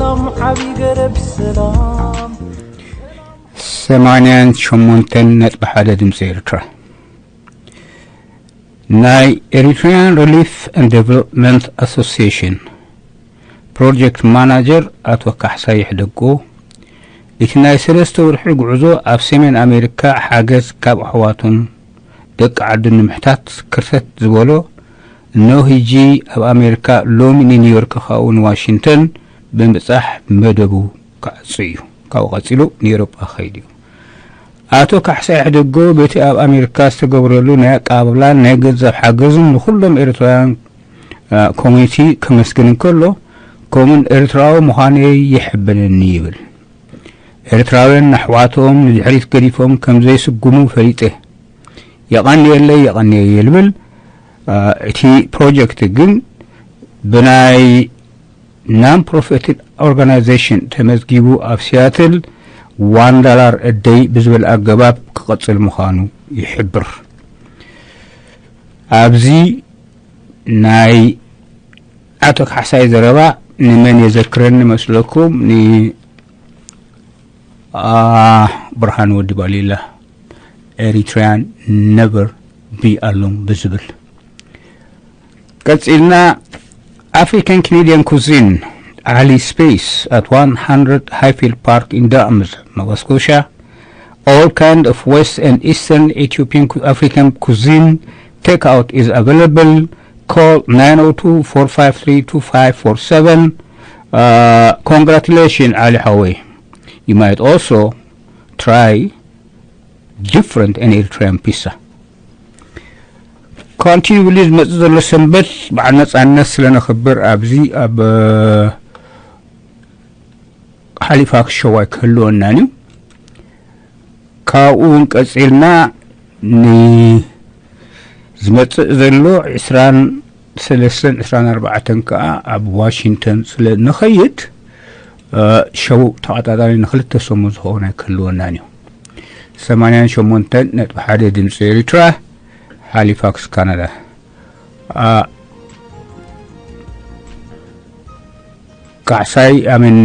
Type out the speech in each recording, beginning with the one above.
ሰላም ዓቢ ገረብ ሰላም። ሰማንያን ሸሞንተን ነጥቢ ሓደ ድምፂ ኤርትራ። ናይ Eritrean Relief and Development Association ፕሮጀክት ማናጀር ኣቶ ካሕሳይ ሕደጎ፣ እቲ ናይ ሰለስተ ወርሒ ጉዕዞ ኣብ ሰሜን ኣሜሪካ ሓገዝ ካብ ኣሕዋቱን ደቂ ዓዱን ንምሕታት ክርተት ዝበሎ፣ እነሆ ሕጂ ኣብ ኣሜሪካ ሎሚ ንኒውዮርክ ካብኡ ንዋሽንግተን ብምብጻሕ መደቡ ክዓጹ እዩ። ካብኡ ቀጺሉ ንኤውሮጳ ክኸይድ እዩ። ኣቶ ካሕሳይ ሕደጎ በቲ ኣብ ኣሜሪካ ዝተገብረሉ ናይ ኣቀባብላን ናይ ገንዘብ ሓገዝን ንኹሎም ኤርትራውያን ኮሚኒቲ ከመስግን እንከሎ፣ ከምኡን ኤርትራዊ ምዃነይ ይሕብነኒ ይብል። ኤርትራውያን ንኣሕዋቶም ንድሕሪት ገዲፎም ከም ዘይስጉሙ ፈሊጠ። የቐንየለይ፣ የቐንየለይ ይብል። እቲ ፕሮጀክት ግን ብናይ non-profit organization ተመዝጊቡ ኣብ ሲያትል ዋን ዳላር እደይ ብዝብል ኣገባብ ክቐጽል ምዃኑ ይሕብር። ኣብዚ ናይ ኣቶ ካሕሳይ ዘረባ ንመን የዘክረኒ መስለኩም? ንብርሃን ወዲ ባሊላ፣ Eritrean never be alone ብዝብል። ቀጺልና፣ African Canadian cuisine, Ali Space at one hundred Highfield Park in Dartmouth, Nova Scotia. All kind of West and Eastern Ethiopian cu- African cuisine takeout is available. Call nine oh two, four five three, two five four seven. Uh, congratulations, Ali Hawe. You might also try different and Eritrean pizza. ኮንቲኒብሊ ዝመጽእ ዘሎ ሰንበት በዓል ነጻነት ስለ ነኽብር ኣብዚ ኣብ ሃሊፋክስ ሸዋይ ክህልወናን እዩ። ካብኡ እውን ቀጺልና ንዝመጽእ ዘሎ ዕስራን ሰለስተን ዕስራን ኣርባዕተን ከኣ ኣብ ዋሽንግተን ስለ ንኸይድ፣ እ፣ ሸው ተቐጣጣሪ ንኽልተ ሰሙን ዝኸውን ኣይክህልወናን እዩ። ሰማንያን ሸሞንተን ነጥቢ ሓደ ድምፂ ኤሪትራ፣ ሃሊፋክስ ካናዳ። አ፣ ካሕሳይ፣ ኣሜን፣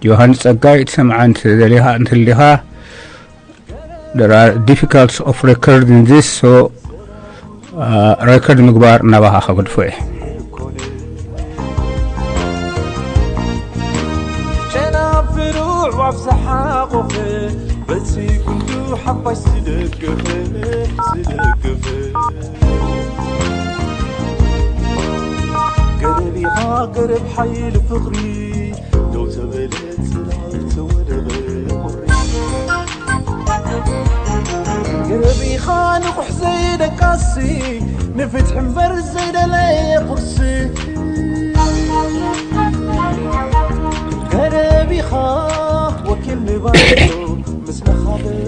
ዮሃንስ ጸጋይ፣ ትሰምዓ እንተ ደሊኻ፣ እንተ ደሊኻ፣ there are difficulties of recording this, so, uh, record ምግባር ናባኻ ከገድፎ እየ። ጨናፍሩ ኣዕዋፍ ዝሓቖፈ፣ በቲ ጉንዱ ሓፋሽ ዝደገፈ፣ ዝደገፈ። ገረብ ኢኻ ገረብ ሓይሊ ፍቕሪ፣ ደው ተበለ ጽላል ተወደበ ቁሪ። ገረብ ኢኻ ንቑሕ ዘይደቃሲ፣ ንፍትሒ እምበር ዘይደለየ ቁርሲ። ገረብ ኢኻ ወኪል ንባይቶ፣ ምስለ ሃገር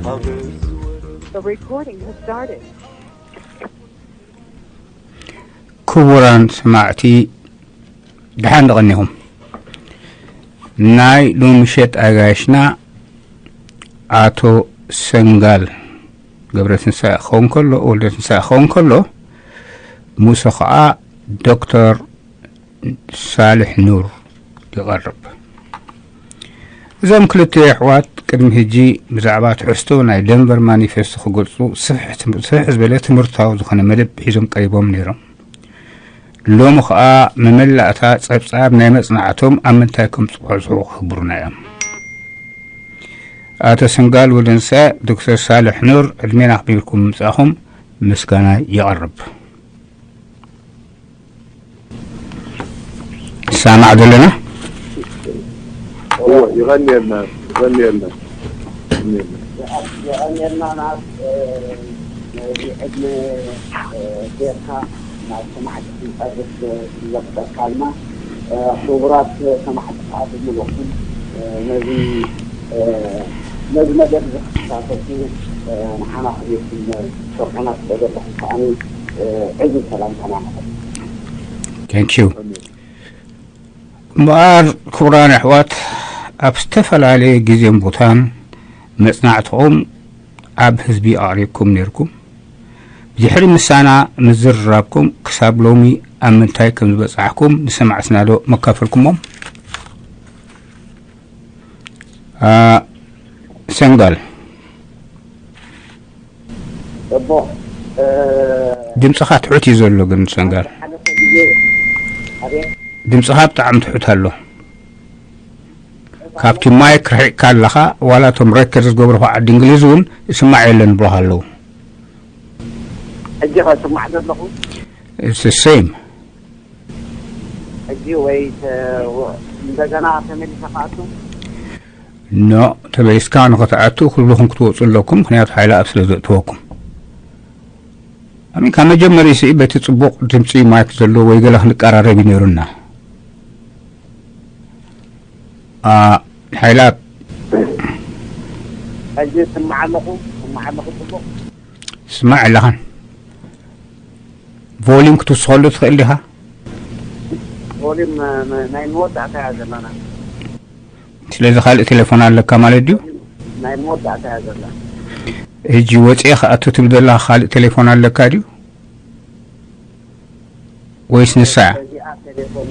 ሃገር ዝወረ። The recording has started. ክቡራን ሰማዕቲ፣ ደሓን ደቐኒኹም። ናይ ሎሚ ምሸት ኣጋይሽና ኣቶ ሰንጋል ገብረ ትንሳኤ ክኸውን ከሎ፣ ወልደ ትንሳኤ ክኸውን ከሎ፣ ምስኡ ኸዓ ዶክተር ሳልሕ ኑር ይቐርብ። እዞም ክልተ ኣሕዋት ቅድሚ ሕጂ ብዛዕባ ትሕዝቶ ናይ ደንቨር ማኒፌስቶ ክገልጹ ስፍሕ ትም-፣ ስፍሕ ዝበለ ትምህርታዊ ዝኾነ መደብ ሒዞም ቀሪቦም ነይሮም። ሎሚ ኸኣ መመላእታ ጸብጻብ ናይ መጽናዕቶም ኣብ ምንታይ ከም ዝጽሕሑ ክሕብሩና እዮም። ኣቶ ሰንጋል ወልደንሳኤ፣ ዶክተር ሳልሕ ኑር፣ ዕድሜን ኣኽቢርኩም ምምጻእኹም ምስጋና የቐርብ። ንሰማማዕ ዘለና? እወ፣ ይቐንየልና፣ ይቐንየልና። የቐንየልና፣ ናብ፣ እ፣ ነዚ ዕድመ፣ እ፣ ጌርካ ናብ ሰማዕቲ ክንቀርብ ዘብቀካልና። እ፣ ክቡራት ሰማዕቲ ከዓ ብምሉእኩም፣ እ፣ ነዚ፣ እ፣ ነዚ መደብ ዝኽታተልኩ፣ እ፣ ንዓና ክብርኩም ትሰርሑና ስለ ዘለኹም ከዓኒ፣ እ፣ ዕዙዝ ሰላምታና ነቕርብ። Thank you። እምበኣር ክቡራን ኣሕዋት፣ ኣብ ዝተፈላለየ ግዜን ቦታን መጽናዕትኹም ኣብ ህዝቢ ኣቕሪብኩም ነይርኩም። ድሕሪ ምሳና ምዝርራብኩም ክሳብ ሎሚ ኣብ ምንታይ ከም ዝበጻሕኩም ንሰማዕትና ዶ መካፈልኩሞም? አ፣ ሰንጋል እሞ እ፣ ድምፅኻ ትሑት እዩ ዘሎ። ግን ሰንጋል ሓለፈ ግዜ ኣቤት ድምፅኻ ብጣዕሚ ትሑት ኣሎ። ካብቲ ማይክ ርሒቕካ ኣለኻ። ዋላ እቶም ሬከርድ ዝገብሩ ከዓ ዓዲ እንግሊዝ እውን ይስማዕ የለን ብሎኻ ኣለዉ። ሕጂ ከስማዕ ዘለኹ ሴም ሕጂ ወይ ተ- እንደገና ተመሊሰ ከኣቱ ኖ፣ ተመሊስካ ንኽትኣቱ ኩልኹም ክትወፁ ኣለኩም። ምክንያቱ ሓይላ ኣብ ስለ ዘእትወኩም ኣሚን ካብ መጀመሪ ሲ በቲ ፅቡቕ ድምፂ ማይክ ዘለዎ ወይ ገለ ክንቀራረብ እዩ ነይሩና። አ፣ ሓይላት ሕጂ ስማዕ ኣለኹ ስማዕ ኣለኹ ጽቡቕ ስማዕ ኣለኻን ቮሊም ክትውስኸሉ ትኽእል ዲኻ? ቮሊም እ፣ ናይ መወዳእታ እያ ዘለና ስለዚ ካልእ ቴሌፎን ኣለካ ማለት ድዩ? ናይ መወዳእታ እያ ዘላ ሕጂ ወፂኤ ክኣቱ ትብል ዘለኻ ካልእ ቴሌፎን ኣለካ ድዩ? ወይስ ንሳ እያ? በዚኣ ቴሌፎን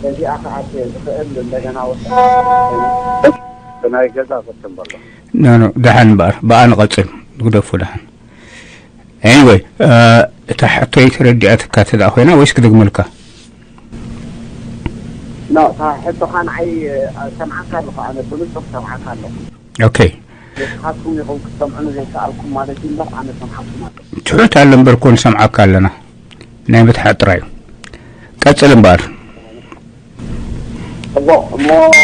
በዚኣ ከኣት ዝኽእል እንደገና ወጣ ናይ ገዛ ፈትን በሎ ኖ ኖ፣ ደሓን እምበኣር ብኣ ንቐፅል። ግደፎ ደሓን። ኤኒወይ፣ እታ ሕቶይ ተረዲኣትካ ተደኣ ኮይና ወይስ ክደግመልካ? ኖ እታ ሕቶኻ ንዓይ እ፣ ሰምዓካ ኣለኹ ኣነ ብንጹር ሰምዓካ ኣለኹ ኦኬ፣ ንስኻትኩም ኢኹም ክትሰምዑኒ ዘይከኣልኩም ማለት እዩ እምበር ኣነ ሰምዓኩም ኣለኹ ትሑት ኣሎ እምበር ኮን ሰምዓካ ኣለና። ናይ ምትሓት ጥራይ እዩ። ቀፅል እምበኣር። ጽቡቕ እሞ እ፣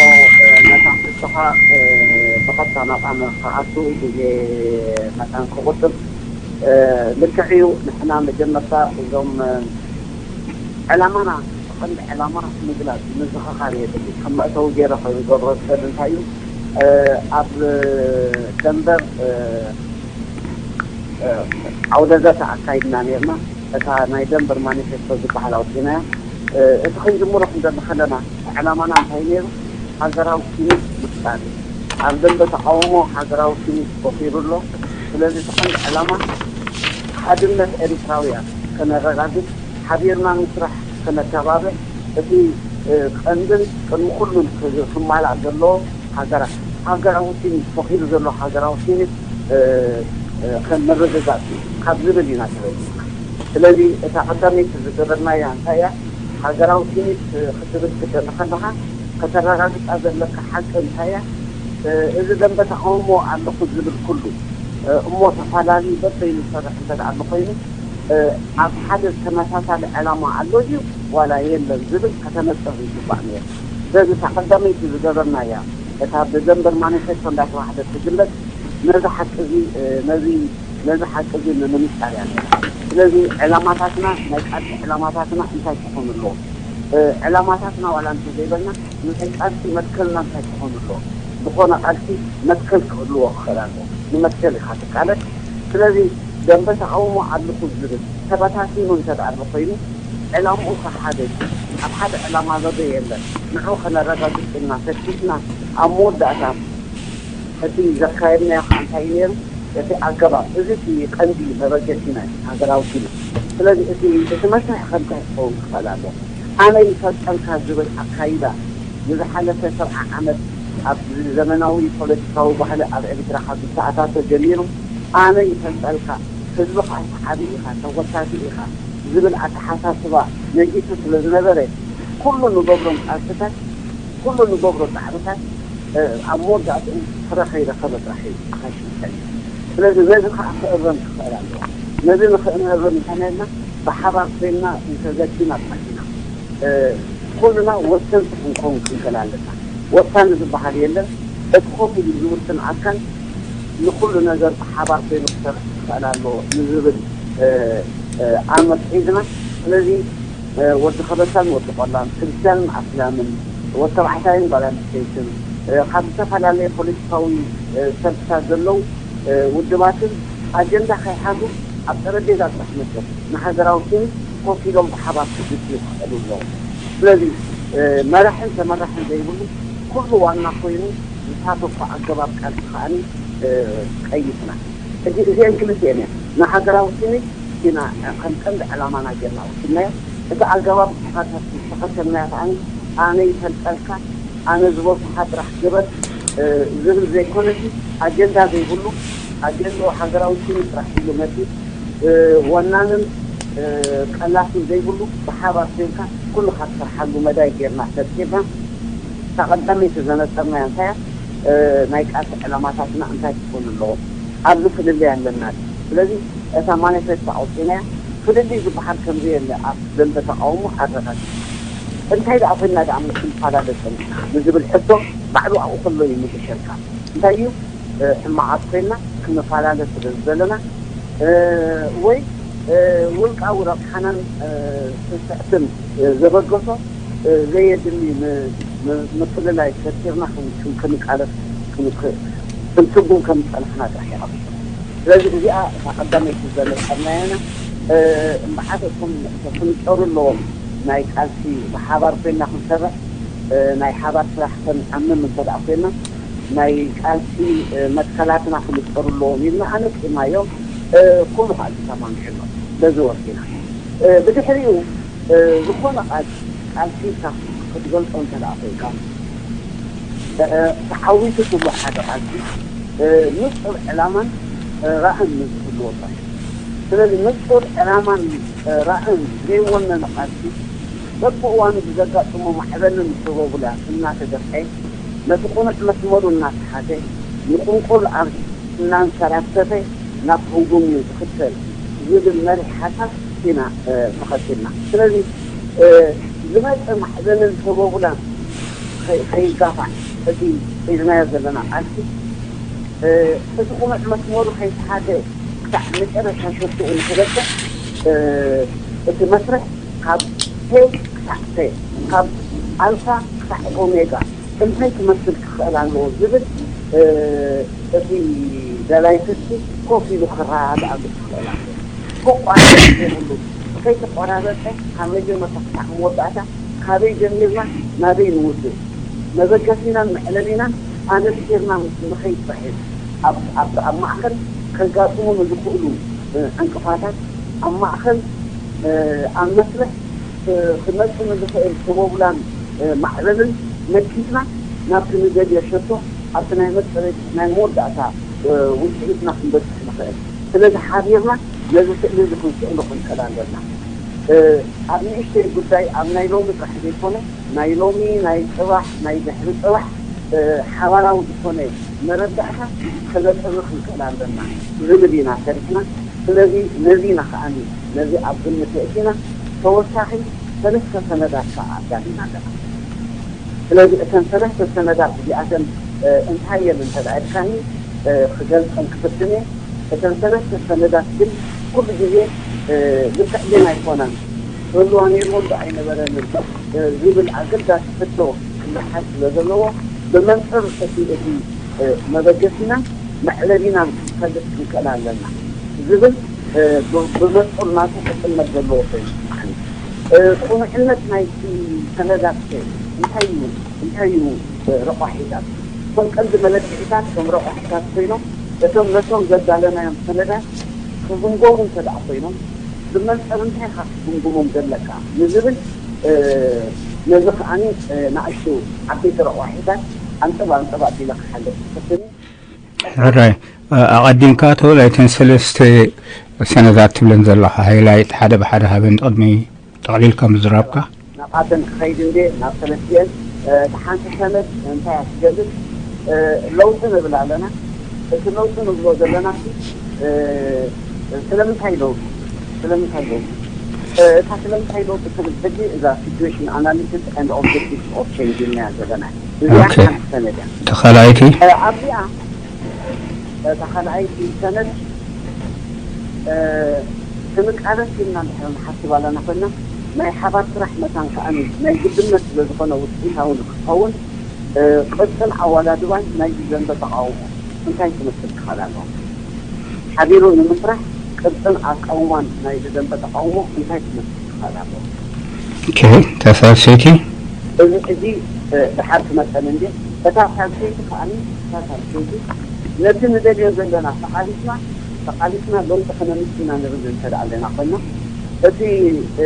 ነታ ሕቶኻ እ፣ ብቐጥታ ናብኣ ንክኣቱ ግዜ መታን ክቑጥብ እ፣ ልክዕ እዩ ንሕና መጀመርታ እዞም እ፣ ዕላማና ቀንዲ ዕላማ ምግላጽ ምዝኽኻር የድሊ ከም መእተዊ ገይረ ክገብሮ ዝኽእል እንታይ እዩ እ፣ ኣብ ደንበር እ፣ እ፣ ዓውደ ዘተ ኣካይድና ነርና እታ ናይ ደንበር ማኒፌስቶ ዝበሃል ኣውፂናያ እ፣ እቲ ክንጅምሮ ክንደሊ ከለና ዕላማና እንታይ ነይሩ ሃገራዊ ስኒት ምፍጣር እዩ ኣብ ደንበ ተቃውሞ ሃገራዊ ስኒት ተፈጢሩ ኣሎ ስለዚ እቲ ቀንዲ ዕላማ ሓድነት ኤሪትራውያን ከነረጋግጽ ሓቢርና ምስራሕ ከነተባብዕ እቲ እ፣ ቀንድን ቅድሚ ኩሉን ክማላእ ዘለዎ ሃገራዊ ስኒት ተፈጢሩ ዘሎ ሃገራዊ ስኒት እ፣ እ፣ ከም ምርግጋጽ እዩ ካብ ዝብል ኢና ተበጊስና ስለዚ እታ ቀዳመይቲ ዝገበርናያ እንታይ እያ ሃገራዊ ስኒት ክትብል ክትደሊ ከለኻ ከተረጋግጻ ዘለካ ሓቂ እንታይ እያ እዚ ደንበ ተቃውሞ ኣለኹ ዝብል ኩሉ እሞ ተፈላለዩ በበይኑ ዝሰርሕ እንተ ኣሎ ኮይኑ ኣብ ሓደ ተመሳሳሊ ዕላማ ኣሎ ድዩ ዋላ የለን ዝብል ከተነጽር ይግባእ ነይሩ። ስለዚ እታ ቀዳመይቲ ዝገበርናያ እታ ብደንበር ማኒፌስቶ እንዳተባህለት ትግለጽ ነዚ ሓቂ እዚ ነዚ ነዚ ሓቂ እዚ ንምንጻር እያ ነይራ። ስለዚ ዕላማታትና ናይ ቃልሲ ዕላማታትና እንታይ ክኾኑ ኣለዎም? ዕላማታትና ዋላ እንተዘይበልና ናይ ቃልሲ መትከልና እንታይ ክኾኑ ኣለዎም? ዝኾነ ቃልሲ መትከል ክህልዎ ክኽእል ኣለዎ። ንመትከል ኢኻ ትቃለስ። ስለዚ ደንበ ተቓውሞ ኣለኹ ዝብል ተበታቲኑ እንተ ደኣ ኣሎ ኮይኑ ዕላምኡ ከ ሓደ እዩ። ኣብ ሓደ ዕላማ ዘሎ የለን። ንዕኡ ከነረጋግጽ ኢልና ፈቲሽና ኣብ መወዳእታ እቲ ዘካየድናዮ ከዓ እንታይ እዩ ነይሩ? እቲ ኣገባብ፣ እዚ እቲ ቀንዲ መበገሲና እዩ፣ ሃገራዊ ኪኖ። ስለዚ እቲ እቲ መስርሕ ከ እንታይ ክኸውን ክኽእል ኣለዎ? ኣነ ይፈልጠልካ ዝብል ኣካይዳ ንዝሓለፈ ሰብዓ ዓመት ኣብ ዘመናዊ ፖለቲካዊ ባህሊ ኣብ ኤርትራ ካብ ዝተኣታቶ ጀሚሩ ኣነ ይፈልጠልካ፣ ህዝብኻ ሰሓቢ ኢኻ፣ ተጎታቲ ኢኻ ዝብል ኣተሓሳስባ ነጊሱ ስለ ዝነበረ ኩሉ ንገብሮም ቃልስታት ኩሉ ንገብሮ ጻዕርታት ኣብ መወዳእትኡ ፍረ ከይረኸበ ጥራሕ እዩ ክኸሽፍ ጸኒሑ። ስለዚ ነዚ ከዓ ክእረም ክኽእል ኣለዎ። ነዚ ንኽእረም እንተነልና ብሓባር ኮይንና እንተዘቲና ጥራሕ ኢና ኩልና ወሰንቲ ክንከውን ክንክእል ኣለና። ወሳኒ ዝበሃል የለን። እቲ ኮፍ ኢሉ ዝውስን ኣካል ንኹሉ ነገር ብሓባር ኮይኑ ክሰርሕ ክኽእል ኣለዎ ንዝብል ኣመት ሒዝና ስለዚ ወዲ ከበሳን ወዲ ቆላን፣ ክርስትያንን ኣስላምን፣ ወዲ ተባዕታይን ጓል ኣንስተይትን፣ ካብ ዝተፈላለየ ፖለቲካዊ ሰልፍታት ዘለዉ ውድባትን ኣጀንዳ ከይሓዙ ኣብ ጠረጴዛ ጥራሕ መፅዮም ንሃገራዊ ስኒት ኮፍ ኢሎም ብሓባር ክዝትዩ ክኽእሉ ኣለዎም። ስለዚ መራሕን ተመራሕን ዘይብሉ ኩሉ ዋና ኮይኑ ዝሳተፎ ኣገባብ ቃልሲ ከዓኒ ቀይስና። ሕጂ እዚአን ክልቲአን እየን ንሃገራዊ ስኒት ኢና ከም ቀንዲ ዕላማና ጌርና ወሲድናዮ። እቲ ኣገባብ ተኸተልናዮ ከዓኒ ኣነ ይፈልጠልካ፣ ኣነ ዝበልኩኻ ጥራሕ ግበር፣ ዝብል ዘይኮነሲ፣ ኣጀንዳ ዘይብሉ፣ ኣጀንዳ ሃገራዊ ሽም ጥራሕ ኢሉ መፂ፣ ወናንን ቀላስን ዘይብሉ፣ ብሓባር ኮይንካ ኩሉ ካብ ትሰርሓሉ መዳይ ጌርና ፈጢርና። እታ ቀዳመይቲ ዘነፀርናያ እንታይ እያ? ናይ ቃልሲ ዕላማታትና እንታይ ክኾኑ ኣለዎም? ኣብዚ ፍልልይ ኣለና። ስለዚ እታ ማኒፌስቶ ኣውፂእናያ። ፍልልይ ዝበሃል ከም ዘየለ ኣብ ደንበ ተቃውሞ ኣረጋጊጽ። እንታይ ደኣ ኮይና ደኣ ምስ ንፈላለ ጸኒሕና ንዝብል ሕቶ ባዕሉ ኣብኡ ከሎ ይምልሸልካ። እንታይ እዩ? ሕማቓት ኮይና ክንፈላለ ስለ ዘለና፣ ወይ ውልቃዊ ረብሓናን ስስዕትን ዘበገሶ ዘየድሊ ምፍልላይ ፈጢርና ክንቃለስ ክንስጉም ከም ዝጸናሕና ጥራሕ ይቐብሎ። ስለዚ እዚኣ እታ ቀዳመይቲ ዘለቀናያና እምበሓት እቶም ክፍንጨሩ ኣለዎም። ናይ ቃልሲ ብሓባር ኮይና ክንሰርሕ፣ ናይ ሓባር ስራሕ ከንዓምም እንተ ደኣ ኮይና፣ ናይ ቃልሲ መትከላትና ክምጠሩ ኣለዎም ኢልና ኣነቂማዮም። ኩሉ ከዓ ተሰማሚዕሎ በዚ ወርቂና። ብድሕሪኡ ዝኾነ ቃል ቃልሲ ኢልካ ክትገልጾ እንተ ደኣ ኮይንካ፣ ተዓዊቱ ትብሎ ሓደ ቃልሲ ንጹር ዕላማን ራእን ምስ ዝህልዎ ጥራሕ። ስለዚ ንጹር ዕላማን ራእን ዘይወነነ ቃልሲ በብእዋኑ ብዘጋጥሞ ማዕበልን ሰበቡላ እናተገፍሐ፣ ነቲ ቅኑዕ መስመሩ እናተሓተ፣ ንቁንቁል ኣርሽ እናንከራተተ ናብ ህጉም እዩ ዝኽተል ዝብል መሪሕ ሓሳብ ኢና ተኸቲልና። ስለዚ ዝመፀ ማዕበልን ሰበቡላን ከይጋፋዕ እቲ ሒዝናዮ ዘለና ቃልሲ እቲ ቅኑዕ መስመሩ ከይተሓተ ክሳዕ መጨረሻ ሸትኡ ንክበፅሕ እቲ መስርሕ ካብ ሄ ክሳዕ ፌ፣ ካብ ኣልፋ ክሳዕ ኦሜጋ እንታይ ክመስል ክኽእል ኣለዎ ዝብል እቲ ደላይ ፍትሒ ኮፍ ኢሉ ክረዳዳኣሉ ክኽእል ኣለዎ። ክቋረፅ ዘይብሉ ከይተቆራረፀ ካብ መጀመርታ ክሳዕ መወዳእታ ካበይ ጀሚርና ናበይ ንውድእ መበገሲናን መዕለሊናን ኣነፂርና ንኸይድ ጥራሕ እዩ። ኣብ ማእኸል ከጋጥሙ ንዝኽእሉ ዕንቅፋታት ኣብ ማእኸል ኣብ መስርሕ ክመፅእ ንዝኽእል ሰበቡላን ማዕበልን መኪትና ናብቲ ንደልዮ ሸቶ ኣብቲ ናይ መፅረይቲ ናይ መወዳእታ ውፅኢትና ክንበፅሕ ንኽእል። ስለዚ ሓቢርና ነዚ ስእሊ እዚ ክንስእሎ ክንክእል ኣለና። ኣብ ንእሽተይ ጉዳይ ኣብ ናይ ሎሚ ጥራሕ ዘይኮነ ናይ ሎሚ ናይ ፅባሕ ናይ ድሕሪ ፅባሕ ሓባራዊ ዝኾነ መረዳእታ ከነጥሪ ክንክእል ኣለና ዝብል ኢና ሰሪሕና። ስለዚ ነዚ ኢና ከዓኒ ነዚ ኣብ ግምት የእቲና ተወሳኺ ሰለስተ ሰነዳት ከዓ ኣዳሊና ኣለና። ስለዚ እተን ሰለስተ ሰነዳት እዚኣተን እንታይ እየን እንተ ደኣ ኢልካኒ ክገልፀን ክፍትን እየ። እተን ሰለስተ ሰነዳት ግን ኩሉ ግዜ ልክዕ ግን ኣይኮናን። ክህልዋ ነይርዎ ዶ ኣይነበረንን ዝብል ኣገዳሲ ሕቶ ክመሓዝ ስለ ዘለዎ ብመንፅር እቲ እቲ መበገሲናን መዕለቢናን ክንፈልጥ ክንክእል ኣለና ዝብል ብመንፅር ናቱ ክጥመት ዘለዎ ኮይኑ ይስማዓኒ። ቅኑዕነት ናይቲ ሰነዳት እንታይ እዩ እንታይ እዩ ረቋሒታት? እቶም ቀንዲ መለክዒታት እቶም ረቋሒታት ኮይኖም እቶም ነቶም ዘዳለናዮም ሰነዳት ክግምገሙ እንተ ደኣ ኮይኖም ብመንፅር እንታይ ኢኻ ክትግምግሞም ዘለካ ንዝብል ነዚ ከዓኒ ንኣሽቱ ዓበይቲ ረቋሒታት ኣንጠብ ኣንጠብ ኣቢለ ክሓልፍ ክፍትን እዩ። ሕራይ ኣቐዲምካ እቶ ናይተን ሰለስተ ሰነዳት ትብለን ዘለኻ ሃይላይት ሓደ ብሓደ ሃበን ቅድሚ ጠቕሊልካ ምዝራብካ። ናብኣተን ክኸይድ እንዴ ናብ ሰለስቲኤን እቲ ሓንቲ ሰነድ እንታይ እያ ትገልጽ ለውጢ ንብል ኣለና። እቲ ለውጢ ንብሎ ዘለና ስለምንታይ ለውጢ ስለምንታይ ለውጢ እታ ስለምንታይ ለውጢ ትብል ሕጂ እዛ situation analysis and objectives of change ኢልናያ ዘለና እዚኣ ሓንቲ ሰነድ እያ። ተኻላይቲ ኣብዚኣ እታ ካልኣይቲ ሰነድ ክንቃለስ ኢልና እንድሕር ንሓስብ ኣለና ኮይና ናይ ሓባር ስራሕ መታን ከኣ ናይ ግድነት ስለ ዝኾነ ውፅኢታዊ ንክኸውን ቅርፅን ኣወዳድባን ናይ ዝዘንበ ተቃውሞ እንታይ ክመስል ክኽእል ኣለዎ? ሓቢሩ ንምስራሕ ቅርፅን ኣቃውማን ናይ ዝዘንበ ተቃውሞ እንታይ ክመስል ክኽእል ኣለዎ? ተሳልሰይቲ እዚ ሕጂ ድሓር ክመፀኒ እንዲ እታ ሳልሰይቲ ከኣ እታ ሳልሰይቲ ነቲ ንደልዮ ዘለና ተቃሊስና ተቃሊስና ለውጢ ከነምፅእ ኢና ንብል እንተ ደኣ ኣለና ኮይና እቲ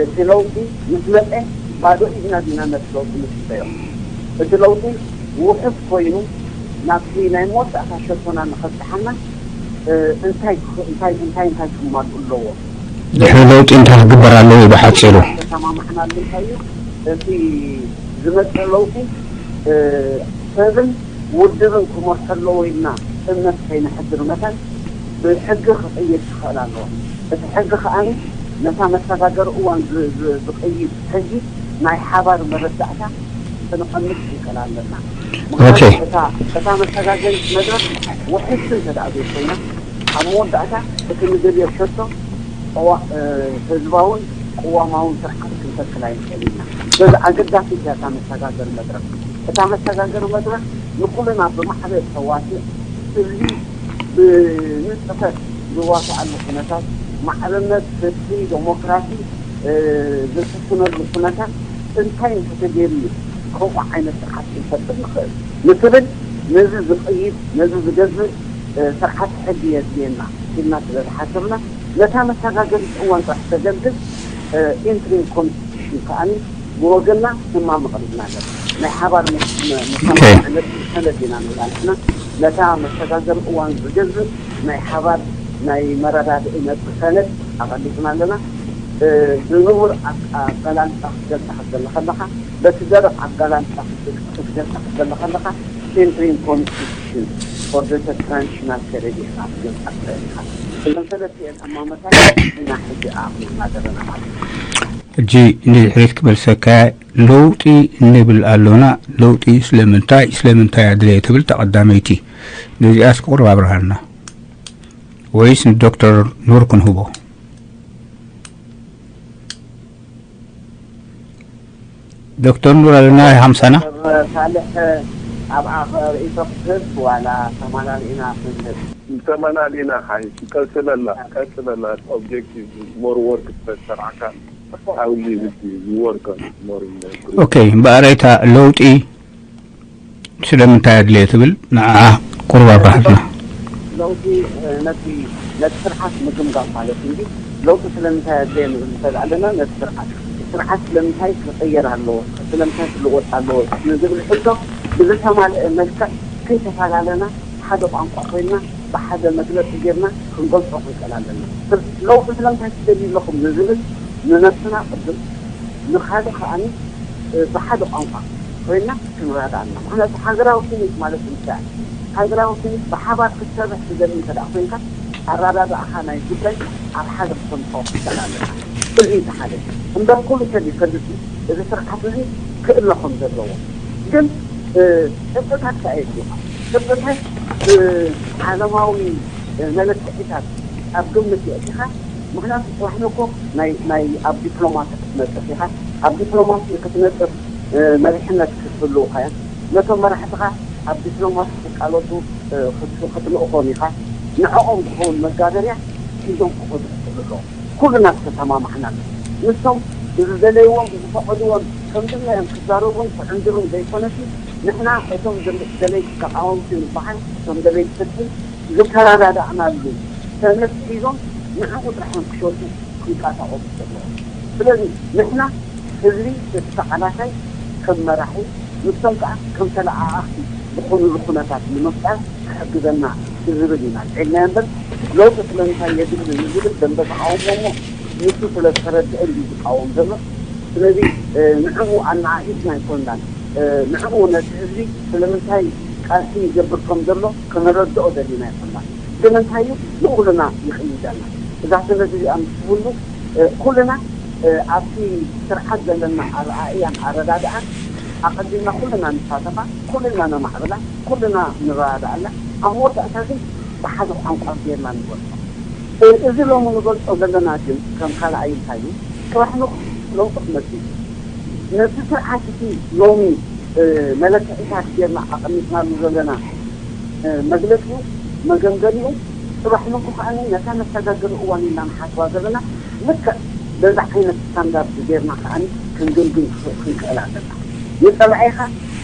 እቲ ለውጢ ምስ መፀ ባዶ ኢድና ዲና ነቲ ለውጢ ንስበዮ? እቲ ለውጢ ውሑስ ኮይኑ ናብቲ ናይ መወዳእታ ሸቶና ንኸብጽሓና እንታይ እንታይ እንታይ እንታይ ክማልኡ ኣለዎ? ድሕሪ ለውጢ እንታይ ክግበር ኣለዎ? ብሓፂሩ ተሰማማዕናሉ እንታይ እዩ? እቲ ዝመፅእ ለውጢ ሰብን ውድብን ክመርሖ ኣለዎ ኢልና እምነት ከይነሕድር መታን ብሕጊ ክቕይድ ክኽእል ኣለዎ። እቲ ሕጊ ከኣ ነታ መሰጋገሪ እዋን ዝቕይድ ሕጊ ናይ ሓባር መረዳእታ ክንቐምጥ ይኽእል ኣለና። እታ መሰጋገሪት መድረክ ውሕስቲ እንተ ደኣ ዘይኮይና ኣብ መወዳእታ እቲ ንደልዮ ሸቶ ህዝባውን ቅዋማውን ስርዓት ክንተክል ኣይንኽእል ኢና። ስለዚ ኣገዳሲት እያ እታ መሰጋገሪ መድረክ። እታ መሰጋገሪ መድረክ ንኩልና ብማሕበር ተዋሲእ ህዝቢ ብንጥፈት ዝዋስኣሉ ኩነታት፣ ማዕርነት፣ ፍትሒ፣ ዴሞክራሲ ዝስፍነሉ ኩነታት እንታይ እንተተገይሩ እዩ ከምኡ ዓይነት ስርዓት ክንፈጥር ንኽእል ንትብል ነዚ ዝቕይድ ነዚ ዝገዝእ ስርዓት ሕጊ የድልየና ኢልና ስለ ዝሓሰብና ነታ መሰጋገሪት እዋን ጥራሕ ተገልግል ኢንትሪም ኮንስቲቱሽን ከኣ ብወገንና እማመ ቀሪብና ኣለና። ናይ ሓባር መሰማማዒ ሰነድ ኢና ንብላ ንሕና። ነታ መሰጋገሪ እዋን ዝገዝእ ናይ ሓባር ናይ መረዳድኢ ነጥቢ ሰነድ ኣቐሊጥና ኣለና። ብንቡር ኣገላልጻ ክትገልጻ ክትደሊ ከለኻ፣ በቲ ደረቕ ኣገላልጻ ክትገልጻ ክትደሊ ከለኻ ኢንትሪም ኮንስቲቱሽን for the transitional period ኢኻ ክትገልጻ ትኽእል ኢኻ። እዘን ሰለስቲኤን እማመታት ኢና ሕጂ ኣቕሚጥና ዘለና ማለት እዩ። ሕጂ ንድሕሪት ክመልሰካ ለውጢ ንብል ኣሎና። ለውጢ ስለምንታይ ስለምንታይ ኣድለየ ትብል ተቐዳመይቲ። ነዚኣስ ቁሩብ ኣብርሃልና ወይስ ንዶክተር ኑር ክንህቦ? ዶክተር ኑር ኣለና ሃምሳና ሳልሕ ኣብ ርእይቶ ክትህብ ዋላ ተማላሊእና ክንህብ ተመላሊእና ሓይሽ ቀጽለላ ቀጽለላ objective more work ትፈጥር ኣካል how live work more okay እምበኣረይታ ለውጢ ስለምንታይ ኣድለየ ትብል ንዓ ቁሩብ ኣብራሃልና ለውጢ ነቲ ነቲ ስርዓት ምግምጋም ማለት እንጂ ለውጢ ስለምንታይ ኣድለየ ንብል ንኽእል ኣለና ነቲ ስርዓት ስርዓት ስለምንታይ ክቕየር ኣለዎ ስለምንታይ ክልወጥ ኣለዎ ንዝብል ሕቶ ብዝተማልአ መልክዕ ከይተፈላለና ሓደ ቋንቋ ኮይና ብሓደ መግለፂ ጌርና ክንገልፆ ክንክእል ኣለና። ለውጢ ስለምንታይ ትደልዩ ኣለኹም ንዝብል ንነብስና ቅድም ንኻደ ከዓኒ ብሓደ ቋንቋ ኮይና ክንረዳእ ኣለና። ምክንያቱ ሃገራዊ ስኒት ማለት እንታይ? ሃገራዊ ስኒት ብሓባር ክትሰርሕ ትደሊ እንተ ኮይንካ ኣረዳድኣኻ ናይ ጉዳይ ኣብ ሓደ ክተምፅኦ ክከል ኣለና። እዚ እቲ ሓደ እምበር ኩሉ ሰብ ይፈልጥ እዩ እዚ ስርዓት እዚ ክእለ ከም ዘለዎ ግን ጭብጥታት ከኣ የድልዩ ጭብጥታት ዓለማዊ መለክዒታት ኣብ ግምት የእቲኻ ምክንያቱ ጽባሕ ንግሆ ናይ ናይ ኣብ ዲፕሎማሲ ክትነጥፍ ኢኻ ኣብ ዲፕሎማሲ ክትነጥፍ መሪሕነት ክትህልውኻ እዮም ነቶም መራሕትኻ ኣብ ዲፕሎማሲ ክቃለሱ ክትልእኾም ኢኻ ንዕኦም ዝኸውን መጋበርያ ሒዞም ክኸዱ ክኽእሉ ኣለዎም ኩልና ዝተሰማማዕና ንሶም ብዝደለይዎም ብዝፈቐድዎም ከም ድላዮም ክዛረቡን ክዕንድሩን ዘይኮነሲ ንሕና እቶም ደለይቲ ተቃወምቲ ንበሃል እቶም ደለይቲ ፍትሒ ዝተረዳዳእናሉ ሰነድ ሒዞም ንዕኡ ጥራሕ እዮም ክሸጡ ክንቀሳቀሱ ዘለዎም። ስለዚ ንሕና ህዝቢ እቲ ተቃላሳይ ከም መራሒ ንሶም ከዓ ከም ተለኣኣኽቲ ዝኾኑሉ ኩነታት ንምፍጣር ክሕግዘና ዝብል ኢና ኣልዒልናዮ እምበር ለውጢ ስለምንታይ የድሊ ንዝብል ደንበ ተቃውሞ እሞ ንሱ ስለ ዝተረድአ እንድዩ ዝቃወም ዘሎ። ስለዚ ንዕኡ ኣነኣኢስና ኣይኮንናን ንዕኡ ነቲ ህዝቢ ስለምንታይ ቃልሲ ይገብር ከም ዘሎ ከነረድኦ ደሊና ኣይኮንናን። ግን እንታይ እዩ ንኩልና ይቕይደና። እዛ ሰነድ እዚኣ ምስ ትህሉ ኩልና ኣብቲ ስርዓት ዘለና ኣረኣእያን ኣረዳድኣን ኣቐዲምና ኩልና ንሳተፋ፣ ኩልና ነማዕብላ፣ ኩልና ንረዳድኣላ፣ ኣብ መወዳእታ ግን ብሓደ ቋንቋ ጌርና ንገልጾ። እዚ ሎሚ ንገልጾ ዘለና ግን ከም ካልኣይ እንታይ እዩ? ጽባሕ ንግሆ ለውጢ ክመጽእ እዩ። ነቲ ስርዓት እቲ ሎሚ መለክዒታት ጌርና ኣቐሚጥናሉ ዘለና መግለጺኡ መገምገሚኡ ጽባሕ ንግሆ ከኣ ነታ መሰጋገሪ እዋን ኢልና ንሓስባ ዘለና ልክዕ በዛ ዓይነት ስታንዳርድ ጌርና ከኣ ክንግምግም ክንክእል ኣለና። ንጸላኢኻ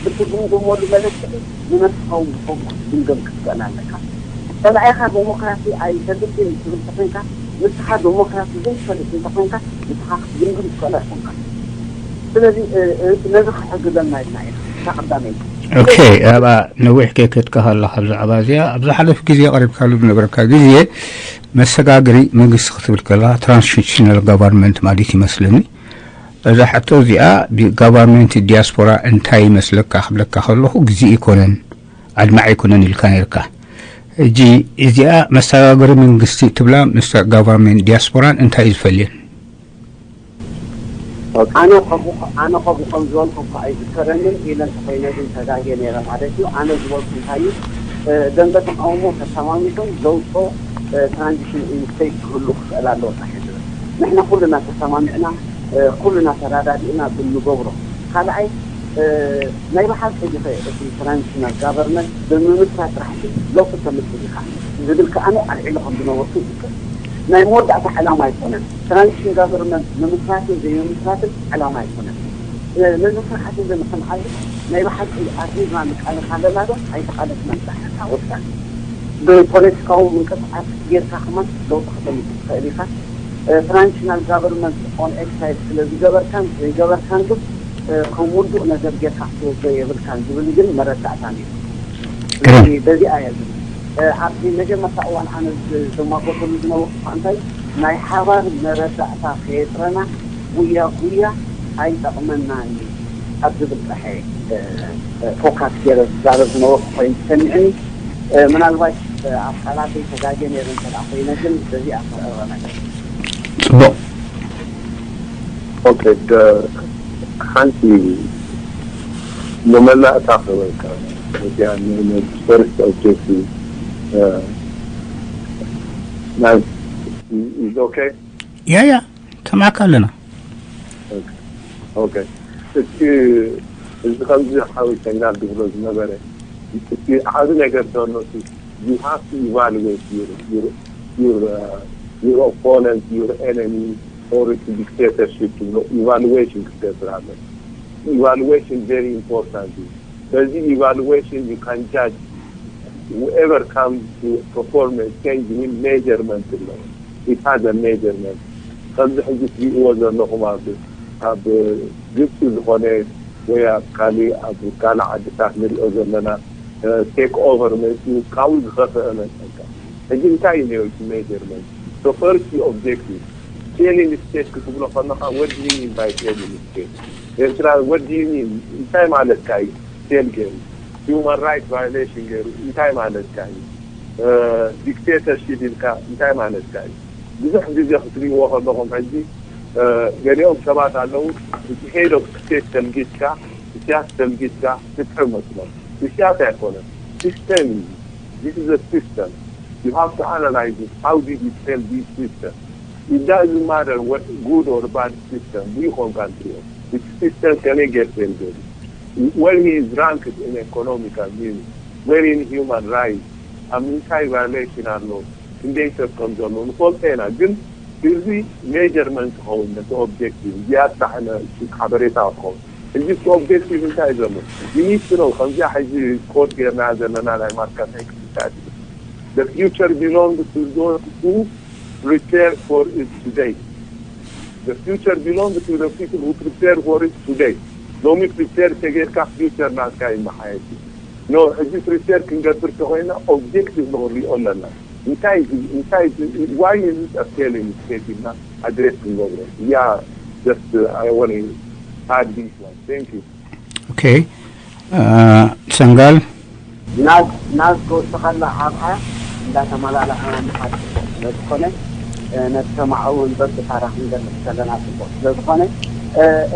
ብትግምግመሉ መለክዒ ንነብስኻ እውን ብኸምኡ ክትግምገም ክትክእል ኣለካ። ጸላኢኻ ዴሞክራሲ ኣይፈልጥን ትብል ተኾይንካ ንስኻ ዴሞክራሲ ዘይትፈልጥ እንተኾይንካ ንስኻ ክትግምግም ትኽእል ኣይኮንካ። ስለዚ ነዚ ክሕግዘና ኢልና ኢና እታ ቀዳመይቲ። ኦኬ፣ ኣብኣ ነዊሕ ከይከድካ ከለኻ ብዛዕባ እዚኣ ኣብ ዝሓለፈ ግዜ ቀሪብካሉ ዝነበርካ ግዜ መሰጋገሪ መንግስቲ ክትብል ከለኻ ትራንዚሽናል ጋቨርንመንት ማለት ይመስለኒ። እዛ ሕቶ እዚኣ ብጋቨርንመንት ዲያስፖራ እንታይ ይመስለካ ክብለካ ከለኹ ግዜ ኣይኮነን ኣድማዒ ኣይኮነን ኢልካ ነርካ። ሕጂ እዚኣ መሰጋገሪ መንግስቲ ትብላ ምስ ጋቨርንመንት ዲያስፖራን እንታይ እዩ ዝፈልየን? ኣነ ከምኡ ኣነ ከምኡ ከም ዝበልኩ እኮ ኣይዝከረንን ኢለ እንተኮይነ ግን ተጋግየ ነይረ ማለት እዩ። ኣነ ዝበልኩ እንታይ እዩ፣ ደንበ ተቃውሞ ተሰማሚቶም ዘውፅኦ ትራንዚሽን ኢንስቴት ክህሉ ክኽእል ኣለዎ ጥራሕ ዝብል። ንሕና ኩልና ተሰማሚዕና ኩልና ተራዳዲእና ብንገብሮ። ካልኣይ ናይ ብሓቂ ድኸ እቲ ትራንዚሽናል ጋቨርንመንት ብምምስራት ጥራሕ ለውጢ ተምፅእ ኢኻ ዝብል ከኣ ኣነ ኣልዒለ ከም ዝነበርኩ ይዝከር። ናይ መወዳእታ ዕላማ ኣይኮነን። ትራንዚሽን ጋቨርንመንት ምምስራትን ዘይምምስራትን ዕላማ ኣይኮነን። ነዚ ስርዓት እዚ ንክንዓሊ ናይ ብሓቂ ኣትሪርና ንቃለስ ኣለና ዶ ኣይተቃለስናን ጥራሕ ኢኻ ወሳኒ። ብፖለቲካዊ ምንቅስቃስ ጌርካ ከማን ለውጢ ከተምፅእ ትኽእል ኢኻ። ትራንዚሽናል ጋቨርንመንት ኦን ኤክሳይዝ ስለ ዝገበርካን ዘይገበርካን ግን ከም ውዱእ ነገር ጌርካ ክትወስዶ የብልካን ዝብል ግን መረዳእታ ነይሩ። ስለዚ በዚኣ እየ ዝብል። ኣብቲ መጀመርታ እዋን ኣነ ዝማጎተሉ ዝነበርኩ ከዓ እንታይ ናይ ሓባር መረዳእታ ከየጥረና ጉያ ጉያ ኣይጠቕመናን እዩ ኣብ ዝብል ጥራሕ ፎካስ ገይረ ዝዛረብ ዝነበርኩ ኮይኑ ተሰሚዕኒ። ምናልባት ኣብ ቃላተይ ተጋጌ ነይረ እንተ ኮይነ ግን በዚኣ ክዕረ ነገር ጽቡቕ። ኦኬ፣ ሓንቲ መመላእታ ክበልካ እዚኣ ፈርስት ኦብጀክቲቭ ናይ ኦኬ ያ ያ ሰማዕካ ኣለና። ኦኬ፣ እስኪ እዚ ከምዚ ሓወይ ሰንጋል ዝብሎ ዝነበረ እቲ ዓቢ ነገር ዘሎ you have to evaluate your your your uh, your opponent, your enemy, or it's dictatorship. You know, evaluation ክትገብር ኣለካ። Evaluation very important እዩ። በዚ evaluation you can judge whoever comes to perform a change with measurement ኣለዎ። It has a measurement። ከምዚ ሕጂ ትሪእዎ ዘለኹም ኣብ ኣብ ግብፂ ዝኾነ ወይ ኣብ ካሊእ ኣብ ካልእ ዓድታት ንሪኦ ዘለና ቴክ ኦቨር መፂኡ ካብኡ ዝኸፍአ መፀካ። ሕጂ እንታይ እዩ ነይሩ እቲ ሜጀርመንት? ሶ ፈርስት ዩ ኦብጀክቲቭ ፌሊንግ ስቴት ክትብሎ ከለካ what do you mean by failing state? ኤርትራ what do you mean? እንታይ ማለትካ እዩ? ፌል ገይሩ ሂውማን ራይት ቫዮሌሽን ገይሩ እንታይ ማለትካ እዩ? ዲክቴተርሺፕ ኢልካ እንታይ ማለትካ እዩ? ብዙሕ ግዜ ክትሪእዎ ከለኹም ሕጂ ገሊኦም ሰባት ኣለዉ እቲ ሄድ ኦፍ ስቴት ተልጊትካ ኢሳያስ ተልጊትካ ፍትሒ መስሎም። ኢሳያስ ኣይኮነን፣ ሲስተም እዩ። This is a system. You have to analyze it. How did it fail this system? It doesn't matter what good or bad system we hold country. It's system ከመይ ጌር ፌል ገይሩ? Where he is ranked in economical means, where in human rights, ኣብ ምንታይ ቫዮሌሽን ኣሎ? ክንደይ ሰብ ከም ዘሎ ንፈልጦ ኢና፣ ግን እዚ ሜጀርመንት ክኸውን ነቲ ኦብጀክቲቭ እዚኣ ጥራሕ ሓበሬታ ክኸውን። ሕጂ እቲ ኦብጀክቲቭ እንታይ ዘሎ? You need to know። ከምዚኣ ሕጂ ኮት ጌርና ዘለና ናይ ማርካስ ኤክስ እንታይ ትብል? The future belongs to those who prepare for it today. The future belongs to the people who prepare for it today. ሎሚ ፕሪፔር ተጌርካ ፊውቸር ናትካ ይመሓየሽ እዩ። ኖ ሕጂ ፕሪፔር ክንገብር ተኮይና ኦብጀክቲቭ ንክሪኦ ኣለና። እንታይ እንታይ why is it a failing state ኢልና ኣድሬስ ክንገብሮ እያ። Just I want to add this one. Thank you. ኦኬ ሰንጋል ናዝ ናዝ ክወስኸላ ኣብኣ እንዳተመላለኣ ምኻድ ስለ ዝኾነ ነቲ ሰማዒ እውን በብታራ ክንገልፅ ከለና ፅቡቅ ስለ ዝኾነ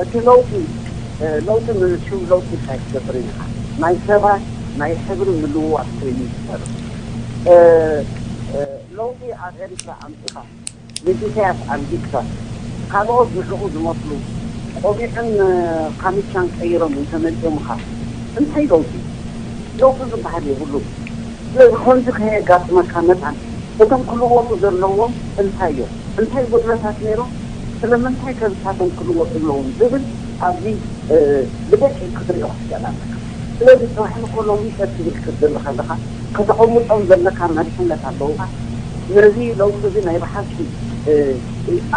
እቲ ለውጢ ለውጢ ንሽው ለውጢ እንታይ ክትገብር ኢኻ ናይ ሰባት ናይ ሕብሪ ምልውዋጥ ኮይኑ ይዝከር ለውጢ ኣብ ኤርትራ ኣምፅኻ ንኢሳያስ ኣልጊስካ ካልኦት ንዕኡ ዝመስሉ ቆቢዕን ካምቻን ቀይሮም እንተመፂኦምኻ እንታይ ለውጢ? ለውጢ ዝበሃል የብሉን። ስለዚ ከምዚ ከየጋጥመካ መታን እቶም ክልወጡ ዘለዎም እንታይ እዮም? እንታይ ጉድለታት ነይሮም? ስለምንታይ ከ ንሳቶም ክልወጡ ኣለዎም ዝብል ኣብዚ ብደቂቕ ክትሪኦ ክትክእል ኣለካ። ስለዚ ጽባሕ ንኮሎም ይሰድ ትብል ክትብል ከለኻ ከተቐምጦም ዘለካ መሪሕነት ኣለውካ። ነዚ ለውጢ እዚ ናይ ብሓቂ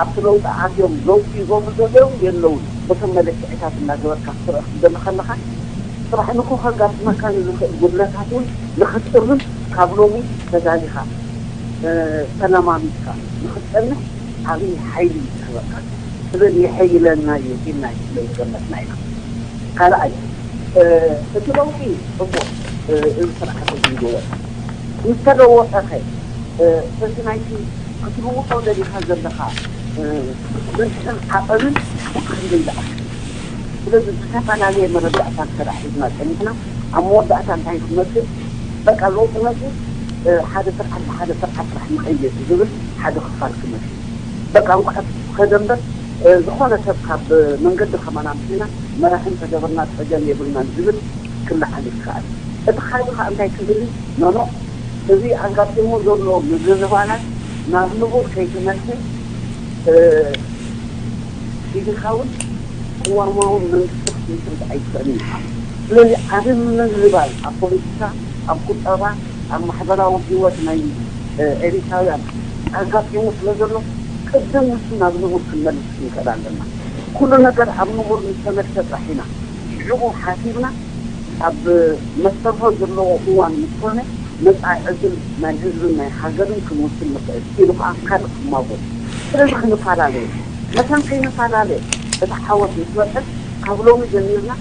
ኣብቲ ለውጢ ኣትዮም ለውጢ ይገብሩ ዘለዉ የለውን በቶም መለክዕታት እናገበርካ ክትርኢ ክትደሊ ከለኻ ጽባሕ ንግሆ ከጋጥመካ ንዝኽእል ጉድለታት እውን ንኽትእርም ካብ ሎሚ ተዳሊኻ፣ እ፣ ተለማሚድካ ንኽትጸንሕ ዓብዪ ሓይሊ እዩ ዝህበካ። ስለዚ የሐይለና እዩ ኢልና እዩ ስለ ዝገመትና ኢና። ካልኣይ፣ እ፣ እቲ ለውጢ ጽቡቕ፣ እ፣ እዚ ስርዓት እዚ ይለወጥ። ምስ ተለወጠኸ፣ እ፣ በቲ ናይቲ ክትልውጦ ደሊኻ ዘለኻ፣ እ፣ ብዝሕን ዓቐንን ብኽንደይ ዝኣክል? ስለዚ ዝተፈላለየ መረዳእታ እንተ ደኣ ሒዝና ጸኒሕና፣ ኣብ መወዳእታ እንታይ ክመጽእ? በቃ ለውጢ መጽእ፣ እ፣ ሓደ ስርዓት ብሓደ ስርዓት ስራሕ ንቐይር ዝብል ሓደ ክፋል ክመጽእ። በቃ እንኳዕ ከደ እምበር፣ እ፣ ዝኾነ ሰብ ካብ መንገዲ ከማና ኣምጺእና መራሒ እንተገበርና ጸገም የብልናን ዝብል ክለዓል ይከኣል። እቲ ካልእ ከኣ እንታይ ክብል እዩ? ኖኖ፣ እዚ ኣጋጢሙ ዘሎ ምዝንባላት ናብ ንቡር ከይተመልሰ፣ እ፣ ሲቪካውን ቅዋማውን መንግስቲ ክትምስርት ኣይትኽእልን ኢኻ። ስለዚ ዓቢ ምምዝባል ኣብ ፖለቲካ፣ ኣብ ቁጠባ፣ ኣብ ማሕበራዊ ህይወት ናይ፣ እ፣ ኤሪትራውያን ኣጋጢሙ ስለ ዘሎ ቅድም ንሱ ናብ ንቡር ክንመልስ ክንክእል ኣለና። ኩሉ ነገር ኣብ ንቡር ምስ ተመልሰ ጥራሕ ኢና ሽዑ ሓሲብና ኣብ መስተርሆ ዘለዎ እዋን ምስ ኮነ መጻኢ ዕድል ናይ ህዝብን ናይ ሃገርን ክንውስን ንኽእል ኢሉ ከኣ ካልእ ክማጎት። ስለዚ ክንፈላለየ መታን ከይንፈላለ እቲ ዓወት ምስ መጸ ካብ ሎሚ ጀሚርና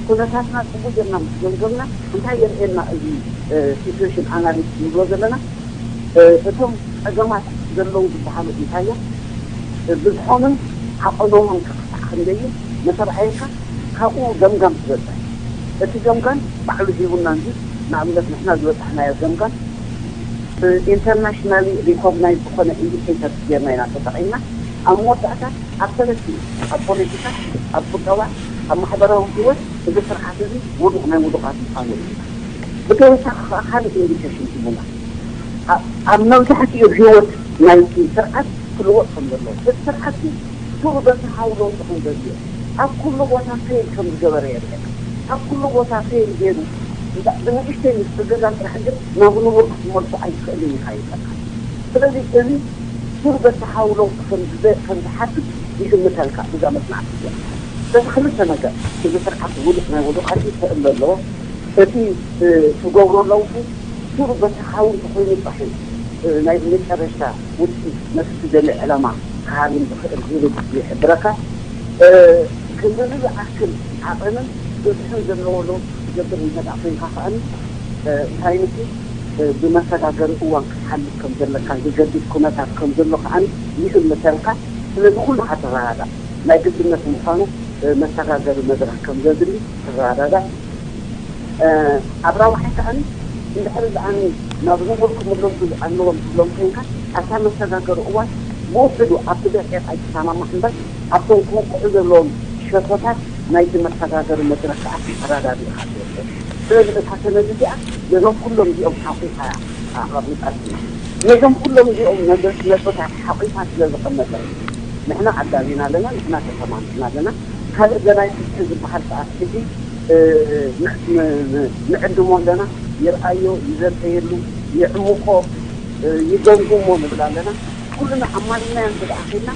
ኩነታትና ጽቡቅ ጌርና ምስ ገምገምና እንታይ የርእየና እዚ፣ እ፣ ሲቹዌሽን ኣናሊሲስ ንብሎ ዘለና፣ እ፣ እቶም ጸገማት ዘለዉ ዝበሃሉ እንታይ እዮም? እ፣ ብዝሖምን ዓቐኖምን ክሳዕ ክንደይ እዩ መተርኣየካ ካብኡ ገምጋም ትበጽሕ። እቲ ገምጋም ባዕሉ ሂቡና እንጂ ንኣብነት ንሕና ዝበጻሕናዮ ገምጋም ኢንተርናሽናሊ ሪኮግናይዝ ዝኾነ ኢንዲኬተር ጌርና ኢና ተጠቒምና። ኣብ መወዳእታ ኣብ ሰለስቲኡ ኣብ ፖለቲካ፣ ኣብ ቁጠባ፣ ኣብ ማሕበራዊ ህይወት እዚ ስርዓት እዚ ውዱቕ ናይ ውዱቓት ምዃኑ እዩ። ብተወሳኺ ከዓ ካልእ ኢንዲኬሽን ሂቡና። ኣብ መብዛሕትኡ ህይወት ናይቲ ስርዓት ክልወጥ ከም ዘለዎ እቲ ስርዓት ሱር በቲ ሃውሎ ዝኹን ዘድልዮ ኣብ ኩሉ ቦታ ፌል ከም ዝገበረ የርእየካ። ኣብ ኩሉ ቦታ ፌል ገይሩ ብንእሽተይ ምስ ተገዛ ጥራሕ ግን ናብ ንቡር ክትመልሶ ኣይትኽእልን ኢኻ ይብለካ። ስለዚ እዚ ሱር በቲ ሃውሎ ከም ዝሓትት ይግምተልካ እዛ መጽናዕቲ እዚኣ። ስለዚ ክልተ ነገር እዚ ስርዓት ውዱቕ ናይ ውዱቓት ክእል ዘለዎ እቲ ትገብሮ ለውጢ ሱር በቲ ሃው እንተኾይኑ ጥራሕ እዩ ናይ መጨረሽታ ውፅኢት ነቲ ዝደሊ ዕላማ ክሃርም ዝኽእል ዝብል ይሕብረካ። ክንድዚ ዝኣክል ዓቐንን ብዝሕን ዘለዎ ለውጢ ክትገብር እንተ ደኣ ኮይንካ ከኣኒ እንታይ ንሱ ብመሰጋገሪ እዋን ክትሓልፍ ከም ዘለካ ዝገድድ ኩነታት ከም ዘሎ ከኣኒ ይእምተልካ። ስለዚ ኩልኻ ትረዳዳእ ናይ ግድነት ምዃኑ መሰጋገሪ መድረኽ ከም ዘድሊ ትረዳዳእ። ኣብ ራብዓይ ከኣኒ እንድሕር ዝኣኒ ናብ ንቡር ክምለሱ ኣለዎም ትብሎም ኮይንካ ኣብታ መሰጋገሪ እዋን ብወሰዱ ኣብቲ ደቂቕ ኣይትሰማማዕ እምበር ኣብቶም ክውቅዑ ዘለዎም ሸቶታት ናይቲ መሰጋገሪ መድረኽ ከዓ ተረዳዲእኻ ትወስድ። ስለዚ እታ ሰነድ እዚኣ ነዞም ኩሎም እዚኦም ሓቑፋ እያ ኣቐሚጣ። ነዞም ኩሎም እዚኦም ነጥብታት ሓቑፋ ስለ ዘቐመጠ ንሕና ኣዳሊና ኣለና፣ ንሕና ተሰማሚዕና ኣለና። ካልእ ገናይ ፍትሒ ዝበሃል ከኣ ሕጂ ንዕድሞ ኣለና። ይርኣዮ፣ ይዘተየሉ፣ ይዕምቆ፣ ይገምግሞ ንብል ኣለና። ኩልና ኣማሊእናዮ እንተ ደኣ ኬድና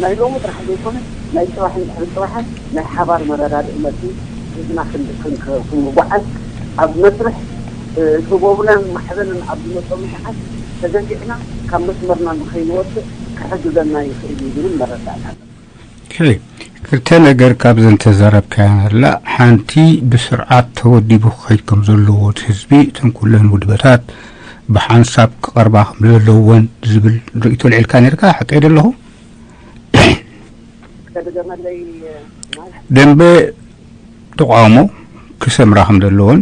ናይ ሎሚ ጥራሕ ዘይኮነ ናይ ጽባሕን ድሕሪ ጽባሕን ናይ ሓባር መረዳድኢ መሲ ሒዝና ክንጓዓዝ ኣብ መስርሕ ህቦብላን ማዕበልን ኣብ ዝመጸሉ ሰዓት ተገፊዕና ካብ መስመርና ንኸይንወጽእ ክሕግዘና ይኽእል እዩ ዝብል መረዳእታ ኣሎ። ክልተ ነገር ካብዘን ተዛረብካየን ኣላ ሓንቲ ብስርዓት ተወዲቡ ክኸይድ ከም ዘለዎ እቲ ህዝቢ እተን ኩለን ውድበታት ብሓንሳብ ክቐርባ ከም ዘለወን ዝብል ርእይቶ ልዒልካ ነርካ ሓቀይ ደለኹ? ደንበ ተቃውሞ ክሰምራ ከም ዘለዎን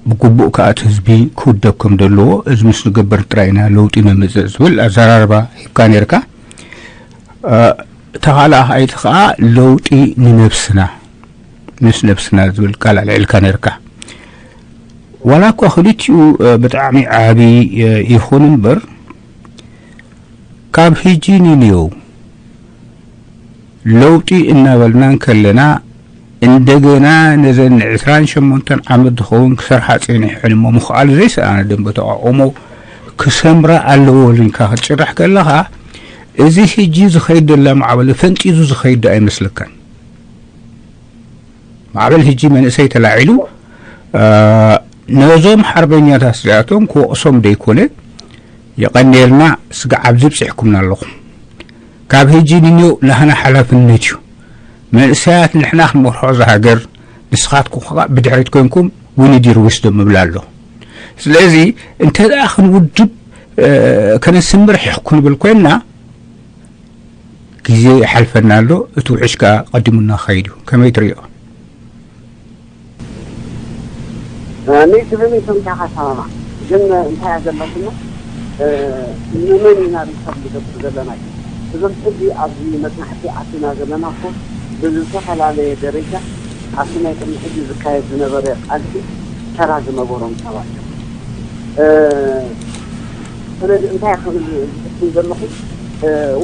ብግቡእ ከኣ እቲ ህዝቢ ክውደብ ከም ዘለዎ እዚ ምስ ንገብር ጥራይ ኢና ለውጢ ነምፅእ ዝብል ኣዘራርባ ሂብካ ነርካ። እታ ካልኣ ከኣ ለውጢ ንነብስና ምስ ነብስና ዝብል ቃል ኣልዒልካ ነርካ። ዋላ እኳ ክልቲኡ ብጣዕሚ ዓቢ ይኹን እምበር ካብ ሕጂ ንንየው ለውጢ እናበልና እንከለና እንደገና ነዘን ንዕስራን ሸሞንተን ዓመት ዝኸውን ክሰርሓ ጸኒሐን እሞ ምኽኣል ዘይሰኣነ ደንበ ተቓውሞ ክሰምራ ኣለዎ ኢልካ ክትጭርሕ ከለኻ እዚ ሕጂ ዝኸይድ ዘሎ ማዕበል ፈንጢዙ ዝኸይድ ዶ ኣይመስለካን? ማዕበል ህጂ መንእሰይ ተላዒሉ ነዞም ሓርበኛታት እዚኣቶም ክወቕሶም ደይኮነ፣ የቐንየልና፣ ስጋዕ ኣብዚ ብፅሕኩምና ኣለኹም። ካብ ህጂ ንኒው ናህና ሓላፍነት እዩ። መንእሰያት ንሕና ክንመርሖ እዛ ሃገር፣ ንስኻትኩም ከዓ ብድሕሪት ኮንኩም ዊኒድ ዩር ዊስደም እብል ኣሎ። ስለዚ እንተ ደኣ ክንውድብ ከነስምር ሕቕ ክንብል ኮይንና፣ ግዜ ይሓልፈና ኣሎ፣ እቲ ውሕጅ ከኣ ቀዲሙና ክኸይድ እዩ። ከመይ ትርእዮ? ሚእቲ ብሚእቲ እንታኻ ሰማማዕ። ግን እንታይ እያ ዘለትና? ንመን ኢና ሪፈር ንገብር ዘለና እዩ። እዞም ሕጂ ኣብዚ መጽናዕቲ ኣቲና ዘለና እኮ ብዝተፈላለየ ደረጃ ኣብቲ ናይ ቅድሚ ሕጂ ዝካየድ ዝነበረ ቃልሲ ተራ ዝነበሮም ሰባት እዮም። ስለዚ እንታይ ክብል ዝፍትን ዘለኹ፣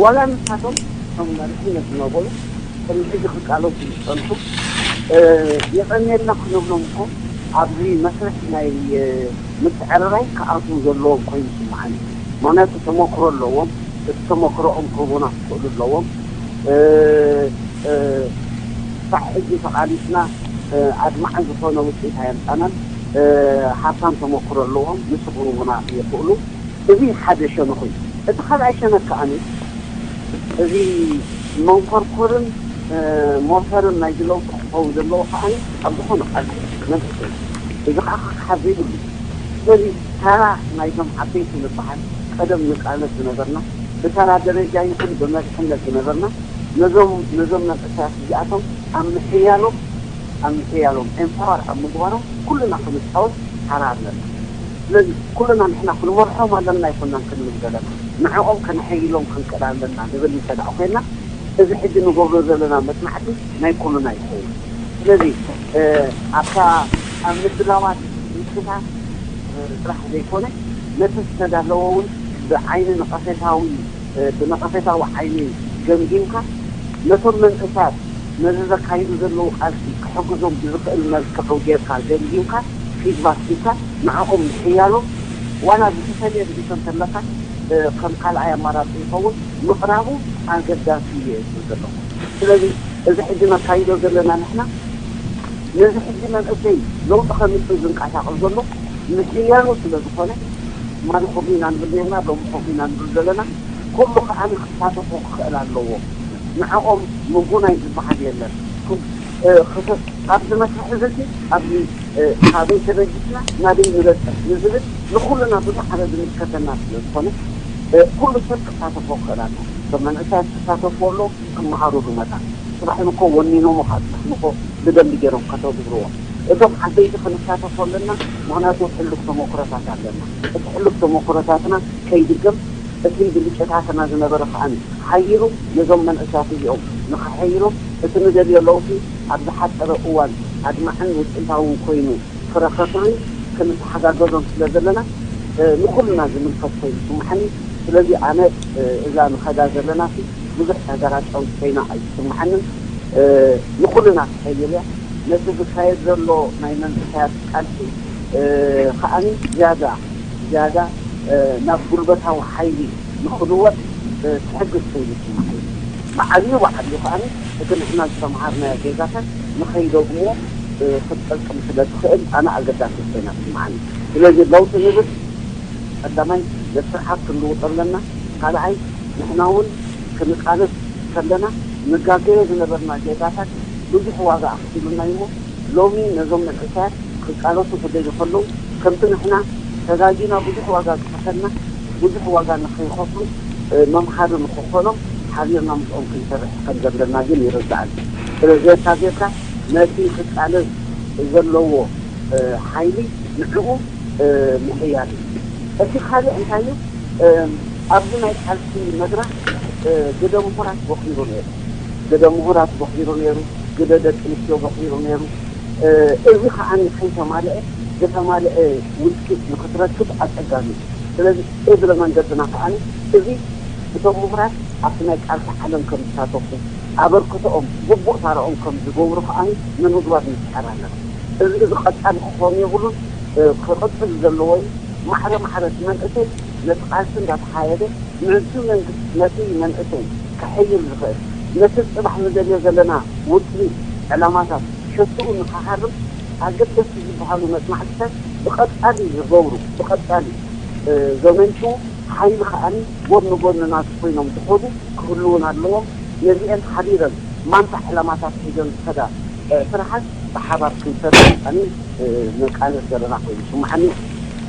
ዋላ ንሳቶም እቶም መሪሕነት ዝነበሩ ቅድሚ ሕጂ ክቃለሱ ዝጸንሑ የቐንየልና ክንብሎም እኮ ኣብዚ መስርሕ ናይ ምትዕርራይ ክኣትዉ ዘለዎም ኮይኑ ይስምዓኒ። ምክንያቱ ተመክሮ ኣለዎም። እቲ ተመክሮኦም ክህቡና ክኽእሉ ኣለዎም። ሳዕ ሕጂ ተቓሊስና ኣድማዒ ዝኾነ ውፅኢት ኣየምፃናን። ሃብታም ተመክሮ ኣለዎም፣ ንሱ ክህቡና ይኽእሉ። እዚ ሓደ ሸነኽ እዩ። እቲ ካልኣይ ሸነኽ ከዓኒ እዚ መንኮርኮርን ሞተርን ናይ ለውጢ ክኸውን ዘለዎ ከዓኒ ኣብ ዝኾነ ቃልሲ መንግስቲ እዩ። እዚ ከዓ ክሓዝ ዘይብሉ እዩ። ስለዚ ተራ ናይዞም ዓበይቲ ንበሃል ቀደም ንቃለስ ዝነበርና ብተራ ደረጃ ይኹን ብመሪሕነት ዝነበርና ነዞም ነዞም መንእሰያት እዚኣቶም ኣብ ምሕያሎም ኣብ ምሕያሎም ኤምፓወር ኣብ ምግባሮም ኩልና ክንፃወት ተራ ኣለና። ስለዚ ኩልና ንሕና ክንመርሖም ኣለና ኣይኮናን ክንብል ዘለና፣ ንዕኦም ከነሐይሎም ክንክእል ኣለና ንብል እንተ ደኣ ኮይና፣ እዚ ሕጂ ንገብሮ ዘለና መጽናዕቲ ናይ ኩልና ይኸውን። ስለዚ ኣብታ ኣብ ምድላዋት ምልክታት ጥራሕ ዘይኮነ፣ ነቲ ዝተዳለወ እውን ብዓይኒ ነቐፌታዊ ብነቐፌታዊ ዓይኒ ገምጊምካ፣ ነቶም መንእሳት ነዚ ዘካይዱ ዘለዉ ቃልሲ ክሕግዞም ብዝኽእል መልክዑ ጌርካ ገምጊምካ ፊድባክ ሂብካ ንዕኦም ምሕያሎም ዋላ ዝተፈለየ ርእይቶ እንተለካ ከም ካልኣይ ኣማራፂ ይኸውን ምቕራቡ ኣገዳሲ እየ ዝብል ዘለኹ። ስለዚ እዚ ሕጂ ነካይዶ ዘለና ንሕና ነዚ ሕጂ መንእሰይ ለውጢ ከምፅእ ዝንቀሳቐስ ዘሎ ምሕያሉ ስለ ዝኾነ ትማሊ ከምኡ ኢና ንብል ነርና፣ ሎሚ ከምኡ ኢና ንብል ዘለና። ኩሉ ከዓኒ ክሳተፎ ክኽእል ኣለዎ። ንዕኦም ምጉናይ ዝበሃል የለን። ኣብዚ መስርሕ እዚ ኣብዚ ካበይ ተበጊስና ናበይ ንበፅሕ ንዝብል ንኩልና ብዙሕ ዓለ ዝምልከተና ስለ ዝኾነ ኩሉ ሰብ ክሳተፎ ክኽእል ኣለዎ። እቶም መንእሰያት ክሳተፉ ኣለዎ፣ ክመሃሩሉ መታን። ፅባሕ ንኮ ወኒኖሞ ካብ ፅባሕ ንኮ ብደንቢ ገይሮም ከተግብርዎ። እቶም ዓበይቲ ክንሳተፎ ኣለና፣ ምኽንያቱ ሕሉፍ ተመክሮታት ኣለና። እቲ ሕሉፍ ተመክሮታትና ከይድገም እቲ ብልጨታትና ዝነበረ ከዓኒ ሓይሩ ነዞም መንእሳት እዚኦም ንኸሐይሮም እቲ ንደልዮ ለውጢ ኣብ ዝሓፀረ እዋን ኣድማዕን ውፅኢታውን ኮይኑ ክረኸብን ክንተሓጋገዞም ስለ ዘለና ንኩልና ዝምልከት ኮይኑ ይስምዓኒ። ስለዚ ኣነ እዛ ንኸዳ ዘለና ብዙሕ ተገራጫዊት ኮይና ኣይትስምዓንን። ንኩልና ትሕይል እያ። ነቲ ዝካየድ ዘሎ ናይ መንእሰያት ቃልሲ ከዓኒ ዝያዳ ዝያዳ ናብ ጉልበታዊ ሓይሊ ንክልወጥ ትሕግዝ ኮይኑ ይስምዓኒ። ብዓብዩ ብዓብዩ ከዓኒ እቲ ንሕና ዝተምሃርናዮ ጌጋታት ንኸይደግምዎ ክትጠቅም ስለ ትኽእል ኣነ ኣገዳሲት ኮይና ትስምዓኒ። ስለዚ ለውጢ ንብል ቀዳማይ ነቲ ስርዓት ክንልውጦ ኣለና። ካልኣይ ንሕና እውን ክንቃለስ ከለና ንጋገዮ ዝነበርና ጌጋታት ብዙሕ ዋጋ ኣኽፊሉና እዩ እሞ ሎሚ ነዞም መንእሰያት ክቃለሱ ክደልዩ ከለዉ ከምቲ ንሕና ተጋጊና ብዙሕ ዋጋ ዝኸፈልና ብዙሕ ዋጋ ንኸይኸፍሉ መምሃሪ ንክኾኖም ሓቢርና ምስኦም ክንሰርሕ ከም ዘለና ግን ይርድኣኒ። ስለዚ ጌርካ ጌርካ ነቲ ክቃለስ ዘለዎ ሓይሊ ንዕኡ ምሕያል እዩ። እቲ ካልእ እንታይ እዩ? ኣብዚ ናይ ቃልሲ መድረኽ ግደ ምሁራት ቦኺሩ ነይሩ። ግደ ምሁራት ቦኺሩ ነይሩ። ግደ ደቂ ኣንስትዮ ቦኺሩ ነይሩ። እዚ ከዓ ከይተማልአ ዝተማልአ ውፅኢት ንክትረክብ ኣፀጋሚ እዩ። ስለዚ እግረ መንገድና ከዓ እዚ እቶም ምሁራት ኣብቲ ናይ ቃልሲ ዓለም ከም ዝሳተፉ ኣበርክቶኦም ግቡእ ታራኦም ከም ዝገብሩ ከዓ ንምግባር ንፅዕር ኣለና። እዚ እዚ ቀፃሊ ክኾን የብሉን፣ ክቕፅል ዘለዎ እዩ። ማዕረ ማዕረ እቲ መንእሰይ ነቲ ቃልሲ እንዳተኻየደ ምእንቲ መንግስቲ ነቲ መንእሰይ ክሕይል ዝኽእል ነቲ ፅባሕ ንደልዮ ዘለና ውፅኢት ዕላማታት ሸትኡ ንኽሃርም ኣገደስቲ ዝበሃሉ መጽናዕትታት ብቐጻሊ ዝገብሩ፣ ብቐጻሊ ዘመንጭዉ፣ ሓይሊ ከኣ ጎኒ ጎኒ ናቱ ኮይኖም ዝኸዱ ክህልዉን ኣለዎም። ነዚአን ሓቢረን ማንታ ዕላማታት ሒዘን ዝኸዳ ስራሓት ብሓባር ክንሰርሕ ኣነ መቃለስ ዘለና ኮይኑ ይስምዓኒ።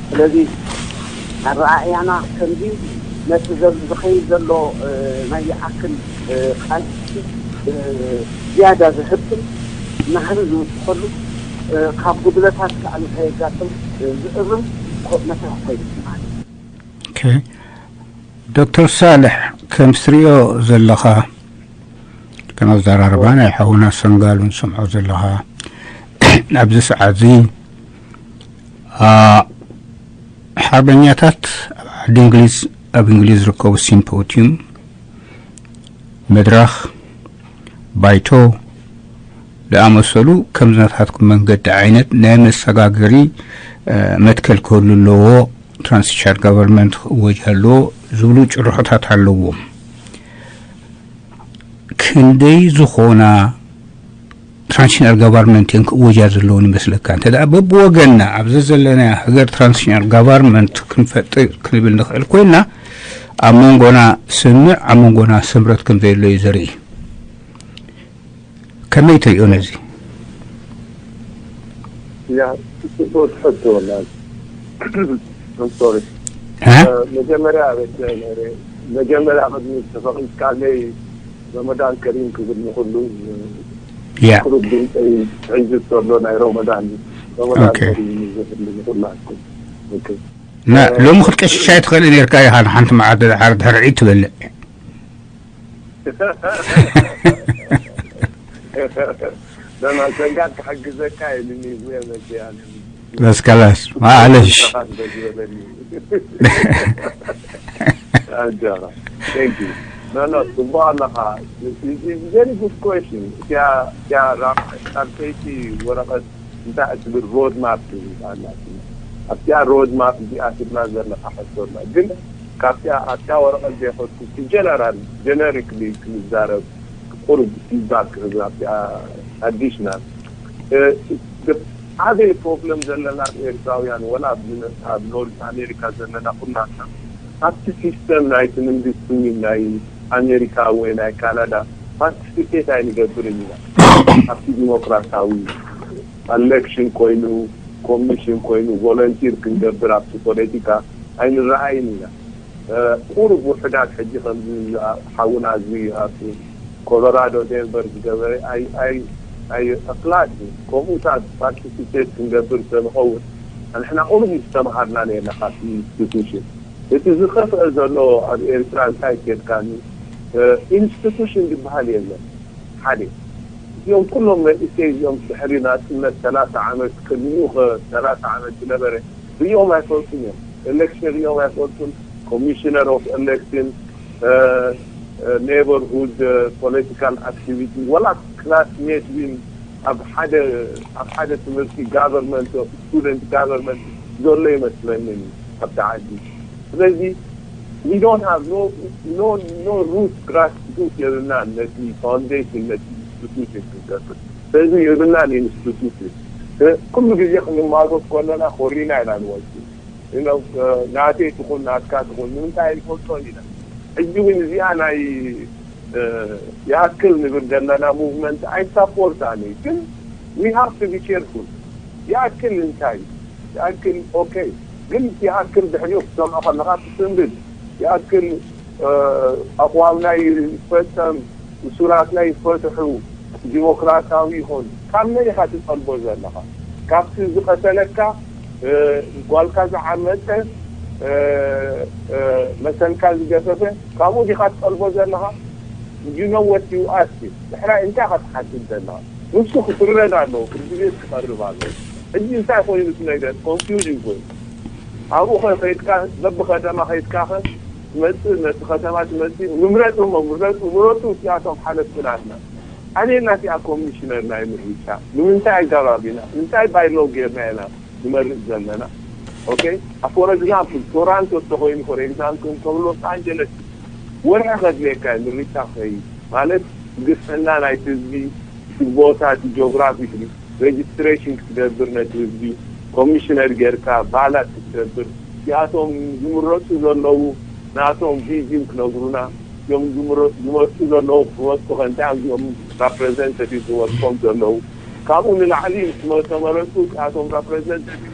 ስለዚ ኣረኣእያና ከምዚ ነቲ ዝኸይድ ዘሎ ናይ ይኣክል ቃልሲ ዝያዳ ዘህብን ናህሪ ዝውስኸሉ፣ ካብ ጉድለታት ከዓ ንኸየጋጥም ዝእርም መድረኽ ኮይኑ ይስምዓኒ። ዶክተር ሳልሕ፣ ከም ትሪኦ ዘለኻ፣ ከም ኣዘራርባ ናይ ሓውና ሰንጋሉ ንሰምዖ ዘለኻ፣ ኣብዚ ሰዓት እዚ ሓርበኛታት ኣብ ዓዲ እንግሊዝ፣ ኣብ እንግሊዝ ዝርከቡ ሲምፖቲዩም፣ መድረኽ፣ ባይቶ ዝኣመሰሉ ከምዚ ናታትኩም መንገዲ ዓይነት ናይ መሰጋገሪ መትከል ክህሉ ኣለዎ፣ ትራንዚሽናል ጋቨርንመንት ክእወጅ ኣለዎ ዝብሉ ጭርሖታት ኣለዎም። ክንደይ ዝኾና ትራንዚሽናል ጋቨርንመንት እየን ክእወጃ ዘለውን ይመስለካ? እንተ ደኣ በብወገንና ኣብዚ ዘለና ሃገር ትራንዚሽናል ጋቨርንመንት ክንፈጥር ክንብል ንኽእል ኮይንና፣ ኣብ መንጎና ስምዕ ኣብ መንጎና ስምረት ከም ዘየሎ እዩ ዘርኢ። ከመይ ትሪኦ ነዚ? ያ ጽቡቅ ትሕቶ ወላ ሶሪ መጀመሪያ ቤት ነረ መጀመሪያ ቅድሚ ተፈቂድካለይ ረመዳን ከሪም ክብል ንኩሉ ያ ክሩብ ድምፀይ ሕንጅት ዘሎ ናይ ረመዳን ረመዳን ከሪም ዝብል ንኩላኩም ና ሎሚ ክትቀሽሻ ይትኽእል ነርካ ኢኻ ንሓንቲ መዓልቲ ድሓር ድሕሪ ዒድ ትበልዕ ደማ ሰንጋድ ክሕግዘካ ኢሉኒ እየ መፅእ ኣነ በስ ከላስ ማለሽ ንስኻ ዝበለኒ ኣንጀራ Thank you. No, no, ጽቡቕ ኣለኻ። It's a very good question. እቲኣ እቲኣ ራቕ ሳልሰይቲ ወረቐት እንታይ እትብል ሮድ ማፕ ትብል ኣላ። ኣብቲኣ ሮድ ማፕ እዚኣ ትብላ ዘለኻ ሕቶ ኣላ። ግን ካብቲኣ ኣብቲኣ ወረቐት ዘይኸድኩ ጀነራል ጀነሪክሊ ክንዛረብ ቁሩብ ፊድባክ ክህብ ኣብቲኣ ኣዲሽናል ዓበይ ፕሮብለም ዘለና ኤርትራውያን ወላ ኣብ ኖርት ኣሜሪካ ዘለና ኩላትና ኣብቲ ሲስተም ናይቲ መንግስቲ ናይ ኣሜሪካ ወይ ናይ ካናዳ ፓርቲስፔት ኣይንገብርን ኢና ኣብቲ ዲሞክራሲያዊ ኣሌክሽን ኮይኑ ኮሚሽን ኮይኑ ቮለንቲር ክንገብር ኣብቲ ፖለቲካ ኣይንረኣይን ኢና ቁሩብ ውሑዳት ሕጂ ከምዚ ሓውና እዚ ኣብ ኮሎራዶ ዴንቨር ዝገበረ ኣይ ኣይ ኣይ ኣፍላጥ ከምኡታት ፓርቲሲፔት ክንገብር ስለንኸውን ንሕና ቁሩብ ዝተምሃርና ነርና ካብቲ ኢንስቲቱሽን እቲ ዝኸፍአ ዘሎ ኣብ ኤርትራ እንታይ ኬድካኒ ኢንስቲቱሽን ዝበሃል የለን ሓደ እዚኦም ኩሎም መንእሰይ እዚኦም ድሕሪ ናፅነት ሰላሳ ዓመት ቅድሚኡ ከ ሰላሳ ዓመት ዝነበረ ርእዮም ኣይፈልጡን እዮም። ኤሌክሽን ርእዮም ኣይፈልጡን። ኮሚሽነር ኦፍ ኤሌክሽን፣ ኔበርሁድ ፖለቲካል ኣክቲቪቲ ወላ ክላስሜት ዊን ኣብ ሓደ ኣብ ሓደ ትምህርቲ ጋቨርንመንት ስቱደንት ጋቨርንመንት ዘሎ ይመስለኒ ኣብቲ ዓዲ። ስለዚ we don't have no no no root grass root የብልናን ነቲ ፋውንዴሽን ነቲ ኢንስቲቱሽን ክንገብር ስለዚ የብልናን ኢንስቲቱሽን ኩሉ ግዜ ክንማጎት ከለና ኮሪና ኢና ንወፅእ you know ናተይ ትኹን ናትካ ትኹን ንምንታይ ኣይንፈልጦን ኢና ሕጂ እውን እዚኣ ናይ ይኣክል ንብል ዘለና ሙቭመንት ኣይሳፖርት ኣነ ግን we have to be careful ይኣክል እንታይ ይኣክል okay ግን ይኣክል ድሕሪኡ ክትሰምዖ ከለኻ ትስንብድ ይኣክል ኣቕዋምና ይፈጸም እሱራትና ይፈትሑ ዲሞክራሲያዊ ይኹን ካብ መን ኢኻ ትጠልቦ ዘለኻ ካብቲ ዝቐተለካ ጓልካ ዝዓመፀ መሰልካ ዝገፈፈ ካብኡ ዲኻ ትጠልቦ ዘለኻ you know what you ask ንሕና እንታይ ኢኻ ትሓትት ዘለኻ ንሱ ክፍረድ ኣለዎ ፍርዲ ቤት ክቐርብ ኣለዎ ሕጂ እንታይ ኮይኑ እቲ ነገር ኮንፊውዥን ኮይኑ ኣብኡ ኸ ከይድካ በብኸተማ ከይድካ ኸ ትመፅእ ነቲ ከተማ ትመፅእ ምምረጥ እሞ ምረጡ ምረጡ እቲኣቶም ሓለፍቲ ናትና ኣበየና እቲኣ ኮሚሽነር ናይ ምርጫ ንምንታይ ኣጋባብ ኢና እንታይ ባይሎ ጌርና ኢና ንመርጥ ዘለና okay for example ቶራንቶ ተኮይኑ for example ከም ሎስ ኣንጀለስ ወርሒ ከድልየካ ምርጫ ከይ ማለት ግስዕና ናይ ህዝቢ ቦታ እቲ ጂኦግራፊክሊ ሬጅስትሬሽን ክትገብር፣ ነቲ ህዝቢ ኮሚሽነር ጌርካ ባላት ክትገብር፣ እቲኣቶም ዝምረፁ ዘለዉ ናቶም ቪዥን ክነግሩና፣ እዚኦም ዝምረ- ዝመርፁ ዘለዉ ክመፁ ከ እንታይ እዮም እዚኦም ራፕሬዘንታቲቭ ዝመርፆም ዘለዉ? ካብኡ ንላዕሊ ምስ ተመረፁ እቲኣቶም ራፕሬዘንታቲቭ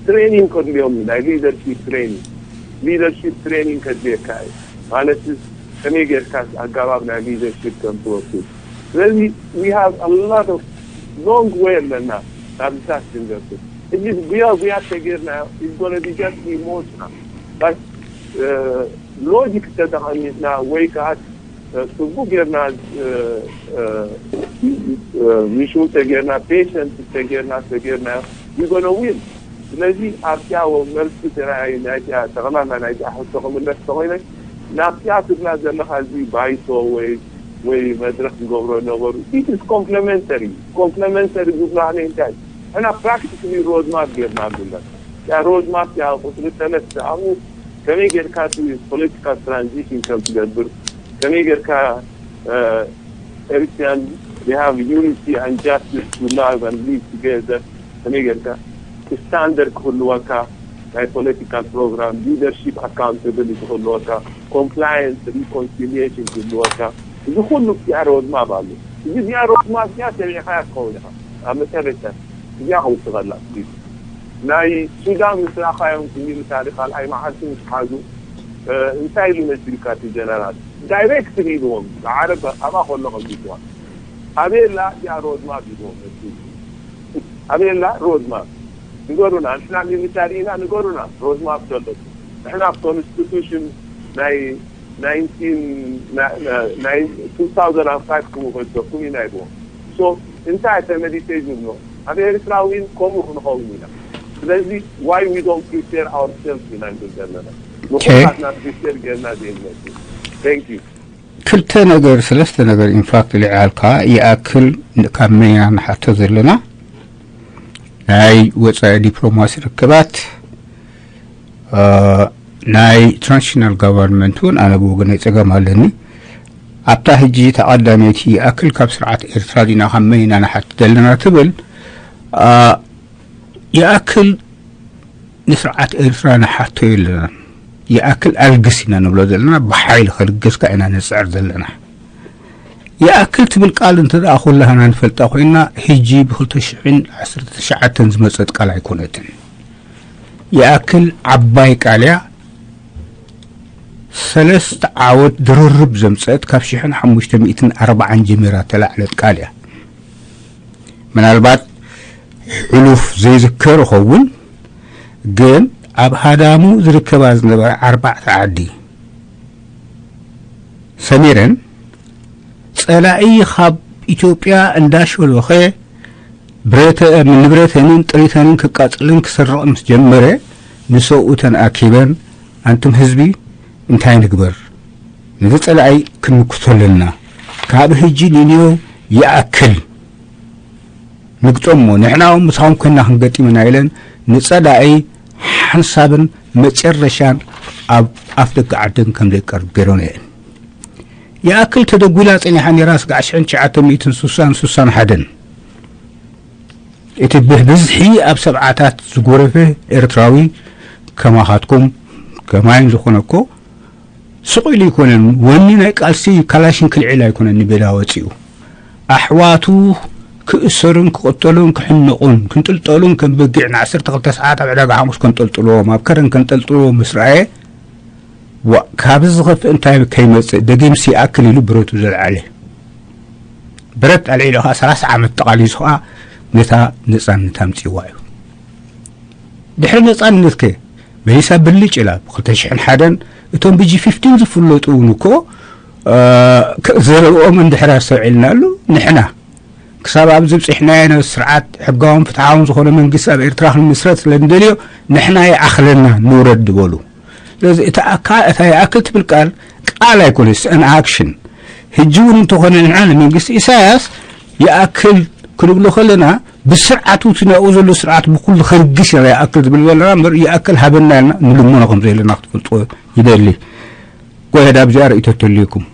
ትሬኒንግ ከድልዮም እዩ፣ ናይ ሊደርሺፕ ትሬኒንግ። ሊደርሺፕ ትሬኒንግ ከድልየካ እዩ ማለት ከመይ ጌርካ ኣገባብ ናይ ሊደርሺፕ ከም ትወስድ። ስለዚ we have a lot of long way ኣለና ናብዚታት ክንደርስ። እዚ ጉያ ጉያ ተጌርና it's gonna be just emotional but ሎጂክ ተጠቐሚትና ወይ ከዓ ጽቡቅ ጌርና ምሹ ተጌርና ፔሸንት ተጌርና ተጌርና ይጎነዊል። ስለዚ ኣብቲያ መልሲ ተራይ ናይቲያ ጠቕላላ ናይቲያ ሕቶ ክምለስ ተኾይነ ናብቲያ ትብላ ዘለኻ እዚ ባይቶ ወይ ወይ መድረክ ዝገብሮ ነበሩ ኢትስ ኮምፕለመንተሪ። ኮምፕለመንተሪ ዝብላ እንታይ ሕና ፕራክቲካሊ ሮድማፕ ጌርና ብለን ያ ሮድማፕ ያ ቁፅሪ ሰለስተ ኣብኡ ከመይ ጌርካ እቲ ፖለቲካል ትራንዚሽን ከም ትገብር ከመይ ጌርካ ኤሪትሪያን they have unity and justice to love and live together ከመይ ጌርካ ስታንደርድ ክህልወካ ናይ ፖለቲካል ፕሮግራም ሊደርሺፕ ኣካውንታብሊቲ ክህልወካ ኮምፕላየንስ ሪኮንሲሊየሽን ክህልወካ እዚ ኩሉ ዚኣ ሮድማፕ ኣሎ። እዚ ዚኣ ሮድማፕ ዚኣ ተቢዕካያ ትኸውን ኢኻ ኣብ መጨረሻ እዚኣ ከውስኸላ ናይ ሱዳን ምስ ረኣኻዮም ክሚሉ ታሪኽ ካልኣይ መዓልቲ ምስ ሓዙ እንታይ ኢሉ ነሲልካ እቲ ጀነራል ዳይሬክት ኢልዎም ዓረብ ኣብኣ ከሎ ቀሚጥዋ ኣቤላ እዚኣ ሮድማፕ ኢልዎም ነሲሉ ኣቤላ ሮድማፕ ንገሩና ንሕና ሚሊታሪ ኢና ንገሩና ሮድማፕ ዘሎ ንሕና ኮንስቲቱሽን ናይ 2005 ክምኸደኩም ኢና ይብዎ so እንታይ ተመሊሰ ዝብሎ ኣብ ኤርትራዊን ከምኡ ክንኸውን ኢና ስለዚ why we don't prepare ourselves ኢና ንብል ዘለና ንኹላትና ፕሪፔር ጌርና ዘይንመጽእ thank you ክልተ ነገር ሰለስተ ነገር ኢንፋክት ልዕልካ ይኣክል ካብ መያ ንሓቶ ዘለና ናይ ወፃኢ ዲፕሎማሲ ርክባት ናይ ትራንዚሽናል ጋቨርንመንት እውን ኣነ ብወገነይ ፀገም ኣለኒ ኣብታ ሕጂ ተቐዳመይቲ ይኣክል ካብ ስርዓት ኤርትራ ዲና ካብ መን ኢና ንሓትት ዘለና ትብል ይኣክል ንስርዓት ኤርትራ ንሓቶ የለናን ይኣክል ኣልግስ ኢና ንብሎ ዘለና ብሓይሊ ከልገስካ ኢና ንፅዕር ዘለና ይኣክል ትብል ቃል እንተ ደኣ ኩላህና ንፈልጣ ኮይንና ሕጂ ብ2019 ዝመፀት ቃል ኣይኮነትን ይኣክል ዓባይ ቃል እያ ሰለስተ ዓወት ድርርብ ዘምፀት ካብ ሽሕን ሓሙሽተ ሚእትን ኣርባዓን ጀሚራ ተላዕለት ቃል እያ ምናልባት ሕሉፍ ዘይዝከር ይኸውን ግን ኣብ ሃዳሙ ዝርከባ ዝነበረ ኣርባዕተ ዓዲ ሰሚረን ጸላኢ ካብ ኢትዮጵያ እንዳሸሎኸ ንብረተንን ጥሪተንን ክቃጽልን ክሰርቕ ምስ ጀመረ ንሰብኡ ተንኣኪበን ኣንቱም ህዝቢ እንታይ ንግበር ነዚ ጸላኢ ክንምክቶ ኣለና ካብ ህጂ ንንዮ ይኣክል ንግጠሞ ንሕና እውን ምሳኹም ኮይና ክንገጥም ኢና ኢለን ንጸላኢ ሓንሳብን መጨረሻን ኣብ ኣፍ ደቂ ዓደን ከም ዘይቀርብ ገይረን እየን። ይኣክል ተደጒላ ጸኒሓ ነይራ ስጋዕ ሽሕን ትሽዓተ ሚእትን ስሳን ስሳን ሓደን እቲ ብብዝሒ ኣብ ሰብዓታት ዝጎረፈ ኤርትራዊ ከማኻትኩም ከማይን ዝኾነ እኮ ስቕ ኢሉ ኣይኮነን ወኒ ናይ ቃልሲ ካላሽን ክልዕል ኣይኮነን ንሜዳ ወፂኡ ኣሕዋቱ ክእሰሩን ክቕተሉን ክሕነቑን ክንጥልጠሉን ከም በጊዕ ንዓሰርተ ክልተ ሰዓት ኣብ ዕዳጋ ሓሙስ ከንጠልጥልዎም ኣብ ከረን ከንጠልጥልዎም ምስ ረኣየ ዋእ ካብዚ ዝኸፍእ እንታይ ከይመፅእ ደጊምሲ ይኣክል ኢሉ ብረቱ ዘልዓለ ብረት ኣልዒሉ ኸዓ ሰላሳ ዓመት ጠቓሊሱ ኸዓ ነታ ነፃነት ኣምፅዋ እዩ ድሕሪ ነፃነት ከ መሊሳ ብልጭ ኢላ ብ ክልተ ሽሕን ሓደን እቶም ብ ጂ ፊፍቲን ዝፍለጡ እውን እኮ ዘረብኦም እንድሕር ኣስተውዒልናሉ ንሕና ክሳብ ኣብዚ ብፂሕናዮ ነቲ ስርዓት ሕጋውን ፍትሓውን ዝኾነ መንግስቲ ኣብ ኤርትራ ክንምስረት ስለ እንደልዮ ንሕና ይኣኽለና ንውረድ ዝበሉ ስለዚ እታ ኣካ እታ ይኣክል ትብል ቃል ቃል ኣይኮነስ an action ሕጂ እውን እንተኾነ ንሕና ንመንግስቲ ኢሳያስ ይኣክል ክንብሎ ከለና ብስርዓቱ እቲ ናብኡ ዘሎ ስርዓት ብኩሉ ከንግስ ኢና ይኣክል ዝብል ዘለና እምበር ይኣክል ሃበና ኢልና ንልመኖ ከም ዘለና ክትፈልጥዎ ይደሊ። ጎሄድ ኣብዚኣ ርእይቶ ተልዩኩም።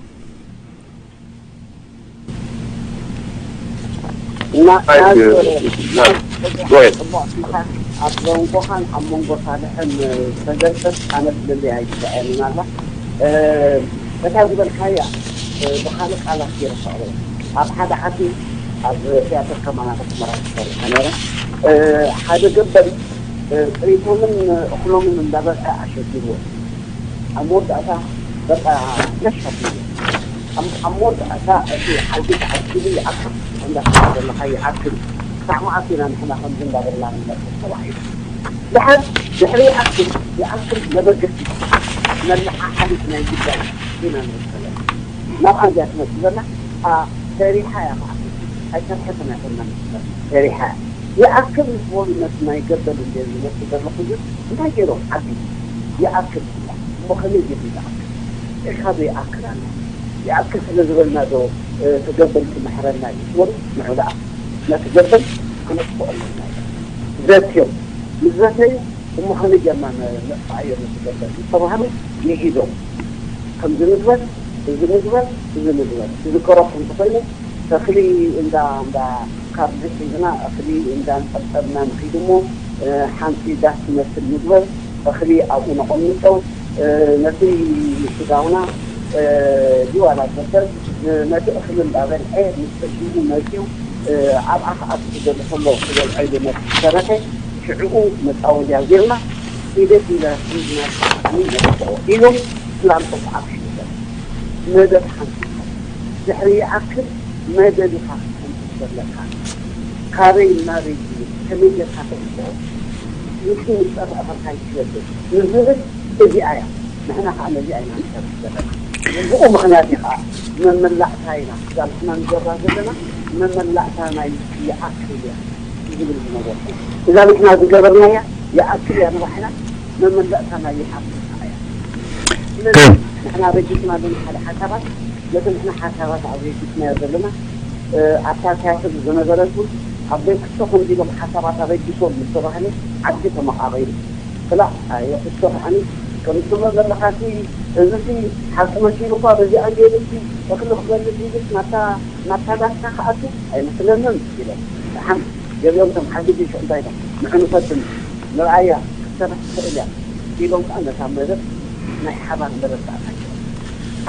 እና ናብ ጽቡቕ ጽቡቕ ጽቡቕ ጽቡቕ ጽቡቕ ጽቡቕ ጽቡቕ ጽቡቕ ጽቡቕ ጽቡቕ ጽቡቕ ጽቡቕ ኣብ መንጎኻን ኣብ መንጎ ሳልሕን ተገልጸት ኣነ ክልለይ ኣይግባእን ኣላ። እታ ዝበልካያ ብኻልእ ቃላት ገይረ ክቕርብ፣ ኣብ ሓደ ዓዲ ኣብ ቲያትር ከማና ኣስመራ ክሰርሕ ነበረ። ሓደ ገበል ጥሪቶምን እኽሎምን እንዳበልዐ ኣሸጊርዎ። ኣብ መወዳእታ በቃ ነሽ ኣቢሉ። ኣብ መወዳእታ እቲ ዓዲ ተዓዲሉ ይኣክል እንዳበልካ ዘለኻ ይኣክል። ክሳዕ መዓስ ኢና ንሕና ከምዚ እንዳበልና ንነብር ተባሂሉ። ድሓር ድሕሪ ይኣክል ይኣክል መበገሲ መለዓዓሊት ናይ ጉዳይ ኢና ንወስደላ። ናብኣ እዚኣ ትመጽእ ዘላ ሰሪሓ እያ። ኣይሰርሐትን ኣይኮንና ንስበር ሰሪሓ እያ። ይኣክል ምስ በሉ ነቲ ናይ ገበል እንደ ዝመጽእ ዘለኹ ግን እንታይ ገይሮም ዓቢ ይኣክል እሞ ከመይ ገይሩ ይኣክል ኢልካ ዶ ይኣክል ኣሎ? ይኣክል ስለ ዝበልና ዶ እቲ ገበል ክምሕረና እዩ ዝበሉ ንዑ ደኣ ነቲ ገበል ክነጥፍኦ ኣለና እዮም ዘትዮም። ምስ ዘተዩ እሞ ከመይ ጌርና ነጥፍኣዮ ነቲ ገበል ዝተባህሉ ይሒዞም። ከምዚ ንግበር፣ እዚ ንግበር፣ እዚ ንግበር። ዝዝከረኩም እንተኾይኑ ተኽሊ እንዳ እንዳ ካብ ሒዝና እኽሊ እንዳንጠብጠብና ንኺድ እሞ ሓንቲ ዳስ ትመስል ንግበር፣ እኽሊ ኣብኡ ነቐምጦ። ነቲ ስጋውና ድዩ ዋላ ሰብ ነቲ እኽሊ እንዳበልዐ ምስ ሕጂኡ መፅዩ ኣብኣ ክኣቱ ክደሊ ከሎ ክበልዐ ኢሉ ነቲ ዝተረፈ ሽዕኡ መፃወድያ ጌርና ኢደ ኢለ ሒዝና ሰዓኒ ነጥፍኦ ኢሎም ስላም ተሰዓብ ሒዘ መደብ ሓንቲ ድሕሪ ይኣክል መደብ ኢኻ ክትሕንፅፅ ዘለካ። ካበይ ናበይ እዩ? ከመይ ጌርካ ተውፅኦ? ንሱ ንፀፍዐ እንታይ ትገብር? ንዝብል እዚኣ እያ። ንሕና ከዓ ነዚኣ ኢና ንሰርሕ ዘለና። ብኡ ምኽንያት እዩ ከዓ መመላእታ ኢና እዛ ንሕና ንገብራ ዘለና መመላእታ ናይ ይኣክል እያ ዝብል ዝነበርኩ። እዛ ንሕና ዝገበርናያ ይኣክል እያ ንባሕና መመላእታ ናይ ይሓፍታ እያ። ስለዚ ንሕና በጊስና ዘለና ሓደ ሓሳባት ነቲ ንሕና ሓሳባት ኣበጊስናዮ ዘለና ኣብታ ቲያትር ዝነበረት እውን ኣብ ደቂ ኣንስትዮ ከምዚ ኢሎም ሓሳባት ኣበጊሶም ምስ ተባህለ ዓዲ ተመቓቒሉ ክላእ ኣየ ክስቶ ከዓኒ ከም ትብሎ ዘለኻሲ እዚሲ ሓቂ መሲሉ እኳ በዚኣ ገይሩሲ እኽሊ ክበልዕ ኢሉስ ናብታ ናብታ ዳስካ ክኣቱ ኣይመስለንን ኢሎም ደሓን ገሊኦም እቶም ሓንቲ ጊሽ እንታይ ኢሎም ንዑ ንፈትን ንርኣያ ክትሰርሕ ትኽእል እያ ኢሎም ከዓ ነታ መደብ ናይ ሓባር መረዳእታ ገይሮም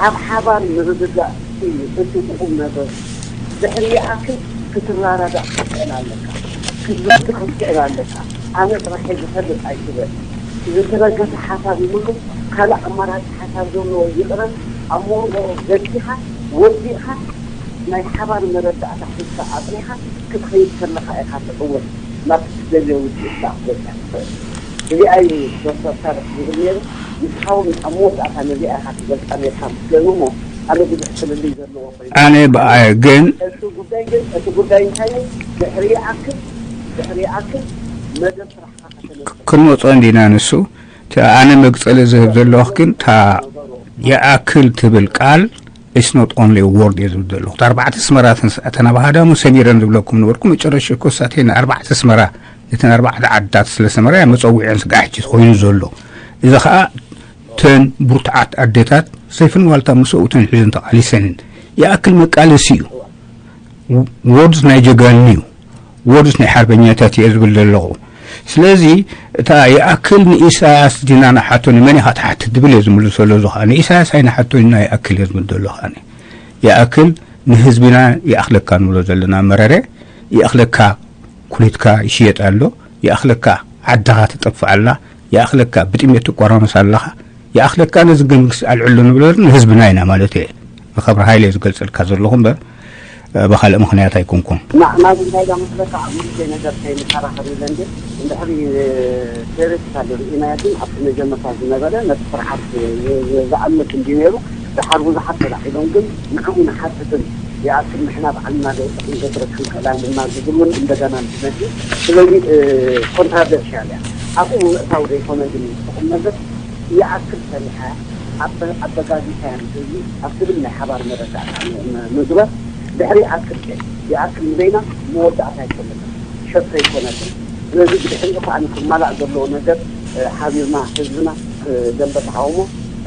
ኣብ ሓባር ምርድዳእ እዩ እቲ ቁም ነገር ድሕሪ ይኣክል ክትራዳዳእ ክትክእል ኣለካ ክትበድእ ክትክእል ኣለካ ኣነ ጥራሕ ዝፈልጥ ኣይትበል ዝተበገሰ ሓሳብ ይብሉ ካልእ ኣማራፂ ሓሳብ ዘለዎ ይቕረብ ኣብ መንጎ ዘጊኻ ወዲእኻ ናይ ሓባር መረዳእታ ሒዝካ ኣፅኒዕካ ክትኸይድ ከለኻ ኢኻ ትዕወት ናብቲ ትደልዮ ውፅኢት ከዓ ክትበፅሕ ትኽእል። እዚኣ እዩ ዶክተር ሳልሕ ዝብል ነይሩ። ንስኻ እውን ኣብ መወዳእታ ነዚኣ ኢኻ ትገልፃ ነይርካ ምስ ገሉ እሞ ኣነ ብዙሕ ፍልልይ ዘለዎ ኮይኑ ኣነ ብኣየ ግን እቲ ጉዳይ ግን እቲ ጉዳይ እንታይ እዩ? ድሕሪ ይኣክል ድሕሪ ይኣክል መደብ ስራሕኻ ከተነፅእ ክንወፅኦ እንዲና ንሱ እቲ ኣነ መግፀሊ ዝህብ ዘለኹ ግን እታ ይኣክል ትብል ቃል It's not only a word እየ ዝብል ዘለኹ። እታ ኣርባዕተ ኣስመራትን እተን ኣብ ሃዳሙ ሰሚረን ዝብለኩም ነበርኩ። መጨረሻ እኮ እሳተን ኣርባዕተ ኣስመራ ነተን ኣርባዕተ ዓድታት ስለ ሰመራ እያ መፀውዒዐን ስጋዕ ሕጂ ኮይኑ ዘሎ። እዚ ኸዓ እተን ብርቱዓት ኣዴታት ሰይፍን ዋልታ ምስ ሰብኡተን ሒዘን ተቓሊሰንን ይኣክል መቃለሲ እዩ። ወርድስ ናይ ጀጋኑ እዩ። ወርድስ ናይ ሓርበኛታት እየ ዝብል ዘለኹ። ስለዚ እታ ይኣክል ንኢሳያስ ዲና ንሓቶ ንመን ኢኻ ትሓትት ዝብል እየ ዝምልሰሉ እዚ ኸዓ ንኢሳያስ ኣይንሓቶን ኢና ይኣክል እየ ዝብል ዘሎ ኸዓ ይኣክል ንህዝብና ይኣኽለካ ንብሎ ዘለና መረረ ይኣኽለካ ኩሊትካ ይሽየጥ ኣሎ ይኣኽለካ ዓድኻ ትጠፍእ ኣላ ይኣኽለካ ብጥሜት ትቆራመስ ኣለኻ ይኣኽለካ ነዚ ህገ መንግስቲ ኣልዕሎ ንብሎ ንህዝብና ኢና ማለት እየ ንኸብሪ ሃይለ ዝገልፀልካ ዘለኹ እምበር ብኻልእ ምኽንያት ኣይኮንኩን። ናብዚ እንታይ ዳ መስለካ ኣብ ንእሽተይ ነገር ከይንከራኸር ኢለ እንዴ እንድሕሪ ቴሮሪስታል ርኢናያ ግን ኣብቲ መጀመርታ ዝነበረ ነቲ ስርዓት ዝኣምት እንዲ ነይሩ ድሓር ብዙሓት ተላዒሎም ግን ንዕኡ ንሓትትን ይኣክል ንሕና ባዕልና ለውጢ ክንገብር ክንክእል ኣለና ዝብል እውን እንደገና ምስ መፅኡ ስለዚ ኮንትራቨርሽያል እያ ኣብኡ ንምእታው ዘይኮነ ግን ቁም ነገር ይኣክል ሰሪሓ ኣበጋጊሳያ ንህዝቢ ኣብ ዝብል ናይ ሓባር መረዳእታ ንግበር ድሕሪ ይኣክል ከ ይኣክል ንበይና መወዳእታ ኣይኮነትን ሸቶ ኣይኮነትን ስለዚ ብድሕሪኡ ከዓ ክማላእ ዘለዎ ነገር ሓቢርና ህዝብና ደንበ ተቃውሞ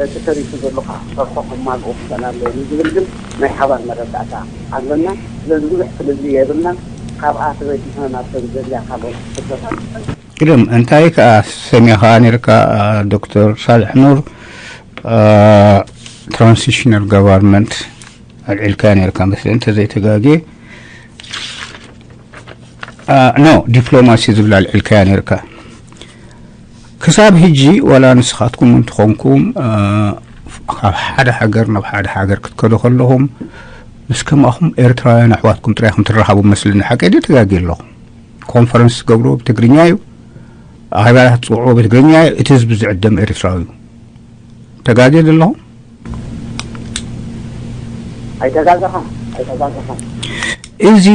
እቲ ተሪፉ ዘሎ ከዓ ክሰርሖ ከማልኦ ክኽእል ኣለዎ ንዝብል ግን ናይ ሓባር መረዳእታ ኣለና ስለዚ ብዙሕ ፍልልይ የብልናን ኣብኣ ተበጊስና ናብተን ዘድልያ ካልኦት ሕቶታት። ቅድም እንታይ ከኣ ሰሚኻ ነርካ? ዶክተር ሳልሕ ኑር፣ ትራንሲሽናል ጋቨርንመንት ኣልዒልካ ነርካ መስለ እንተዘይተጋጌ። ኖ፣ ዲፕሎማሲ ዝብል ኣልዒልካ ነርካ። ክሳብ ሕጂ ዋላ ንስኻትኩም እንትኾንኩም ካብ ሓደ ሃገር ናብ ሓደ ሃገር ክትከዱ ከለኹም ምስ ከማኹም ኤርትራውያን ኣሕዋትኩም ጥራይ ከም ትራኸቡ መስልኒ። ሓቀይ ድዩ ተጋግየ ኣለኹ? ኮንፈረንስ ትገብርዎ ብትግርኛ እዩ። ኣኼባታት ትጽውዕዎ ብትግርኛ እዩ። እቲ ህዝቢ ዝዕደም ኤርትራዊ እዩ። ተጋግየ ዶ ኣለኹ? ኣይተጋገኻን፣ ኣይተጋገኻን። እዚ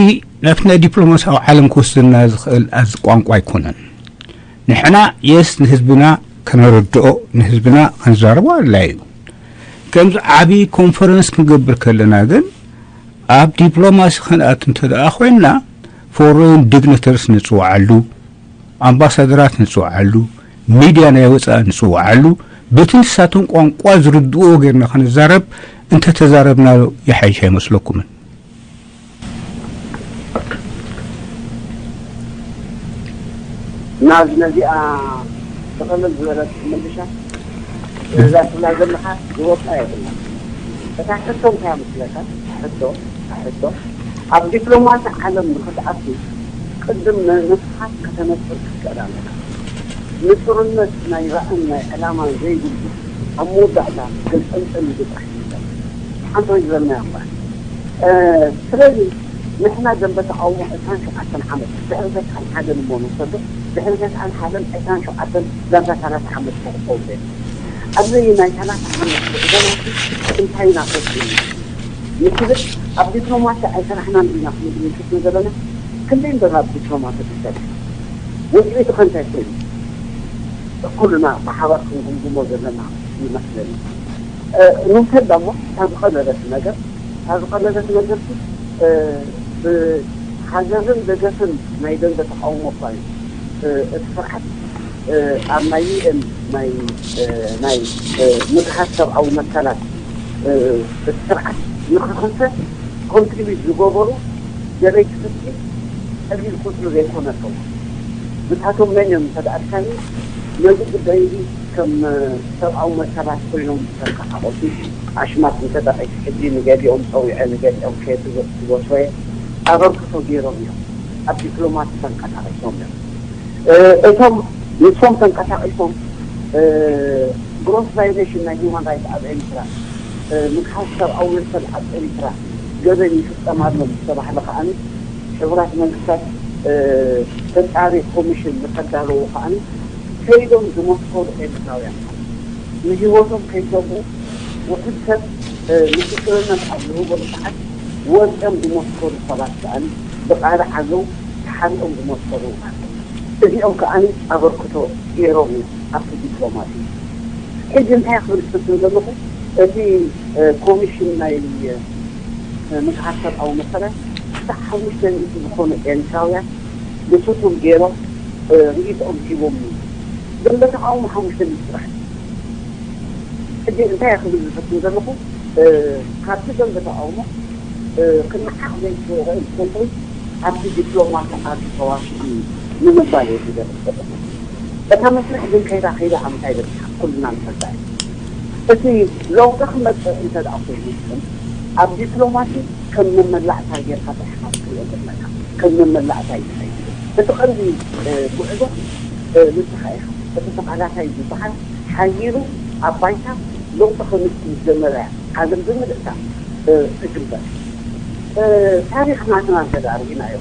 ናብቲ ናይ ዲፕሎማሲያዊ ዓለም ክወስደና ዝኽእል ኣዚ ቋንቋ ኣይኮነን። ንሕና የስ ንህዝብና ከነረድኦ ንህዝብና ክንዛረቦ ኣድላይ እዩ። ከምዚ ዓብዪ ኮንፈረንስ ክንገብር ከለና ግን ኣብ ዲፕሎማሲ ክንኣቱ እንተ ደኣ ኮይንና ፎሬን ዲግኒተርስ ንፅውዓሉ፣ ኣምባሳደራት ንፅውዓሉ፣ ሚድያ ናይ ወፃኢ ንፅውዓሉ፣ በቲ ንሳቶም ቋንቋ ዝርድእዎ ጌርና ክንዛረብ እንተተዛረብናዮ ይሓይሽ ኣይመስለኩምን? ናዝ ነዚኣ ብቐለል ዝበለት ክምልሻ እዛ ትብላ ዘለኻ ዝወጣ የብላ። እታ ሕቶ እንታይ ምስለካ? ሕቶ ሕቶ ኣብ ዲፕሎማሲ ዓለም ንኽትኣቱ ቅድም ንስኻ ከተነፅር ክትክእል ኣለካ። ንፅርነት ናይ ራእን ናይ ዕላማን ዘይብሉ ኣብ መወዳእታ ገልጠምጠም ኢሉ ጥራሕ ይምለስ። ሓንቲ ወይ ዝበልናዮ እምበር። ስለዚ ንሕና ደንበ ተቃውሞ ዕስራን ሸውዓተን ዓመት ድሕሪ ተስዓን ሓደን እሞ ንውሰዶ፣ ድሕሪ ተስዓን ሓደን ዕስራን ሸውዓተን ዳርጋ ሰላሳ ዓመት ተቆውሞ ኣብዚ ናይ ሰላሳ ዓመት ጉዕዞና እንታይ ኢና ፈፂምና ንክብል ኣብ ዲፕሎማሲ ኣይሰራሕናን ኢና ክንብል ንፍትን ዘለና። ክንደይ እምበር ኣብ ዲፕሎማሲ ትሰርሕ ውፅኢቱ ከንታይ ኮይኑ ኩልና ብሓባር ክንግምግሞ ዘለና ይመስለኒ። ንውሰድ እሞ እታ ዝቐለለት ነገር እታ ዝቐለለት ነገር ብሓገዝን ደገፍን ናይ ደንበ ተቃውሞ እኳ እዩ እቲ ስርዓት ኣብ ናይ ዩኤን ናይ ናይ ምግሃስ ሰብኣዊ መሰላት እቲ ስርዓት ንክኸሰ ኮንትሪቢዩት ዝገበሩ ገበይቲ ፍትሒ ቀሊል ቁፅሪ ዘይኮነቶም። ንሳቶም መን እዮም እንተደኣልካኒ ነዚ ጉዳይ እዚ ከም ሰብኣዊ መሰላት ኮይኖም ዝተንቀሳቐሱ ኣሽማት እንተጠቒሱ ሕጂ ንገሊኦም ፀዊዐ ንገሊኦም ከየትወስወየ ኣበርክቶ ገይሮም እዮም ኣብ ዲፕሎማሲ ተንቀሳቒሶም እዮም። እቶም ንሶም ተንቀሳቒሶም ግሮስ ቫዮሌሽን ናይ ሂውማን ራይት ኣብ ኤሪትራ ምግሃስ ሰብኣዊ መሰል ኣብ ኤሪትራ ገበን ይፍፀም ኣሎ ዝተባህለ ከዓኒ ሕቡራት መንግስታት ተፃሪ ኮሚሽን ዝተዳለዎ ከዓኒ ከይዶም ዝመስከሩ ኤርትራውያን ንህይወቶም ከይሰብኡ ውሑድ ሰብ ምስክርነት ኣብ ዝህበሉ ሰዓት ወፂኦም ዝመስከሩ ሰባት ከዓኒ ብቃልዕ ኣለዉ ተሓሪኦም ዝመስከሩ እውን ኣለዉ። እዚኦም ከዓኒ ኣበርክቶ ገይሮም እዮም ኣብቲ ዲፕሎማሲ። ሕጂ እንታይ ክብል ዝፍትን ዘለኹ እቲ ኮሚሽን ናይ ምግሃር ሰብኣዊ መሰላት ክሳዕ ሓሙሽተ ሚእቲ ዝኾኑ ኤርትራውያን ብስቱር ገይሮም ርእይቶኦም ሂቦም እዩ። ደንበ ተቃውሞ ሓሙሽተ ሚእቲ ጥራሕ እዩ። ሕጂ እንታይ እየ ክብል ዝፍትን ዘለኹ ካብቲ ደንበ ተቃውሞ ክነዓቕ ዘይክእል እንታይ ኣብቲ ዲፕሎማሲ ኣትዩ ተዋፊሩ እዩ ንምባል እየ ዝደሊ ዘለኹ። እታ መስርሕ ግን ከይዳ ከይዳ ኣብ ምንታይ በፂሓ ኩልና ንፈልጣ እዩ። እቲ ለውጢ ክመፅእ እንተ ደኣ ኮይኑ ግን ኣብ ዲፕሎማሲ ከም መመላእታ ጌርካ ጥሒኻ ክትሪኦ ዘለካ ከም መመላእታ እዩ ዝኸይድ። እቲ ቀንዲ ጉዕዞ ንስኻ ኢኻ። እቲ ተቓላሳይ ዝበሃል ሓይሉ ኣብ ባይታ ለውጢ ከምፅእ ምስ ጀመረ እያ ዓለም ብምልእታ ትግበር። ታሪኽ ናትና እንተ ደኣ ርኢናዮ፣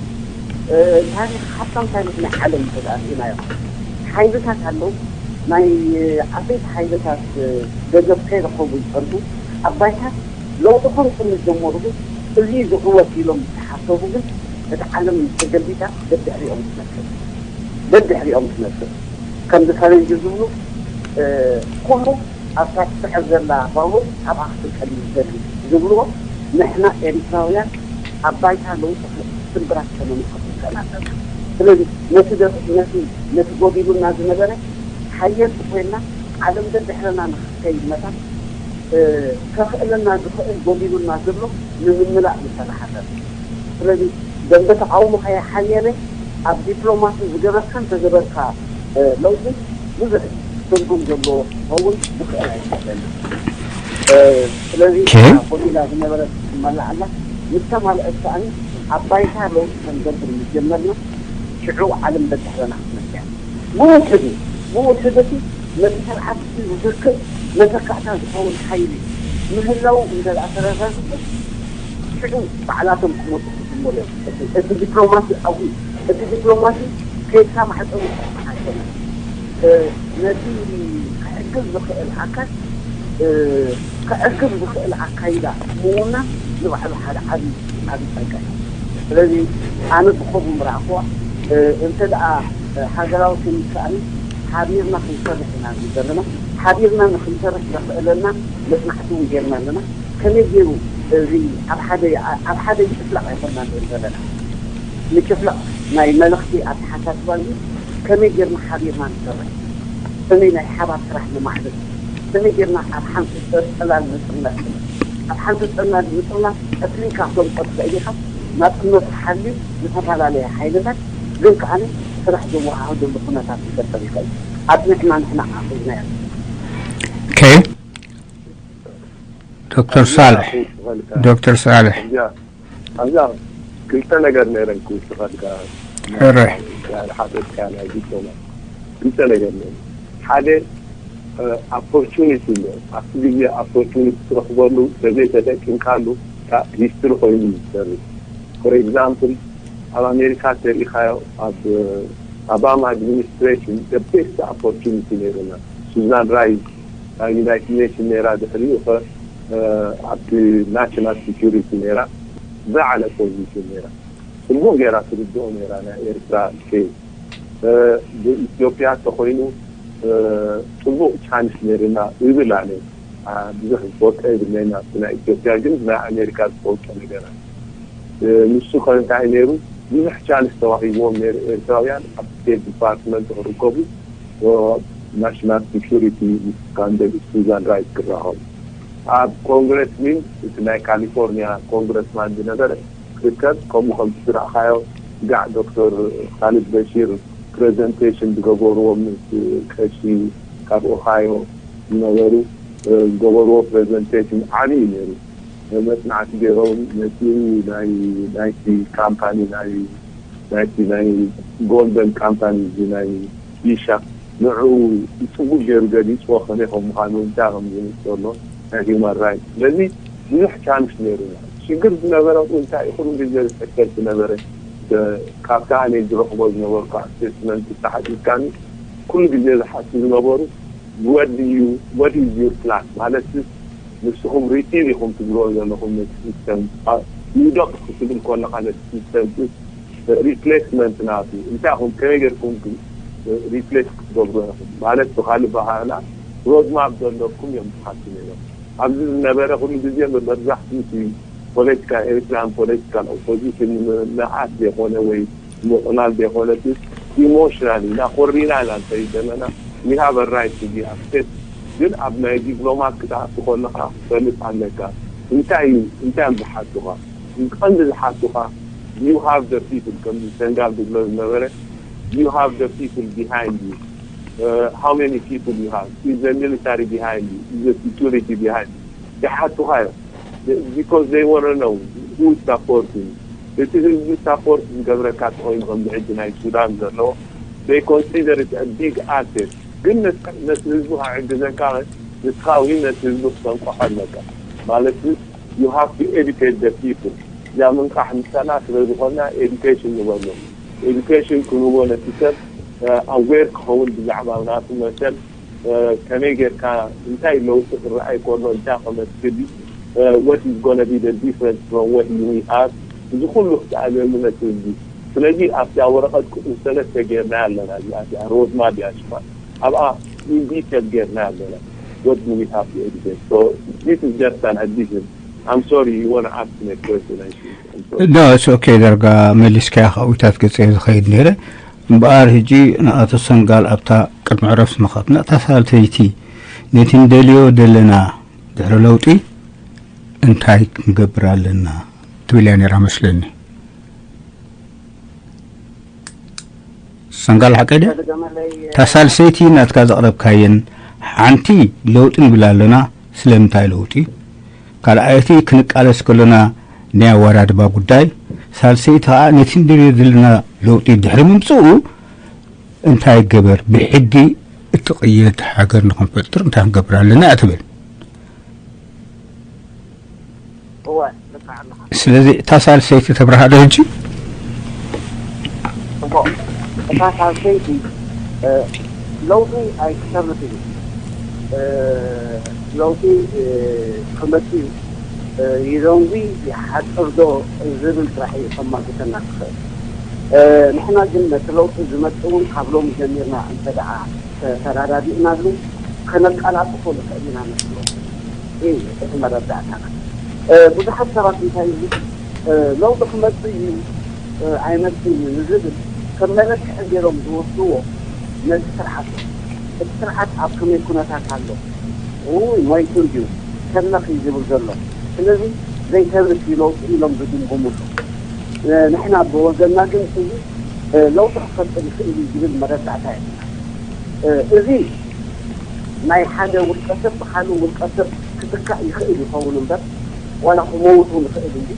ታሪኽ ሃብታም ታሪኽ ናይ ዓለም እንተ ደኣ ርኢናዮ፣ ሓይልታት ኣለዉ። ናይ ዓበይቲ ሓይልታት ደገፍ ከይረኸቡ ዝጸንሑ ኣብ ባይታ ለውጢ ከምፅኡ ምስ ጀመሩ ግን እዚ ዝዕወት ኢሎም ዝተሓሰቡ ግን እቲ ዓለም ተገልቢጣ ደድሕሪኦም ትመፅእ። ደድሕሪኦም ትመፅእ። ከምዚ ፈረንጂ ዝብሉ ኩሉ ኣብታ ትስዕር ዘላ ባቡር ኣብኣ ክትቀል ዝደሊ ዝብልዎ ንሕና ኤሪትራውያን ኣብ ባይታ ለውጢ ስምብራት ከነምፅእ ክንክእል ኣለና። ስለዚ ነቲ ነቲ ነቲ ጎዲሉና ዝነበረ ሓየልቲ ኮይንና ዓለም ደድሕረና ንክትከይድ መታን ከኽእለና ዝኽእል ጎዲሉና ዘሎ ንምምላእ ንሰራሕ ኣለና። ስለዚ ደንበ ተቃውሞ ከይሓየለ ኣብ ዲፕሎማሲ ዝገበርካን ተገበርካ ለውጢ ብዙሕ ትርጉም ዘለዎ ክኸውን ዝኽእል ኣይመስለኒ። ስለዚ ጎዲላ ዝነበረት ትመላእ ኣላ። ምስ ተማልአት ከኣ ኣብ ባይታ ለውጢ ክንገብር ምስ ጀመርና ሽዑ ዓለም በዳህበና ክትመጽእ እያ። ብውሕዱ ብውሕዱ እቲ ነቲ ስርዓት ዝዝክር መተካእታ ዝኸውን ሓይሊ ምህላው እንተ ደኣ ተረጋግጹ ሽዑ ባዕላቶም ክመጹ ክጅምሩ እዮም። እቲ ዲፕሎማሲ ኣብኡ እቲ ዲፕሎማሲ ከይድካ ማሕጸኑ ኣይኮነን። ነቲ ክዕግዝ ዝኽእል ኣካል ክዕግዝ ዝኽእል ኣካይዳ ምውናን ንባዕሉ ሓደ ዓብዪ ዓብዪ ጸጋ እዩ። ስለዚ ኣነ ብኸምኡ ምረኣኽዋ እንተ ደኣ ሃገራዊ ክንከኣል ሓቢርና ክንሰርሕ ኢና ዘለና። ሓቢርና ንክንሰርሕ ዘኽእለና መጽናዕቲ እውን ጌርና ኣለና። ከመይ ገይሩ እዚ ኣብ ሓደ ኣብ ሓደ ይጭፍለቕ ኣይኮንና ንርኢ ዘለና። ምጭፍለቕ ናይ መልእኽቲ ኣተሓሳስባ እዩ። ከመይ ጌርና ሓቢርና ንሰርሕ፣ ከመይ ናይ ሓባር ስራሕ ንማዕብል፣ ከመይ ጌርና ኣብ ሓንቲ ጽላል ንጽመድ፣ ኣብ ሓንቲ ጽላል ምጽላል ቀትሪ ካብቶም ቆጥ ክእል ኢኻ ናጽነቱ ሓልዩ ዝተፈላለየ ሓይልታት ግን ከኣ ስራሕ ዘወሃህደሉ ኩነታት ክፈጠር ይኽእል። ኣጽኒዕና ንሕና ኣኺልናዮ። ኦኬ ዶክተር ሳልሕ ዶክተር ሳልሕ ኣብዛ ክልተ ነገር ነይረን ክውስኸልካ ሕራይ ሓተትካ ናይ ዲፕሎማ ክልተ ነገር ነይሩ ሓደ ኦፖርቹኒቲ ኣሎ ኣብቲ ግዜ ኦፖርቹኒቲ ትረኽበሉ ተዘይተጠቂምካሉ ሂስትሪ ኮይኑ እዩ ዝሰርሕ for example ኣብ ኣሜሪካ ተሪኢኻዮ ኣብ ኣባማ ኣድሚኒስትሬሽን the best opportunity ነይሩና ሱዛን ራይስ ኣብ ዩናይትድ ኔሽን ነይራ ድሕሪኡ ከ ኣብቲ ናሽናል ሴኩሪቲ ነይራ ዝለዓለ ፖዚሽን ነይራ ጽቡቕ ገይራ ትርድኦ ነይራ ናይ ኤርትራ ኬዝ ብኢትዮጵያ ተኮይኑ ጽቡቕ ቻንስ ነይርና ይብል ኣነ ብዙሕ ዝፈልጦ የብለይን ኣብቲ ናይ ኢትዮጵያ ግን ናይ ኣሜሪካ ዝፈልጦ ነገራት ንሱ ከ እንታይ ነይሩ ብዙሕ ቻንስ ተዋሂብዎም ነይሩ ኤርትራውያን ኣብ ስቴት ዲፓርትመንት ክርከቡ ናሽናል ሴኩሪቲ ስካንደል ሱዛን ራይስ ክራኸቡ ኣብ ኮንግረስ ዊን እቲ ናይ ካሊፎርኒያ ኮንግረስማን ዝነበረ ክርከብ ከምኡ ከም ዝረእኻዮ ጋዕ ዶክተር ካሊድ በሺር ፕሬዘንቴሽን ዝገበርዎ ምስ ቀሺ ካብ ኦሃዮ ዝነበሩ ዝገበርዎ ፕሬዘንቴሽን ዓብዪ ነይሩ መፅናዕቲ ገይሮም መፂኡ ናይ ናይቲ ካምፓኒ ናይ ናይቲ ናይ ጎልደን ካምፓኒ እዚ ናይ ቢሻ ንዕኡ ፅቡቅ ገይሩ ገሊፅዎ ከመይ ከም ምዃኑ እንታይ ከም ዝምፅእ ኣሎ ናይ ሂውማን ራይት ስለዚ ብዙሕ ቻንስ ነይሩና ሽግር ዝነበረ እንታይ ኩሉ ግዜ ዝሕተል ዝነበረ ካብታ ኣነ ዝረኽቦ ዝነበርኩ ኣሴስመንት ተሓቲትካኒ ኩሉ ግዜ ዝሓቱ ዝነበሩ what do you what is your plan ማለት ንስኹም ሪሲቭ ኢኹም ትግብሮ ዘለኹም ነቲ ሲስተም ንደቕ ክትብል ከለኻ ነቲ ሲስተም ሪፕሌስመንት ናቱ እንታይ ኹም ከመይ ገርኩም ሪፕሌስ ክትገብሩ ኢኹም ማለት ብካልእ በሃላ ሮድማፕ ዘለኩም እዮም ትሓቱ ነይሮም ኣብዚ ዝነበረ ኩሉ ግዜ መብዛሕትኡ ፖለቲካ ኤርትራን ፖለቲካል ኦፖዚሽን ንምንዓት ዘይኮነ ወይ ምቕላል ዘይኮነ ኢሞሽናል ኢና ኮሪና ኢና ንኸይድ ዘለና we have a right to be upset ግን ኣብ ናይ ዲፕሎማት ክትኣቱ ከለኻ ክፈልጥ ኣለካ እንታይ እዩ እንታይ እዮም ዝሓቱኻ ቀንዲ ዝሓቱኻ you have the people ከም ሰንጋል ዝብሎ ዝነበረ you have the people behind you uh, how many people you have is the military behind you is the security behind you ይሓቱኻ እዮም because they want to know who is supporting እቲ ህዝቢ ሳፖርት ዝገብረካ ተኮይኑ ከምዚ ሕጂ ናይ ሱዳን ዘሎ they consider it a big asset ግን ነቲ ህዝቢ ክዕግዘካ ንስኻ እውን ነቲ ህዝቢ ክተንቀሖ ኣለካ ማለት you have to educate the people እዛ ምንቃሕ ምሳና ስለ ዝኾና education ንበሎ education ክንህቦ ነቲ ሰብ aware ክኸውን ብዛዕባ ናቱ መሰል ከመይ ጌርካ እንታይ ለውጢ ክረኣይ ከሎ እንታይ ከመስል what is gonna be the difference from what we have እዚ ኩሉ ክትኣልየሉ ነቲ ህዝቢ ስለዚ ኣብታ ወረቐት ቁፅሪ ሰለስተ ጌርና ኣለና እዚኣ እዚኣ ሮድማፕ እያ ሽማ ኣብኣ ኢንዲቴል ጌርና ኣለና what do we have to educate so this is just an addition I'm sorry you want to ask me a question I think I'm sorry no it's okay ዳርጋ መሊስካያ ካብኡታት ገፀ ዝኸይድ ነይረ እምበኣር ሕጂ ንኣቶ ሰንጋል ኣብታ ቅድሚ ዕረፍቲ ምኻድ ነታ ሳልሰይቲ ነቲ ንደልዮ ዘለና ድሕሪ ለውጢ እንታይ ክንገብር ኣለና ትብል እያ ነይራ መስለኒ ኣንጋል ሓቀደ፣ እታ ሳልሰይቲ ናትካ ዘቕረብካየን ሓንቲ ለውጢ ንብል ኣለና። ስለምንታይ ለውጢ? ካልኣይቲ ክንቃለስ ከሎና ናይ ኣወራድባ ጉዳይ፣ ሳልሰይቲ ከዓ ነቲ ንደልዮ ዘለና ለውጢ ድሕሪ ምምፅኡ እንታይ ገበር ብሕጊ እትቕየድ ሃገር ንኽንፈጥር እንታይ ክንገብር ኣለና እያ ትብል። እወ ልክዕ ኣለኻ። ስለዚ እታ ሳልሰይቲ ተብርሃ ዶ ሕጂ? ጽቡቕ። እታ ሳልሰይቲ ለውጢ ኣይክሰርት እዩ። ለውጢ ክመጽእ እዩ። ይዘንጉ ይሓጽር ዶ ዝብል ጥራሕ እዩ ከማግተና ክኽእል። ንሕና ግን ነቲ ለውጢ ዝመጽእ እውን ካብ ሎሚ ጀሚርና እንተ ደኣ ተረዳዲእናሉ ከነቀላጥፎ ንኽእል ኢና ነቲ ለውጢ። እዩ እቲ መረዳእታና። ብዙሓት ሰባት እንታይ ይብሉ፣ ለውጢ ክመጽእ እዩ ኣይመጽእ እዩ ንዝብል ከም መለክዒ ገይሮም ዝወስድዎ ነቲ ስርዓት እዩ። እቲ ስርዓት ኣብ ከመይ ኩነታት ኣሎ፣ ውይ ሞይቱ እንድዩ፣ ተነኽ እዩ ዝብል ዘሎ። ስለዚ ዘይተርፍ እዩ ለውጢ ኢሎም ዝግምግምሉ። ንሕና ብወገንና ግን እዚ ለውጢ ክፈጥር ይኽእል እዩ ዝብል መረዳእታ የብልና። እዚ ናይ ሓደ ውልቀ ሰብ ብካልእ ውልቀ ሰብ ክትካእ ይኽእል ይኸውን እምበር ዋላ ክመውት እውን ይኽእል እንጂ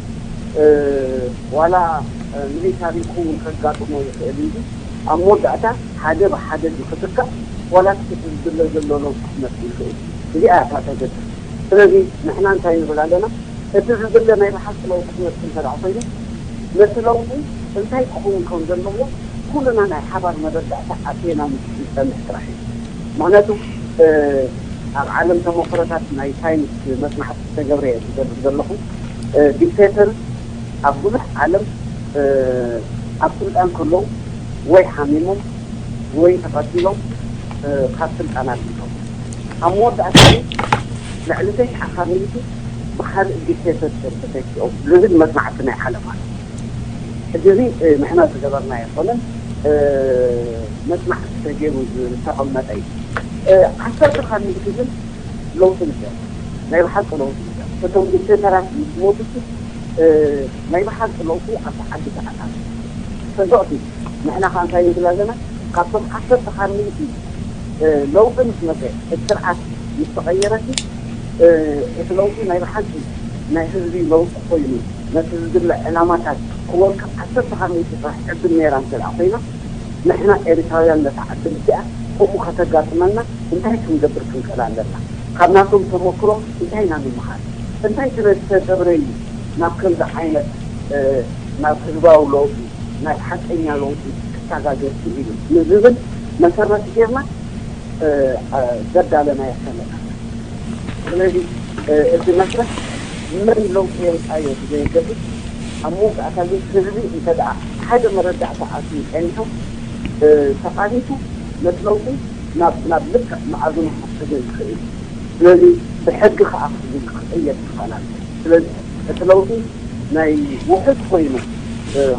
ዋላ ሚሊታሪ ክውን ከጋጥሞ ይኽእል እንጂ ኣብ መወዳእታ ሓደ ብሓደ እዩ ክትካእ ዋላ እቲ ዝድለ ዘሎ ለውጢ ክመጽእ ይኽእል። እዚኣ እያ እታ ተገድስ። ስለዚ ንሕና እንታይ ንብል ኣለና? እቲ ዝድለ ናይ ብሓቂ ለውጢ ክመጽእ እንተ ደኣ ኮይኑ ነቲ ለውጢ እንታይ ክኸውን ከም ዘለዎ ኩልና ናይ ሓባር መረዳእታ ኣትየና ምስ ዝጸንሕ ጥራሕ እዩ። ምኽንያቱ ኣብ ዓለም ተመክሮታት ናይ ሳይንስ መጽናዕቲ ዝተገብረ እየ ዝገብር ዘለኹ። ዲክቴተር ኣብ ብዙሕ ዓለም ኣብ ስልጣን ከለዉ ወይ ሓሚሞም ወይ ተቐቲሎም ካብ ስልጣን ኣልቢሶም ኣብ መወዳእታ ግን ልዕሊ ተሽዓ ካብ ሚእቲ ብካልእ ዲክቴተርሽፕ ተተኪኦም ዝብል መጽናዕቲ ናይ ዓለም ኣሎ። ሕጂ እዚ ንሕና ዝገበርና ኣይኮነን፣ መጽናዕቲ ተገይሩ ዝተቐመጠ እዩ። ዓሰርተ ካብ ሚእቲ ግን ለውጢ ንገር ናይ ብሓቂ ለውጢ ንገር እቶም ዲክቴተራት ምስ ሞቱ ናይ ብሓቂ ለውጢ ኣብቲ ዓዲ ተዓታት ተንተቕቲ ንሕና ከዓ እንታይ ንብል ኣለና ካብቶም ዓሰርተ ካብ ሚእቲ ለውጢ ምስ መፀ እቲ ስርዓት ምስ ተቐየረሲ እቲ ለውጢ ናይ ብሓቂ ናይ ህዝቢ ለውጢ ኮይኑ ነቲ ዝድለ ዕላማታት ክወቅዕ ዓሰርተ ካብ ሚእቲ ጥራሕ ዕድል ነይራ እንተ ኮይና ንሕና ኤርትራውያን ነታ ዕድል እዚኣ ከምኡ ከተጋጥመና እንታይ ክንገብር ክንክእል ኣለና? ካብ ናቶም ተመክሮ እንታይ ኢና ንምሃር? እንታይ ስለ ዝተገብረ እዩ ናብ ከምዚ ዓይነት ናብ ህዝባዊ ለውጢ ናይ ሓቀኛ ለውጢ ክሰጋገር ክኢሉ ንዝብል መሰረት ጌርና ዘዳለናዮ ሰነድ ኣሎ። ስለዚ እቲ መስርሕ መን ለውጢ የምፃዮ ብዘየገድስ ኣብ መወዳእታ ግን ህዝቢ እንተ ደኣ ሓደ መረዳእታ ኣትዩ ፀኒሑ ተቓሊሱ ነቲ ለውጢ ናብ ልክዕ መኣዝኑ ክወስዶ ይኽእል እዩ። ስለዚ ብሕጊ ከዓ ክቕየር ይኽእል ኣሎ። ስለዚ እቲ ለውጢ ናይ ውሑድ ኮይኑ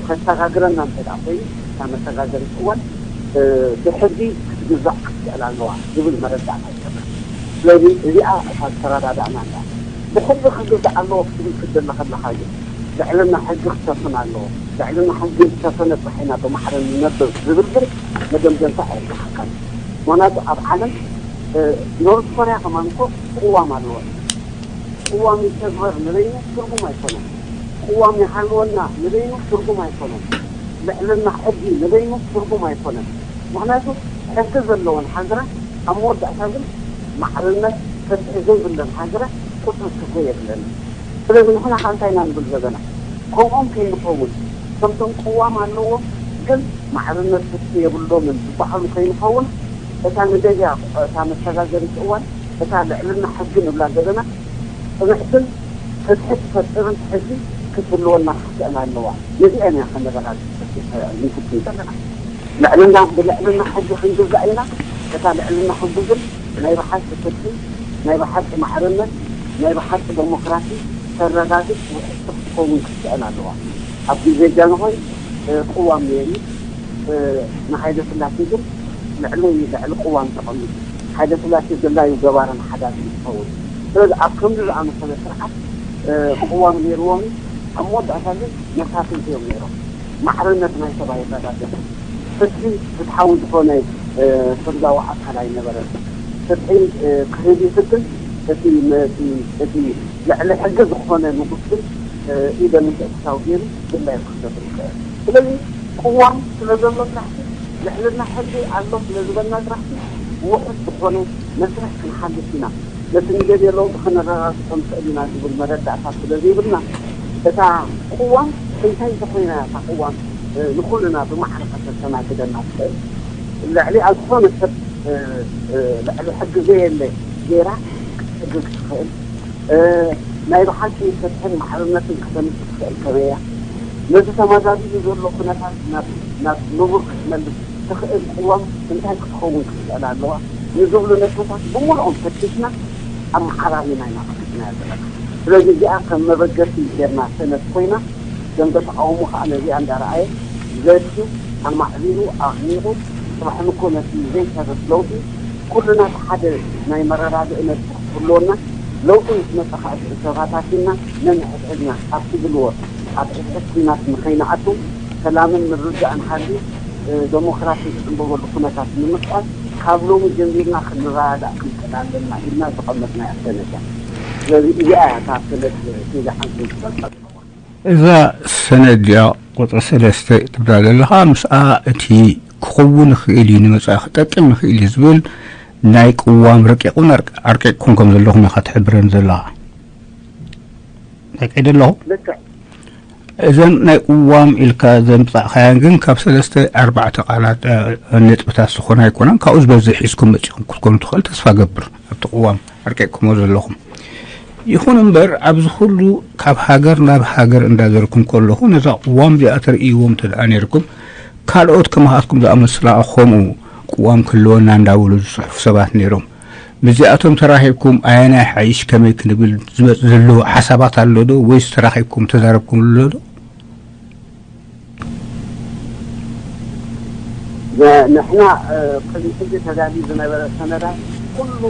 ከሰጋግረና እንተ ደኣ ኮይኑ እታ መሰጋገሪት እዋን ብሕጊ ክትግዛእ ክትክእል ኣለዋ ዝብል መረዳእታ ይሰብር። ስለዚ እዚኣ እታ ዝተረዳዳእና እያ። ብሕጊ ክግዛእ ኣለዎ ክትብል ክትደሊ ከለኻ ግን ልዕልና ሕጊ ክሰፍን ኣለዎ። ልዕልና ሕጊ ዝሰፈነ ጥራሕ ኢና ብማዕረ ንነብር ዝብል ግን መደምደምታ ኣየብዝሓካን። ምኽንያቱ ኣብ ዓለም ኖርዝ ኮርያ ከማን እኮ ቅዋም ኣለዎ። ቅዋም ይተግበር ንበይኑ ትርጉም ኣይኮነን። ቅዋም ይሃልወና ንበይኑ ትርጉም ኣይኮነን። ልዕልና ሕጊ ንበይኑ ትርጉም ኣይኮነን። ምኽንያቱ ሕጊ ዘለወን ሃገራት ኣብ መወዳእታ ግን ማዕርነት ፍትሒ ዘይብለን ሃገራት ቁፅሪ ስፍሪ የብለን። ስለዚ ንሕና ከዓ እንታይ ኢና ንብል ዘለና? ከምኦም ከይንኸውን ከምቶም ቅዋም ኣለዎም ግን ማዕርነት ፍትሒ የብሎምን ዝበሃሉ ከይንኸውን እታ ንገዚኣ እታ መሰጋገሪት እዋን እታ ልዕልና ሕጊ ንብላ ዘለና ፅንዕትን ፍትሒ ትፈጥርን ሕጊ ክትህልወና ክትክእል ኣለዋ። ነዚአን እያ ከነረጋግፅ ንፍትን ዘለና። ልዕልና ብልዕልና ሕጊ ክንግዛእ ኢና። እታ ልዕልና ሕጊ ግን ናይ ብሓቂ ፍትሒ፣ ናይ ብሓቂ ማዕርነት፣ ናይ ብሓቂ ዴሞክራሲ ተረጋግፅ ውሕስቲ ክትኸውን ክትክእል ኣለዋ። ኣብ ግዜ ጃንሆይ ቅዋም ነይሩ። ንሃይለ ስላሴ ግን ልዕሊ ልዕሊ ቅዋም ተቐሚጡ። ሃይለ ስላሴ ድላዩ ገባርን ሓዳግን ይኸውን። ስለዚ ኣብ ከምዚ ዝኣመሰለ ስርዓት ቅዋም ነይርዎም እዩ። ኣብ መወዳእታ ግን መሳፍንቲ እዮም ነይሮም። ማዕርነት ናይ ሰብ ኣየረጋገፅን። ፍትሒ ፍትሓዊ ዝኾነ ፍርዳዊ ኣካል ኣይነበረን። ፍትሒ ክህብ ይፍትን እቲ እቲ ልዕሊ ሕጊ ዝኾነ ንጉስ ግን ኢደ ምትእትታው ገይሩ ግላይ ክሰብ ይኽእል። ስለዚ ቅዋም ስለ ዘሎ ስራሕቲ ልዕልና ሕጊ ኣሎ ስለ ዝበልና ስራሕቲ ውሑድ ዝኾነ መስርሕ ክንሓልፍ ኢና። ነቲ ንደልዮ ለውጢ ከነረጋግጾ ንኽእል ኢና ዝብል መረዳእታ ስለ ዘይብልና እታ ቅዋም እንታይ እንተኾይና እታ ቅዋም ንኹልና ብማዕረ ከተስተናግደና ትኽእል። ልዕሊኣ ዝኾነ ሰብ ልዕሊ ሕጊ ዘየለ ጌራ ክትሕግግ ትኽእል። ናይ ብሓቂ ፍትሕን ማዕርነትን ክተምጽእ ትኽእል ከመይ እያ? ነዚ ተመዛቢሉ ዘሎ ኩነታት ናብ ንቡር ክትመልስ ትኽእል ቅዋም እንታይ ክትኸውን ክትኽእል ኣለዋ? ንዝብሉ ነጥብታት ብምሉኦም ፈቲሽና ኣመዓራሪና ኢና ቀሪብናያ ዘለና። ስለዚ እዚኣ ከም መበገሲ ጌርና ሰነድ ኮይና ደንበ ተቃውሞ ከዓ ነዚኣ እንዳረኣየ ዘትዩ ኣማዕቢሉ ኣቕኒቑ ጽባሕ ንኮ ነቲ ዘይተርፍ ለውጢ ኩልና ሓደ ናይ መረዳድእ ነጥቢ ክህልወና ለውጢ ምስ መጸ ከዓ እቲ ተባታቲና ነንሕድሕድና ኣብቲ ብልዎ ኣብ ሕድሕድ ኩናት ንኸይንኣቱ ሰላምን ምርድዳእን ሃልዩ ደሞክራሲ ዝዕንበበሉ ኩነታት ንምፍጣር ካብ ሎሚ ጀሚርና ክንረዳዳእ ክንክእል ኣለና ኢልና ዘቐመጥናያ ሰነድ እያ። ስለዚ እዚኣ እያ እታ ሰነድ ሒዛ ሓንቲ ትጠልጠል። እዛ ሰነድ እዚኣ ቁፅሪ ሰለስተ ትብላ ዘለኻ ምስኣ እቲ ክኸውን ይኽእል እዩ ንመፃኢ ክጠቅም ይኽእል እዩ ዝብል ናይ ቅዋም ረቂቕ እውን ኣርቂቕኩም ከም ዘለኹም ኢኻ ትሕብረን ዘለኻ። ረቂቕ ኣለኹ። ልክዕ። እዘን ናይ ቅዋም ኢልካ ዘምፃእካያን ግን ካብ ሰለስተ ኣርባዕተ ቃላት ነጥብታት ዝኾና ኣይኮነን። ካብኡ ዝበዝሕ ሒዝኩም መፂኹም ክትኮኑ ትኽእል ተስፋ ገብር ኣብቲ ቅዋም ኣርቂቕኩሞ ዘለኹም። ይኹን እምበር ኣብዚ ኩሉ ካብ ሃገር ናብ ሃገር እንዳዘርኩም ከለኹ ነዛ ቅዋም እዚኣ ተርእይዎም እንተ ደኣ ነይርኩም ካልኦት ከማኻትኩም ዝኣመስላ ከምኡ ቅዋም ክህልወና እንዳበሉ ዝፅሕፉ ሰባት ነይሮም። ምስዚኣቶም ተራኺብኩም ኣየናይ ሓይሽ ከመይ ክንብል ዝመፅእ ዘሎ ሓሳባት ኣሎ ዶ ወይስ ተራኺብኩም ተዛረብኩም ኣሎ ዶ? ንሕና ቅድሚ ሕጂ ተዳልዩ ዝነበረ ሰነዳት ኩሉ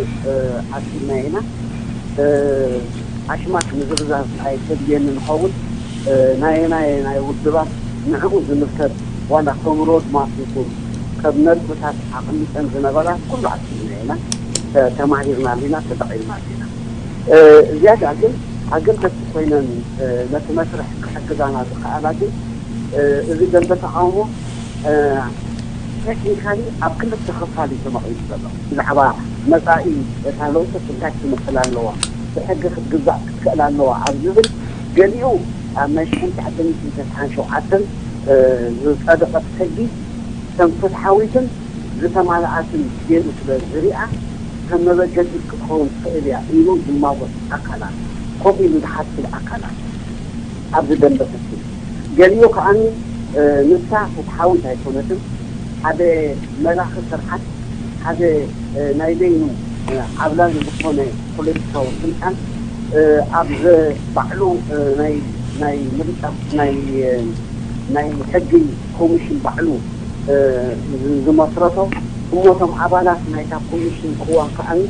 ኣኪብና ኢና። ኣሽማት ምዝርዛር ኣይተድልየኒ ንኸውን ናየናየ ናይ ውድባት ንዕኡ ዝምልከት ዋላ ከም ሮድ ማፕ ይኹን ከም ነጥብታት ኣቐሚጠን ዝነበራ ኩሉ ኣኪብና ኢና። ተማሂርናሉ ኢና፣ ተጠቒምናሉ ኢና። ዝያዳ ግን ኣገደስቲ ኮይነን ነቲ መስርሕ ክሕግዛና ዝኸኣላ ግን እዚ ደንበ ተቓውሞ ቴክኒካሊ ኣብ ክልተ ክፋል እዩ ተመቒሉ ዘሎ። ብዛዕባ መፃኢ እታ ለውጢ እንታይ ክትመስል ኣለዋ፣ ብሕጊ ክትግዛእ ክትክእል ኣለዋ ኣብ ዝብል ገሊኡ ኣብ ናይ ሽሕን ትሽዓተ ሚእትን ተስዓን ሸውዓተን ዝፀደቐት ሕጊ ከም ፍትሓዊትን ዝተማልኣትን ገይሩ ስለ ዝሪኣ ከም መበገሲት ክትኸውን ትኽእል እያ ኢሉ ዝማጎት ኣካላት ኮፍ ኢሉ ዝሓስብ ኣካላት ኣብዚ ደንበ ፍትሒ ገሊኡ ከዓኒ ንሳ ፍትሓዊት ኣይኮነትን ሓደ መላኺ ስርዓት ሓደ ናይ በይኑ ዓብላሊ ዝኾነ ፖለቲካዊ ስልጣን ኣብ ባዕሉ ናይ ናይ ምርጫ ናይ ናይ ሕጊ ኮሚሽን ባዕሉ ዝመስረቶ እሞቶም ኣባላት ናይታ ኮሚሽን ክዋን ከዓኒ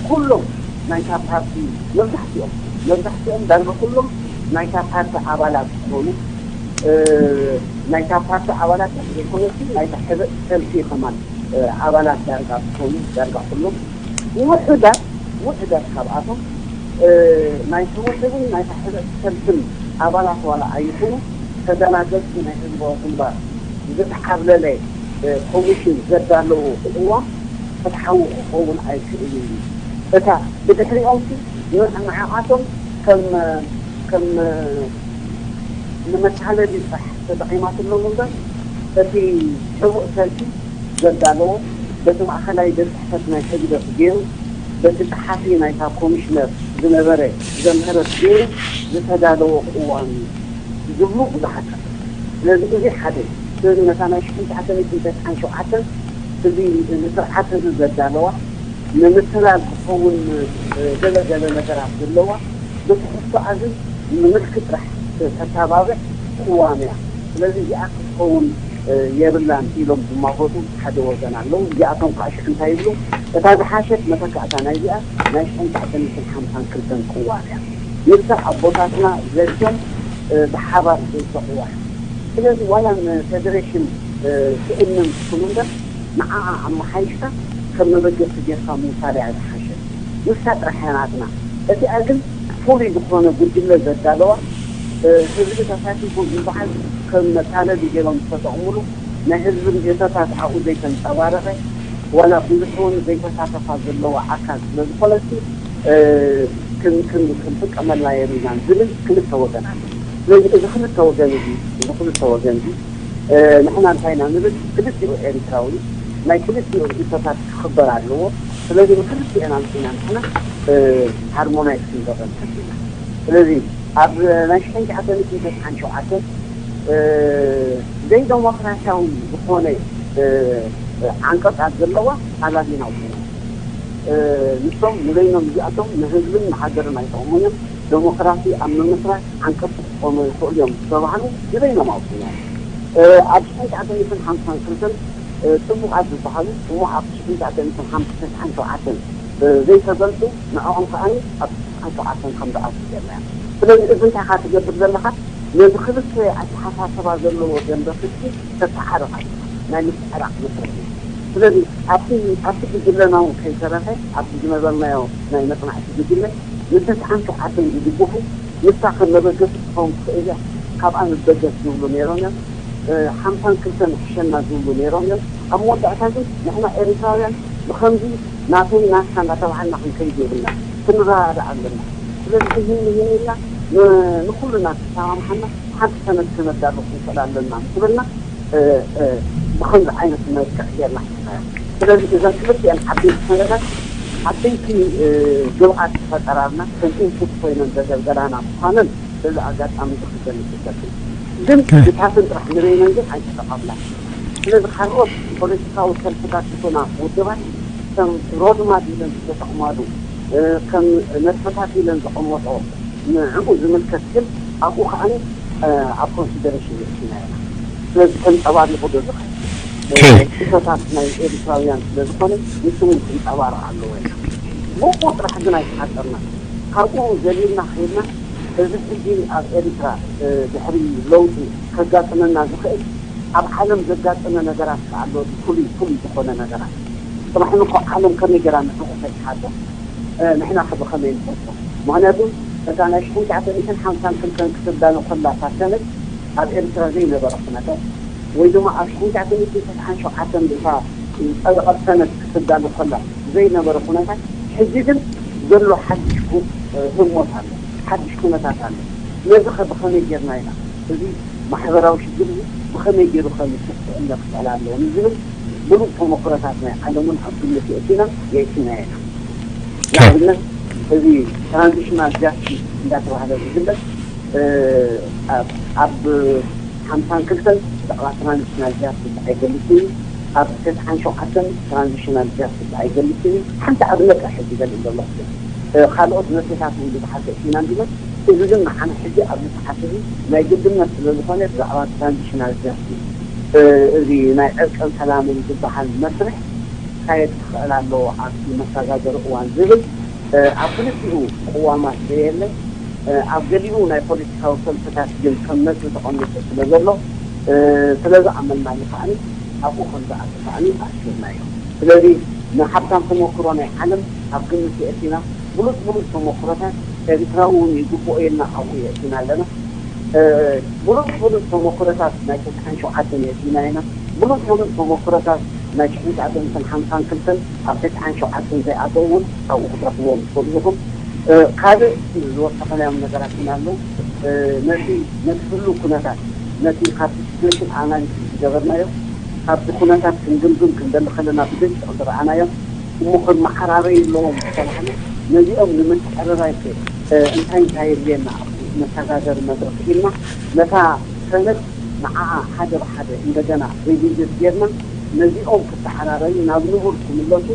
ኩሎም ናይታ ፓርቲ መብዛሕትኦም መብዛሕትኦም ዳርጋ ኩሎም ናይታ ፓርቲ ኣባላት ዝኾኑ ናይታ ፓርቲ ኣባላት ዘይኮነሲ ናይታ ሕብእ ሰልፊ ከማን ኣባላት ዳርጋ ዝኾኑ ዳርጋ ኩሎም ውሑዳት ውሑዳት ካብኣቶም ናይ ሰውስብን ናይ ታሕተሰብስን ኣባላት ዋላ ኣይኹኑ ተደናገፅቲ ናይ ህዝባዊ ግንባር ዝተዓብለለ ኮሚሽን ዘዳለዎ ቅዋም ፍትሓዊ ክኸውን ኣይክእልን እዩ። እታ ብድሕሪኦም ንዕዓቶም ከም ከም ንመታለሊ ጥራሕ ተጠቒማትሎም እምበር እቲ ሕቡእ ሰልፊ ዘዳለዎ በቲ ማእኸላይ ቤት ፅሕፈት ናይ ህግደፍ ገይሩ በቲ ፀሓፊ ናይታ ኮሚሽነር ዝነበረ ዘምህረት ገይሩ ዝተዳለዎ ቅዋም እዩ ዝብሉ ብዙሓት ኣለዉ። ስለዚ እዚ ሓደ እዩ። ስለዚ ነታ ናይ ሽሕን ትሽዓተ ሚእትን ተስዓን ሸውዓተን እዚ ንስርዓት እዚ ዘዳለዋ ንምትላል ዝኸውን ገለ ገለ ነገራት ዘለዋ ብትሕዝቶኣ ግን ንምልኪ ጥራሕ ተተባብዕ ቅዋም እያ። ስለዚ እዚኣ ክትኸውን የብላን ኢሎም ዝማጎቱ ሓደ ወገን ኣለዉ። እዚኣቶም ከዓ ሽሕ እንታይ ይብሉ? እታ ዝሓሸት መተካእታ ናይዚኣ ናይ ሽሕን ትሽዓተ ሚእትን ሓምሳን ክልተን ቅዋም እያ። ንሳ ኣቦታትና ዘትዮም ብሓባር ዘውፀቕዋ እያ። ስለዚ ዋላ ንፌደሬሽን ትእምን ትኹን እምበር፣ ንዓኣ ኣመሓይሽካ ከም መበገሲ ጌርካ ምውሳድ እያ ዝሓሸ። ንሳ ጥራሕ እያ ናትና። እቲኣ ግን ፍሉይ ዝኾነ ጉጅለ ዘዳለዋ፣ ህዝቢ ተሳቲፉ ዝበሃል ከም መታለሊ ገይሮም ዝተጠቕሙሉ፣ ናይ ህዝቢ ርእይቶታት ኣብኡ ዘይተንጸባረቐ፣ ዋላ ብዙሕ እውን ዘይተሳተፋ ዘለዋ ኣካል ስለ ዝኾነሲ፣ ክንጥቀመላ የብልናን ዝብል ክልተ ወገን ኣሎ። ስለዚ እዚ ክልተ ወገን እዚ እዚ ክልተ ወገን እዚ ንሕና እንታይ ኢና ንብል? ክልቲኡ ኤርትራዊ ናይ ክልቲኡ ርእይቶታት ክኽበር ኣለዎ። ስለዚ ንክልቲኤን ኣምፂና ንሕና ሃርሞናይዝ ክንገብረን ከቢና። ስለዚ ኣብ ናይ ሽሕን ትሽዓተ ሚእትን ተስዓን ሸውዓተን ዘይደሞክራሲያዊ ዝኾነ ዓንቀፃት ዘለዋ ኣላዚና ውፅና። ንሶም ንበይኖም እዚኣቶም ንህዝብን ንሃገርን ኣይጠቕሙን እዮም። ደሞክራሲ ኣብ ምምስራት ዓንቀፅ ክኾኑ ይኽእሉ እዮም ዝተባህሉ ንበይኖም ኣውፅና። ኣብ ሽሕን ትሽዓተ ሚእትን ሓምሳን ክልተን ፅቡቓት ዝበሃሉ እሞ ኣብ ሽሕን ትሽዓተ ሚእትን ሓምሳን ሸውዓተን ዘይተገልፁ ንዕኦም ከዓኒ ኣብ ሓንቲ ዓርሰን ከም ዝኣቱ ጌርናዮ። ስለዚ እዚ እንታይ ኢኻ ትገብር ዘለኻ? ነዚ ክልተ ኣተሓሳስባ ዘለዎ ደንበ ፍትሒ ተተዓርቕ ኣለኻ። ናይ ምትዕራቕ መስርሕ እዩ። ስለዚ ኣብቲ ኣብቲ ጉጅለና እውን ከይተረፈ ኣብቲ ዝነበርናዮ ናይ መጽናዕቲ ጉጅለ ንተስዓን ሸውዓተን ዝድግፉ ንሳ ከም መበገሲ ክትኸውን ትኽእል እያ፣ ካብኣ ንበገስ ዝብሉ ነይሮም እዮም። ሓምሳን ክልተን ሕሸና ዝብሉ ነይሮም እዮም። ኣብ መወዳእታ ግን ንሕና ኤርትራውያን ብኸምዚ ናተይ ናትካ እናተባሃልና ክንከይድ የብልና፣ ክንረዳዳእ ኣለና። ስለዚ ይህን ይህን ኢልና ንኩልና ተሰማምሓና ሓንቲ ሰነድ ከነዳሉ ክንክእል ኣለና ምስ በልና ብኸምዚ ዓይነት መልክዕ ጌርና ሒዝናዮ። ስለዚ እዘን ክልቲአን ዓበይቲ ሰነዳት ዓበይቲ ግብኣት ፈጠራና ከም ኢንፑት ኮይነን ዘገልገላና ምዃነን በዚ ኣጋጣሚ እዚ ክገልጽ ይፈቱ። ግን ብታትን ጥራሕ ንበይነን ግን ኣይተጠቐምናን። ስለዚ ካልኦት ፖለቲካዊ ሰልፍታት ዝኾና ውድባት ከም ሮድማፕ ኢለን ዝተጠቕማሉ ከም ነጥብታት ኢለን ዘቐመጦ ንዕኡ ዝምልከት ግን ኣብኡ ከዓኒ ኣብ ኮንሲደሬሽን የእቲና ኢና። ስለዚ ተንጸባሪቑ ዶ ዝኸ ኦኬ። ናይ ክስተታት ናይ ኤርትራውያን ስለ ዝኾነ ንሱ እውን ክንጸባረቕ ኣለዎ ኢና። ብኡ ጥራሕ ግን ኣይተሓጸርና። ካብኡ ዘሊልና ከይድና እዚ ሕጂ ኣብ ኤርትራ ድሕሪ ለውጢ ከጋጥመና ዝኽእል ኣብ ዓለም ዘጋጠመ ነገራት ከ ኣሎ ፍሉይ ፍሉይ ዝኾነ ነገራት ጥራሕ ንኮ ዓለም ከመይ ገራ ንዕኡ ከይትሓቶ ንሕና ከ ብኸመይ ንፈልጦ? ምክንያቱ እታ ናይ ሽሕን ትሽዓተ ሚእትን ሓምሳን ክልተን ክትዳሎ ከላ እታ ሰነድ ኣብ ኤርትራ ዘይነበረ ኩነታት ወይ ድማ ኣብ ሽሕን ትሽዓተ ሚእትን ተስዓን ሸውዓተን እታ ዝጸደቐት ሰነድ ክትዳሎ ከላ ዘይነበረ ኩነታት ሕጂ ግን ዘሎ ሓድሽ ህሞት ኣሎ፣ ሓድሽ ኩነታት ኣሎ። ነዚ ከ ብኸመይ ጌርና ኢና እዚ ማሕበራዊ ሽግር እዚ ብኸመይ ገይሩ ከም ክፍትሕ ክኽእል ኣለዎ ንዝብል ብሉፅ ተመክሮታት ናይ ዓለምን ኣብ ግምት የእቲና የእቲና ኢና። ንኣብነት እዚ ትራንዚሽናል ጃስቲስ እንዳተባህለ ዝግለፅ ኣብ ሓምሳን ክልተን ብዛዕባ ትራንዚሽናል ጃስቲስ ኣይገልፅን እዩ። ኣብ ተስዓን ሸውዓተን ትራንዚሽናል ጃስቲስ ኣይገልፅን እዩ። ሓንቲ ኣብነት ሕዚ ዘርኢ ዘለኹ ካልኦት መሴታት እውን ብዙሓት የእቲና እንዲመ እዚ ግን ንዓና ሕጂ ኣብዚ ሰዓት እዚ ናይ ግድነት ስለ ዝኾነ ብዛዕባ ትራንዚሽናል ጃስቲስ እዚ ናይ ዕርቅን ሰላምን ዝበሃል መስርሕ ክካየድ ክኽእል ኣለዎ ኣብቲ መሰጋገሪ እዋን ዝብል ኣብ ክልቲኡ ቅዋማት ዘየለ ኣብ ገሊኡ ናይ ፖለቲካዊ ሰልፍታት ግን ከም ነጥቢ ተቐሚጡ ስለ ዘሎ ስለ ዝኣመንናሉ ከዓኒ ኣብኡ ከም ዝኣቱ ከዓኒ ኣስፊርናዮ። ስለዚ ንሃብታም ተመክሮ ናይ ዓለም ኣብ ግምት የእቲና ብሉፅ ብሉፅ ተመክሮታት ኤርትራዊ እውን ይግብኦ ኢልና ኣብኡ የእቲና ኣለና። ብሉፅ ብሉፅ ተመክሮታት ናይ ተስዓን ሸውዓተን የእቲና ኢና። ብሉፅ ብሉፅ ተመክሮታት ናይ ሽሕን ትሽዓተ ሚእትን ሓምሳን ክልተን ኣብ ተስዓን ሸውዓተን ዘይኣተው እውን ኣብኡ ክትረኽብዎም ትኽእሉ ኢኹም። ካልእ ዝወሰኸናዮም ነገራት እውን ኣለዉ። ነቲ ነቲ ህሉው ኩነታት ነቲ ካብቲ ሲትዌሽን ኣናሊሲስ ዝገበርናዮ ካብቲ ኩነታት ክንግምግም ክንደሊ ከለና ብግልፂ ዝረኣናዮ እሞ ከም መዓራረይ ኣለዎም ዝተባህለ ነዚኦም ንምትዕርራይ ከ እንታይ እንታይ የድልየና ኣብቲ መሰጋገሪ መድረኽ ኢልና ነታ ሰነድ ንዓኣ ሓደ ብሓደ እንደገና ሪቪዝት ጌርና ነዚኦም ክተዓራረዩ ናብ ንቡር ክምለሱ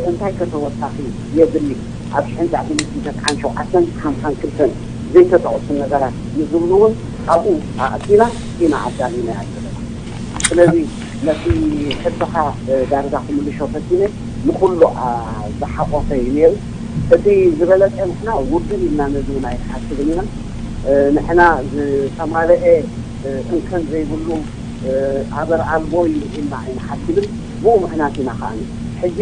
እንታይ ከተወሳኺ የድሊ ኣብ ሽሕን ትሽዓተ ሚእትን ተስዓን ሸውዓተን ሓምሳን ክልተን ዘይተጠቕሱ ነገራት ንዝብሉ እውን ኣብኡ ኣእቲና ኢና ኣዳሊናያ ዘለና። ስለዚ ነቲ ሕቶኻ ዳርጋ ክምልሾ ፈቲነ ንኩሉ ዝሓቆፈ እዩ ነይሩ። እቲ ዝበለፀ ንሕና ውድብ ኢልና ነዚ እውን ኣይንሓስብን ኢና። ንሕና ዝተማለአ እንከን ዘይብሉ ሃገር ኣልቦ እዩ ኢልና ኣይንሓስብን። ብኡ ምኽንያት ኢና ከኣ ሕጂ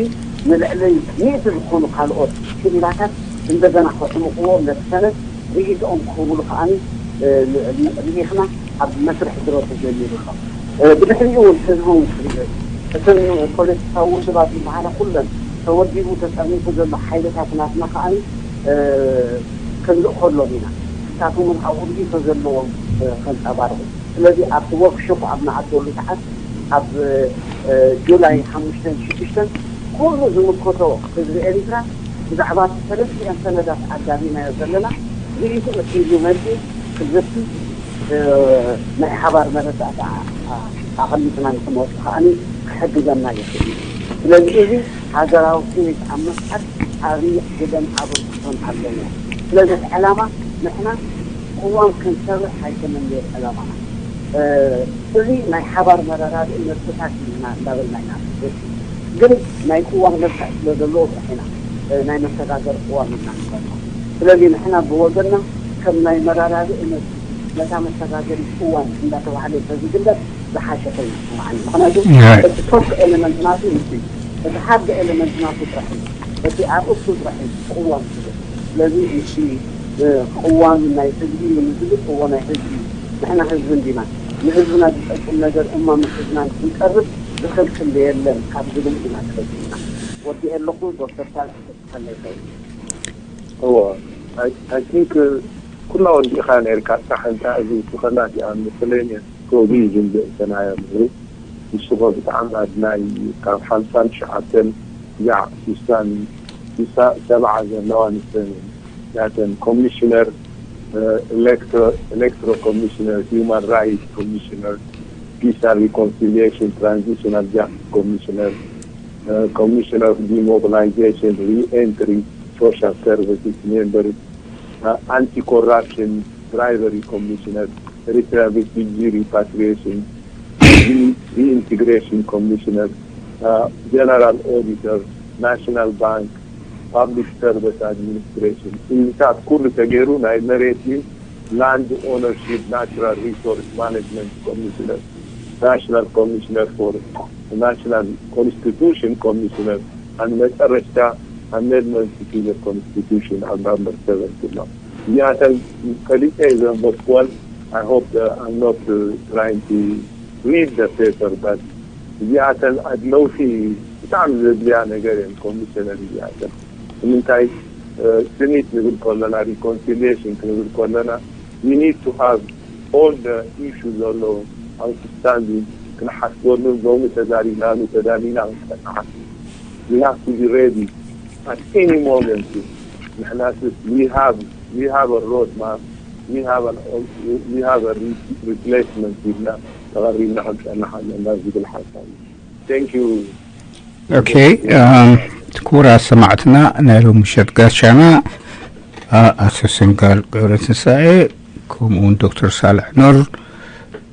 ንልዕሊ ሚእቲ ዝኾኑ ካልኦት ክኢላታት እንደገና ከዕምቕዎ ነቲ ሰነድ ርእይቶኦም ክህብሉ ከኣ ልኢኽና ኣብ መስርሕ ድሮ ተጀሚሩ ኣሎ። ብድሕሪኡ እውን ህዝቢ እውን ክርኢ፣ እተን ፖለቲካዊ ውድባት ዝበሃላ ኩለን ተወዲቡ ተጠርኒፉ ዘሎ ሓይልታት ናትና ከኣ ክንልእኸሎም ኢና። ንሳቶም እውን ኣብኡ ርእይቶ ዘለዎም ከንጸባርቑ። ስለዚ ኣብቲ ወርክሾፕ ኣብ ንኣትወሉ ሰዓት ኣብ ጁላይ ሓሙሽተን ሽዱሽተን ኩሉ ዝምልከቶ ህዝቢ ኤሪትራ ብዛዕባ ሰለስቲኤን ሰነዳት ኣዳሊናዮ ዘለና ርእይትኡ ሒዙ መጺኡ ክዝቲ ናይ ሓባር መረዳእታ ኣቐሚጥና ንክንወጽእ ከኣ ክሕግዘና ይኽእል እዩ። ስለዚ እዚ ሃገራዊ ስኒት ኣብ ምፍሓት ዓብዪ ግደን ኣበርክቶን ኣለዎ። ስለዚ እቲ ዕላማ ንሕና ቅዋም ክንሰርሕ ኣይኮነን ነይሩ ዕላማና። እዚ ናይ ሓባር መረዳድኢ ነጥብታት ኢና እንዳበልና ኢና ንገድፍ። ግን ናይ ቅዋም መልክዕ ስለ ዘለዎ ጥራሕ ኢና ናይ መሰጋገሪ ቅዋም ኢልና ንፈልጦ። ስለዚ ንሕና ብወገንና ከም ናይ መረዳድኢ ነጥቢ ነታ መሰጋገሪ ቅዋም እንዳተባህለ እንተዝግለጽ ዝሓሸ ኮይኑ ይስምዓኒ። ምኽንያቱ እቲ ቶፕ ኤለመንት ናቱ ንሱ እዩ። እቲ ሃርድ ኤለመንት ናቱ ጥራሕ እዩ። እቲ ኣርእስቱ ጥራሕ እዩ ቅዋም ዝብል። ስለዚ እቲ ቅዋም ናይ ህዝቢ እዩ ንዝብል እዎ ናይ ህዝቢ እዩ። ንሕና ህዝቢ እንዲና። ንህዝብና ዝጠቅም ነገር እማ ምስ ህዝብና ክንቀርብ ዝኽልክል የለን ካብ ዝብል ኢና ተበጊስና። ወዲኤ ኣለኹ። ዶክተር ሳልሕ ከመይ ይኸይድ? እዎ፣ I think ኩላ ወዲእኻ ነርካ። ኣታ ሓንታ እዚ ትኸላት እያ መሰለኝ ፕሮቪዥን ዘእተናዮ ነይሩ። ንሱ ኸ ብጣዕሚ ኣድናይ እዩ። ካብ ሓምሳን ትሽዓተን ክሳዕ ስሳን ስሳ ሰብዓ ዘለዋ ንሰን እያተን ኮሚሽነር ኤሌክትሮ ኮሚሽነር፣ ሂውማን ራይት ኮሚሽነር፣ ፒስ ሪኮንሲሊሽን ትራንዚሽናል ጃስቲስ ኮሚሽነር፣ ኮሚሽነር ዲሞቢላይዜሽን ሪኤንትሪ ሶሻል ሰርቪስስ ሜምበር፣ ኣንቲ ኮራፕሽን ብራይበሪ ኮሚሽነር፣ ኤሪትራ ሪፊጂ ሪፓትሪሽን ሪኢንቲግሬሽን ኮሚሽነር፣ ጀነራል ኦዲተር፣ ናሽናል ባንክ፣ ፓብሊክ ሰርቪስ ኣድሚኒስትሬሽን፣ እዚታት ኩሉ ተገይሩ ናይ መሬት ላንድ ኦነርሺፕ ናቹራል ሪሶርስ ማኔጅመንት ኮሚሽነር፣ ናሽናል ኮሚሽነር ፎር ናሽናል ኮንስቲቱሽን ኮሚሽነር፣ and መጨረሽታ ኣሜንድመንት ቱ ዘ ኮንስቲቱሽን ኣብ ናምበር ሰቨን ኩሎም እዚኣተን ፈሊጠ እየ ዘንበብኩወን። I hope I'm not trying to read the paper, but እዚኣተን ኣድለውቲ ብጣዕሚ ዘድልያ ነገር እየን ኮሚሽነር እዚኣተን። ንምንታይ ስኒት ንብል ከለና፣ ሪኮንሲሊሽን ክንብል ከለና፣ we need to have all the issues ዘለዉ ኣውትስታንዲንግ ክንሓስበሉ፣ ሎሚ ተዛሪብናሉ ተዳሊና ክንሰርሓ we have to be ready at any moment። ንሕና ስስ we have we have a road map, we have an we have a replacement ኢልና ተቐሪብና ክንጸንሕ ኣለና ዝብል ሓሳብ እዩ። Thank you። ኦኬ፣ ክቡራት ሰማዕትና፣ ናይ ሎሚ ምሸት ጋሻና ኣቶ ሰንጋል ገብረትንሳኤ ከምኡውን ዶክተር ሳልሕ ኖር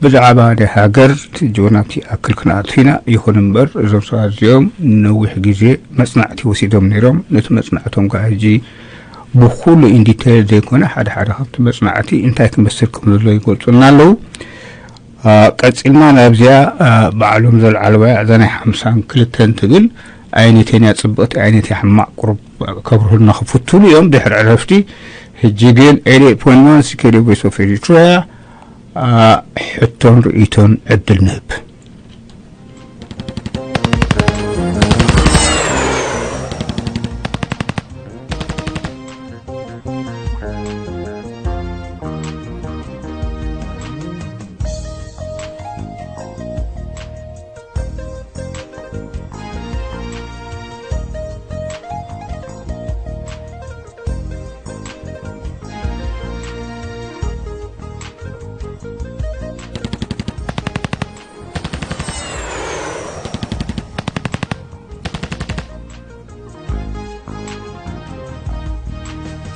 ብዛዕባ ናይ ሃገር ጆናት ይኣክል ክንኣቱ ኢና። ይኹን እምበር እዞም ሰባት እዚኦም ነዊሕ ግዜ መፅናዕቲ ወሲዶም ነይሮም። ነቲ መፅናዕቶም ከዓ ሕጂ ብኩሉ ኢንዲቴል ዘይኮነ ሓደ ሓደ ካብቲ መፅናዕቲ እንታይ ክመስል ከም ዘሎ ይገልፁልና ኣለዉ። ቀፂልና ናብዚኣ ባዕሎም ዘልዓልዋ እዛ ናይ ሓምሳን ክልተን ትብል ኣይነተን እያ ፅብቕቲ ኣይነት እያ ሕማቕ ቁሩብ ከብርሁልና ክፍትኑ እዮም ድሕሪ ዕረፍቲ። ሕጂ ግን ኤሌ ፖንማን ሲኬሌ ቮይስ ኦፍ ኤሪትሪያ ሕቶን ርእይቶን ዕድል ንህብ።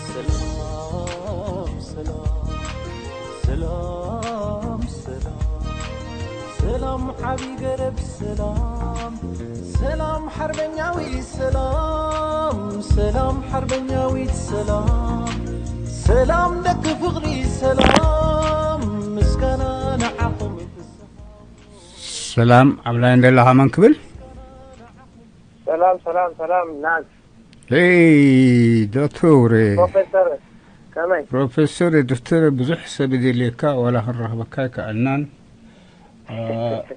ሰላም ሰላም ሰላም ሰላም ሓቢ ገረብ ሰላም ሰላም ሓርበኛዊ ሰላም ሰላም ሓርበኛዊት ሰላም ሰላም ደቂ ፍቕሪ ሰላም ምስጋና ንዓኹም ይብዛሕ። ሰላም፣ ኣብ ላይን ዘለኻ መን ክብል? ሰላም ሰላም ሰላም ናዝ ሄይ ዶክተር፣ ፕሮፌሰር ከመይ? ፕሮፌሰር ዶክተር፣ ብዙሕ ሰብ ይደልየካ፣ ዋላ ክንረኽበካ ኣይከኣልናን። አ፣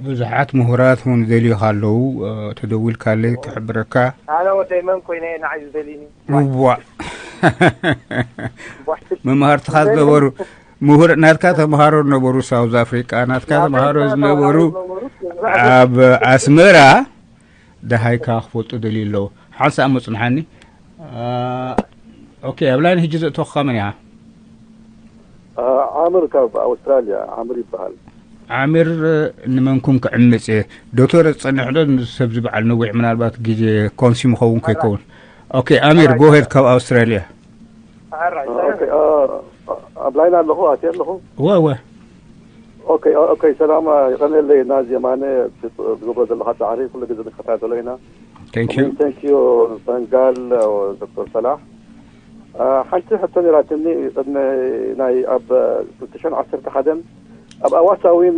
ብዙሓት ምሁራት እውን ይደልዩኻ ኣለዉ። አ፣ ተደዊልካለይ ክሕብረካ። ኣነ ወደይ መን ኮይነ እየ ንዓይ ዝደልዩኒ? እዋ፣ መምሃርትኻ ዝነበሩ ምሁር ናትካ ተምሃሮ ዝነበሩ ሳውዝ ኣፍሪቃ ናትካ ተምሃሮ ዝነበሩ ኣብ ኣስመራ ደሃይካ ክፈልጡ ደልዩ ኣለዉ። ሓንሳእ መጽንሓኒ። ኦኬ፣ ኣብ ላይን ሕጂ ዘእተወካ መን ኢኻ? ዓምር ካብ ኣውስትራልያ ዓምር ይበሃል። ዓሚር፣ ንመንኩም ክዕምጽ እየ። ዶክተር ጸንሕ ዶ? ሰብ ዝበዓል ነዊሕ ምናልባት ግዜ ኮንሲ ምኸውን ከይከውን። ኦኬ፣ ኣሚር ጎሄድ ካብ ኣውስትራልያ። ኣራይ ኦኬ፣ ኣብ ላይን ኣለኹ ኣትየ ኣለኹ። ወ ወ ኦኬ ኦኬ፣ ሰላም ይቐነለይ። ናዚ የማነ ትገብሮ ዘለኻ ጻዕሪ ኩሉ ግዜ ንከታተሎ ኢና። Thank you። Thank you ሰንጋል ዶክተር ሰላሕ። ሓንቲ ሕቶ ነይራትኒ ቅድሚ ናይ ኣብ ክልተ ሽሕን ዓሰርተ ሓደን ኣብ ኣዋሳዊን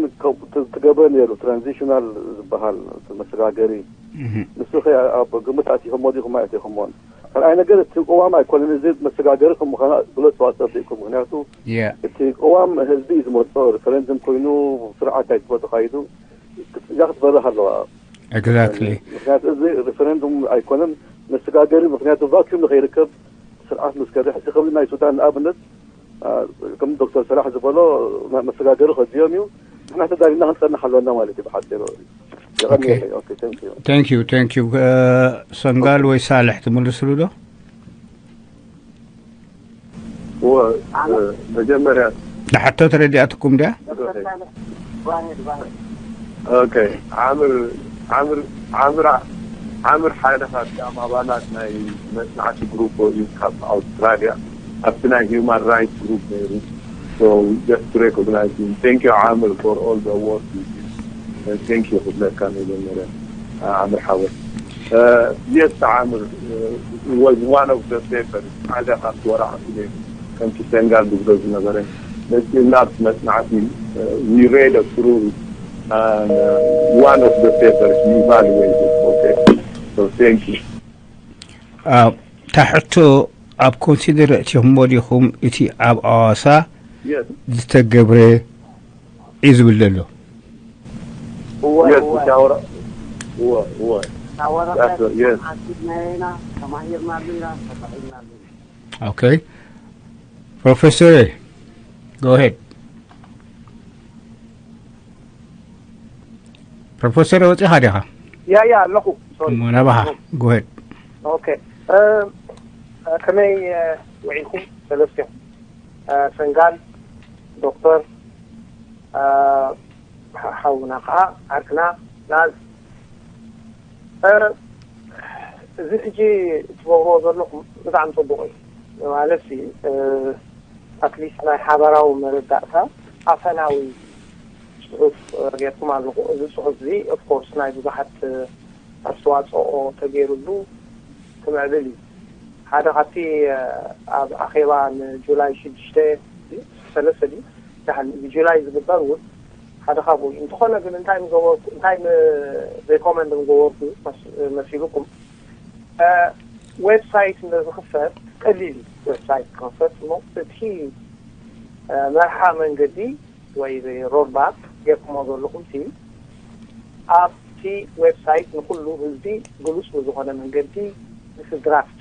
ትገብረ ነይሩ ትራንዚሽናል ዝበሃል መሰጋገሪ። ንሱ ኸ ኣብ ግምት ኣቲኹሞ ዲኹም ኣይኣቲኹሞን? ካልኣይ ነገር እቲ ቅዋም ኣይኮነን እዚ መሰጋገሪ ከም ምዃና ግለጽዋ ጸቢቕኩም። ምክንያቱ Yeah። እቲ ቅዋም ህዝቢ እዩ ዝመርጾ። ሪፈረንድም ኮይኑ ስርዓት ኣይትመ ተኻይዱ ክትጽያ ክትበርህ ኣለዋ። Exactly። ምክንያቱ እዚ ሪፈረንዱም ኣይኮነን መሰጋገሪ። ምክንያቱ ቫኪዩም ንኸይርከብ ስርዓት ምስ ከርሕ እዚ ከም ናይ ሱዳን ንኣብነት ከም ዶክተር ሰላሕ ዝበሎ መሰጋገሪ ከዚኦም እዩ። ንሕና ተዳሊና ክንጸንሕ ኣለና ማለት እዩ ብሓፂሩ። Okay። Thank you, thank you። ሰንጋል ወይ ሳልሕ ትምልስሉ ዶ? እወ፣ መጀመርያ ንሕቶ ተረዲኣትኩም ድያ? ኦኬ። ዓምር ዓምር ዓምር ዓምር ሓደ ካብቶም ኣባላት ናይ መጽናዕቲ ግሩፕ እዩ ካብ ኣውስትራልያ ኣብቲ ናይ ሂውማን ራይትስ ግሩፕ ነይሩ። So just to recognize him. Thank you ዓምር for all the work you did. Thank you ክብለካ መጀመርያ ዓምር ሓወይ። Yes ዓምር was one of the papers ሓደ ካብቲ ወረቓት ነይሩ። ከምቲ ሰንጋል ዝብሎ ዝነበረ ነቲ ናብቲ መጽናዕቲ we read through one of the papers you evaluated. Okay, so thank you. እታ ሕቶ ኣብ ኮንሲደር እቲኹምዎ ዲኹም? እቲ ኣብ ኣዋሳ Yes. ዝተገብረ እዩ ዝብል ዘሎ። Yes, እታ ወረ- እወ እወ ናወረቀት That's right, yes. ዓንቲድናዮ ኢና፣ ተማሂርናሉ ኢና፣ ተጠቒምናሉ ኢና። Okay። ፕሮፌሰር፣ go ahead። ፕሮፌሰር ወፂኻ ዲኻ? ያ ያ ኣለኹ። ሶሪ። ናባኻ፣ go ahead። ኦኬ። ከመይ ውዒልኩም ሰለስቲኹም? ሰንጋል፣ ዶክተር፣ ሓውና ከዓ ዓርክና ናዝ። እዚ ሕጂ ትገብርዎ ዘለኹም ብጣዕሚ ፅቡቅ እዩ። ማለት ኣትሊስት ናይ ሓበራዊ መረዳእታ ኣፈናዊ ፅሑፍ ጌርኩም ኣለኹ። እዚ ፅሑፍ እዚ ኦፍኮርስ ናይ ብዙሓት ኣስተዋፅኦ ተገይሩሉ ክምዕብል እዩ። ሓደ ካብቲ ኣብ ኣኼባ ንጁላይ ሽዱሽተ ሰለስተ ድዩ ደሓን ብጁላይ ዝግበር እውን ሓደ ካብኡ እዩ። እንተኾነ ግን እንታይ ምገበርኩ እንታይ ሬኮመንድ ምገበርኩ መሲሉኩም ዌብሳይት ንዝኽፈት ቀሊል እዩ። ዌብሳይት ክኽፈት እሞ እቲ መርሓ መንገዲ ወይ ሮድማፕ ጌርኩሞ ዘለኹም ሲ ኣብቲ ዌብሳይት ንኩሉ ህዝቢ ግሉፅ ብዝኾነ መንገዲ ምስ ድራፍት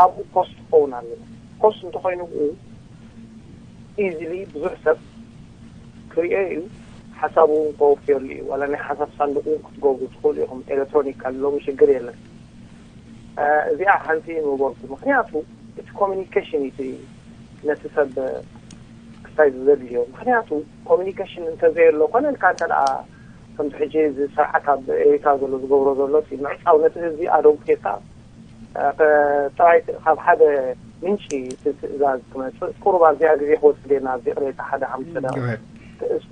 ኣብኡ ፖስት ክኸውን ኣለዎ። ፖስት እንተኮይኑ ብኡ ኢዚሊ ብዙሕ ሰብ ክሪኦ እዩ። ሓሳቡ እውን ከወፍየሉ እዩ። ዋላ ናይ ሓሳብ ሳንዱቅ እውን ክትገብሩ ትኽእሉ ኢኹም። ኤሌክትሮኒካል ሎሚ ሽግር የለን። እዚኣ ሓንቲ ምበልኩ። ምክንያቱ እቲ ኮሚኒኬሽን እዩ ነቲ ሰብ ክስታይ ዘድልዮ። ምክንያቱ ኮሚኒኬሽን እንተዘየሎ ኮነ ኢልካ እንተ ከምዚ ሕጂ እዚ ስርዓት ኣብ ኤሪካ ዘሎ ዝገብሮ ዘሎ ምዕፃው ነቲ ህዝቢ ኣደው ጌርካ ጥራይ ካብ ሓደ ምንጪ እቲ ትእዛዝ ክመፅእ ቁሩብ ኣብዚኣ ግዜ ክወስድ የና ኣብዚ ቅሬታ ሓደ ሓሙሽተ ደቂቕ እሱ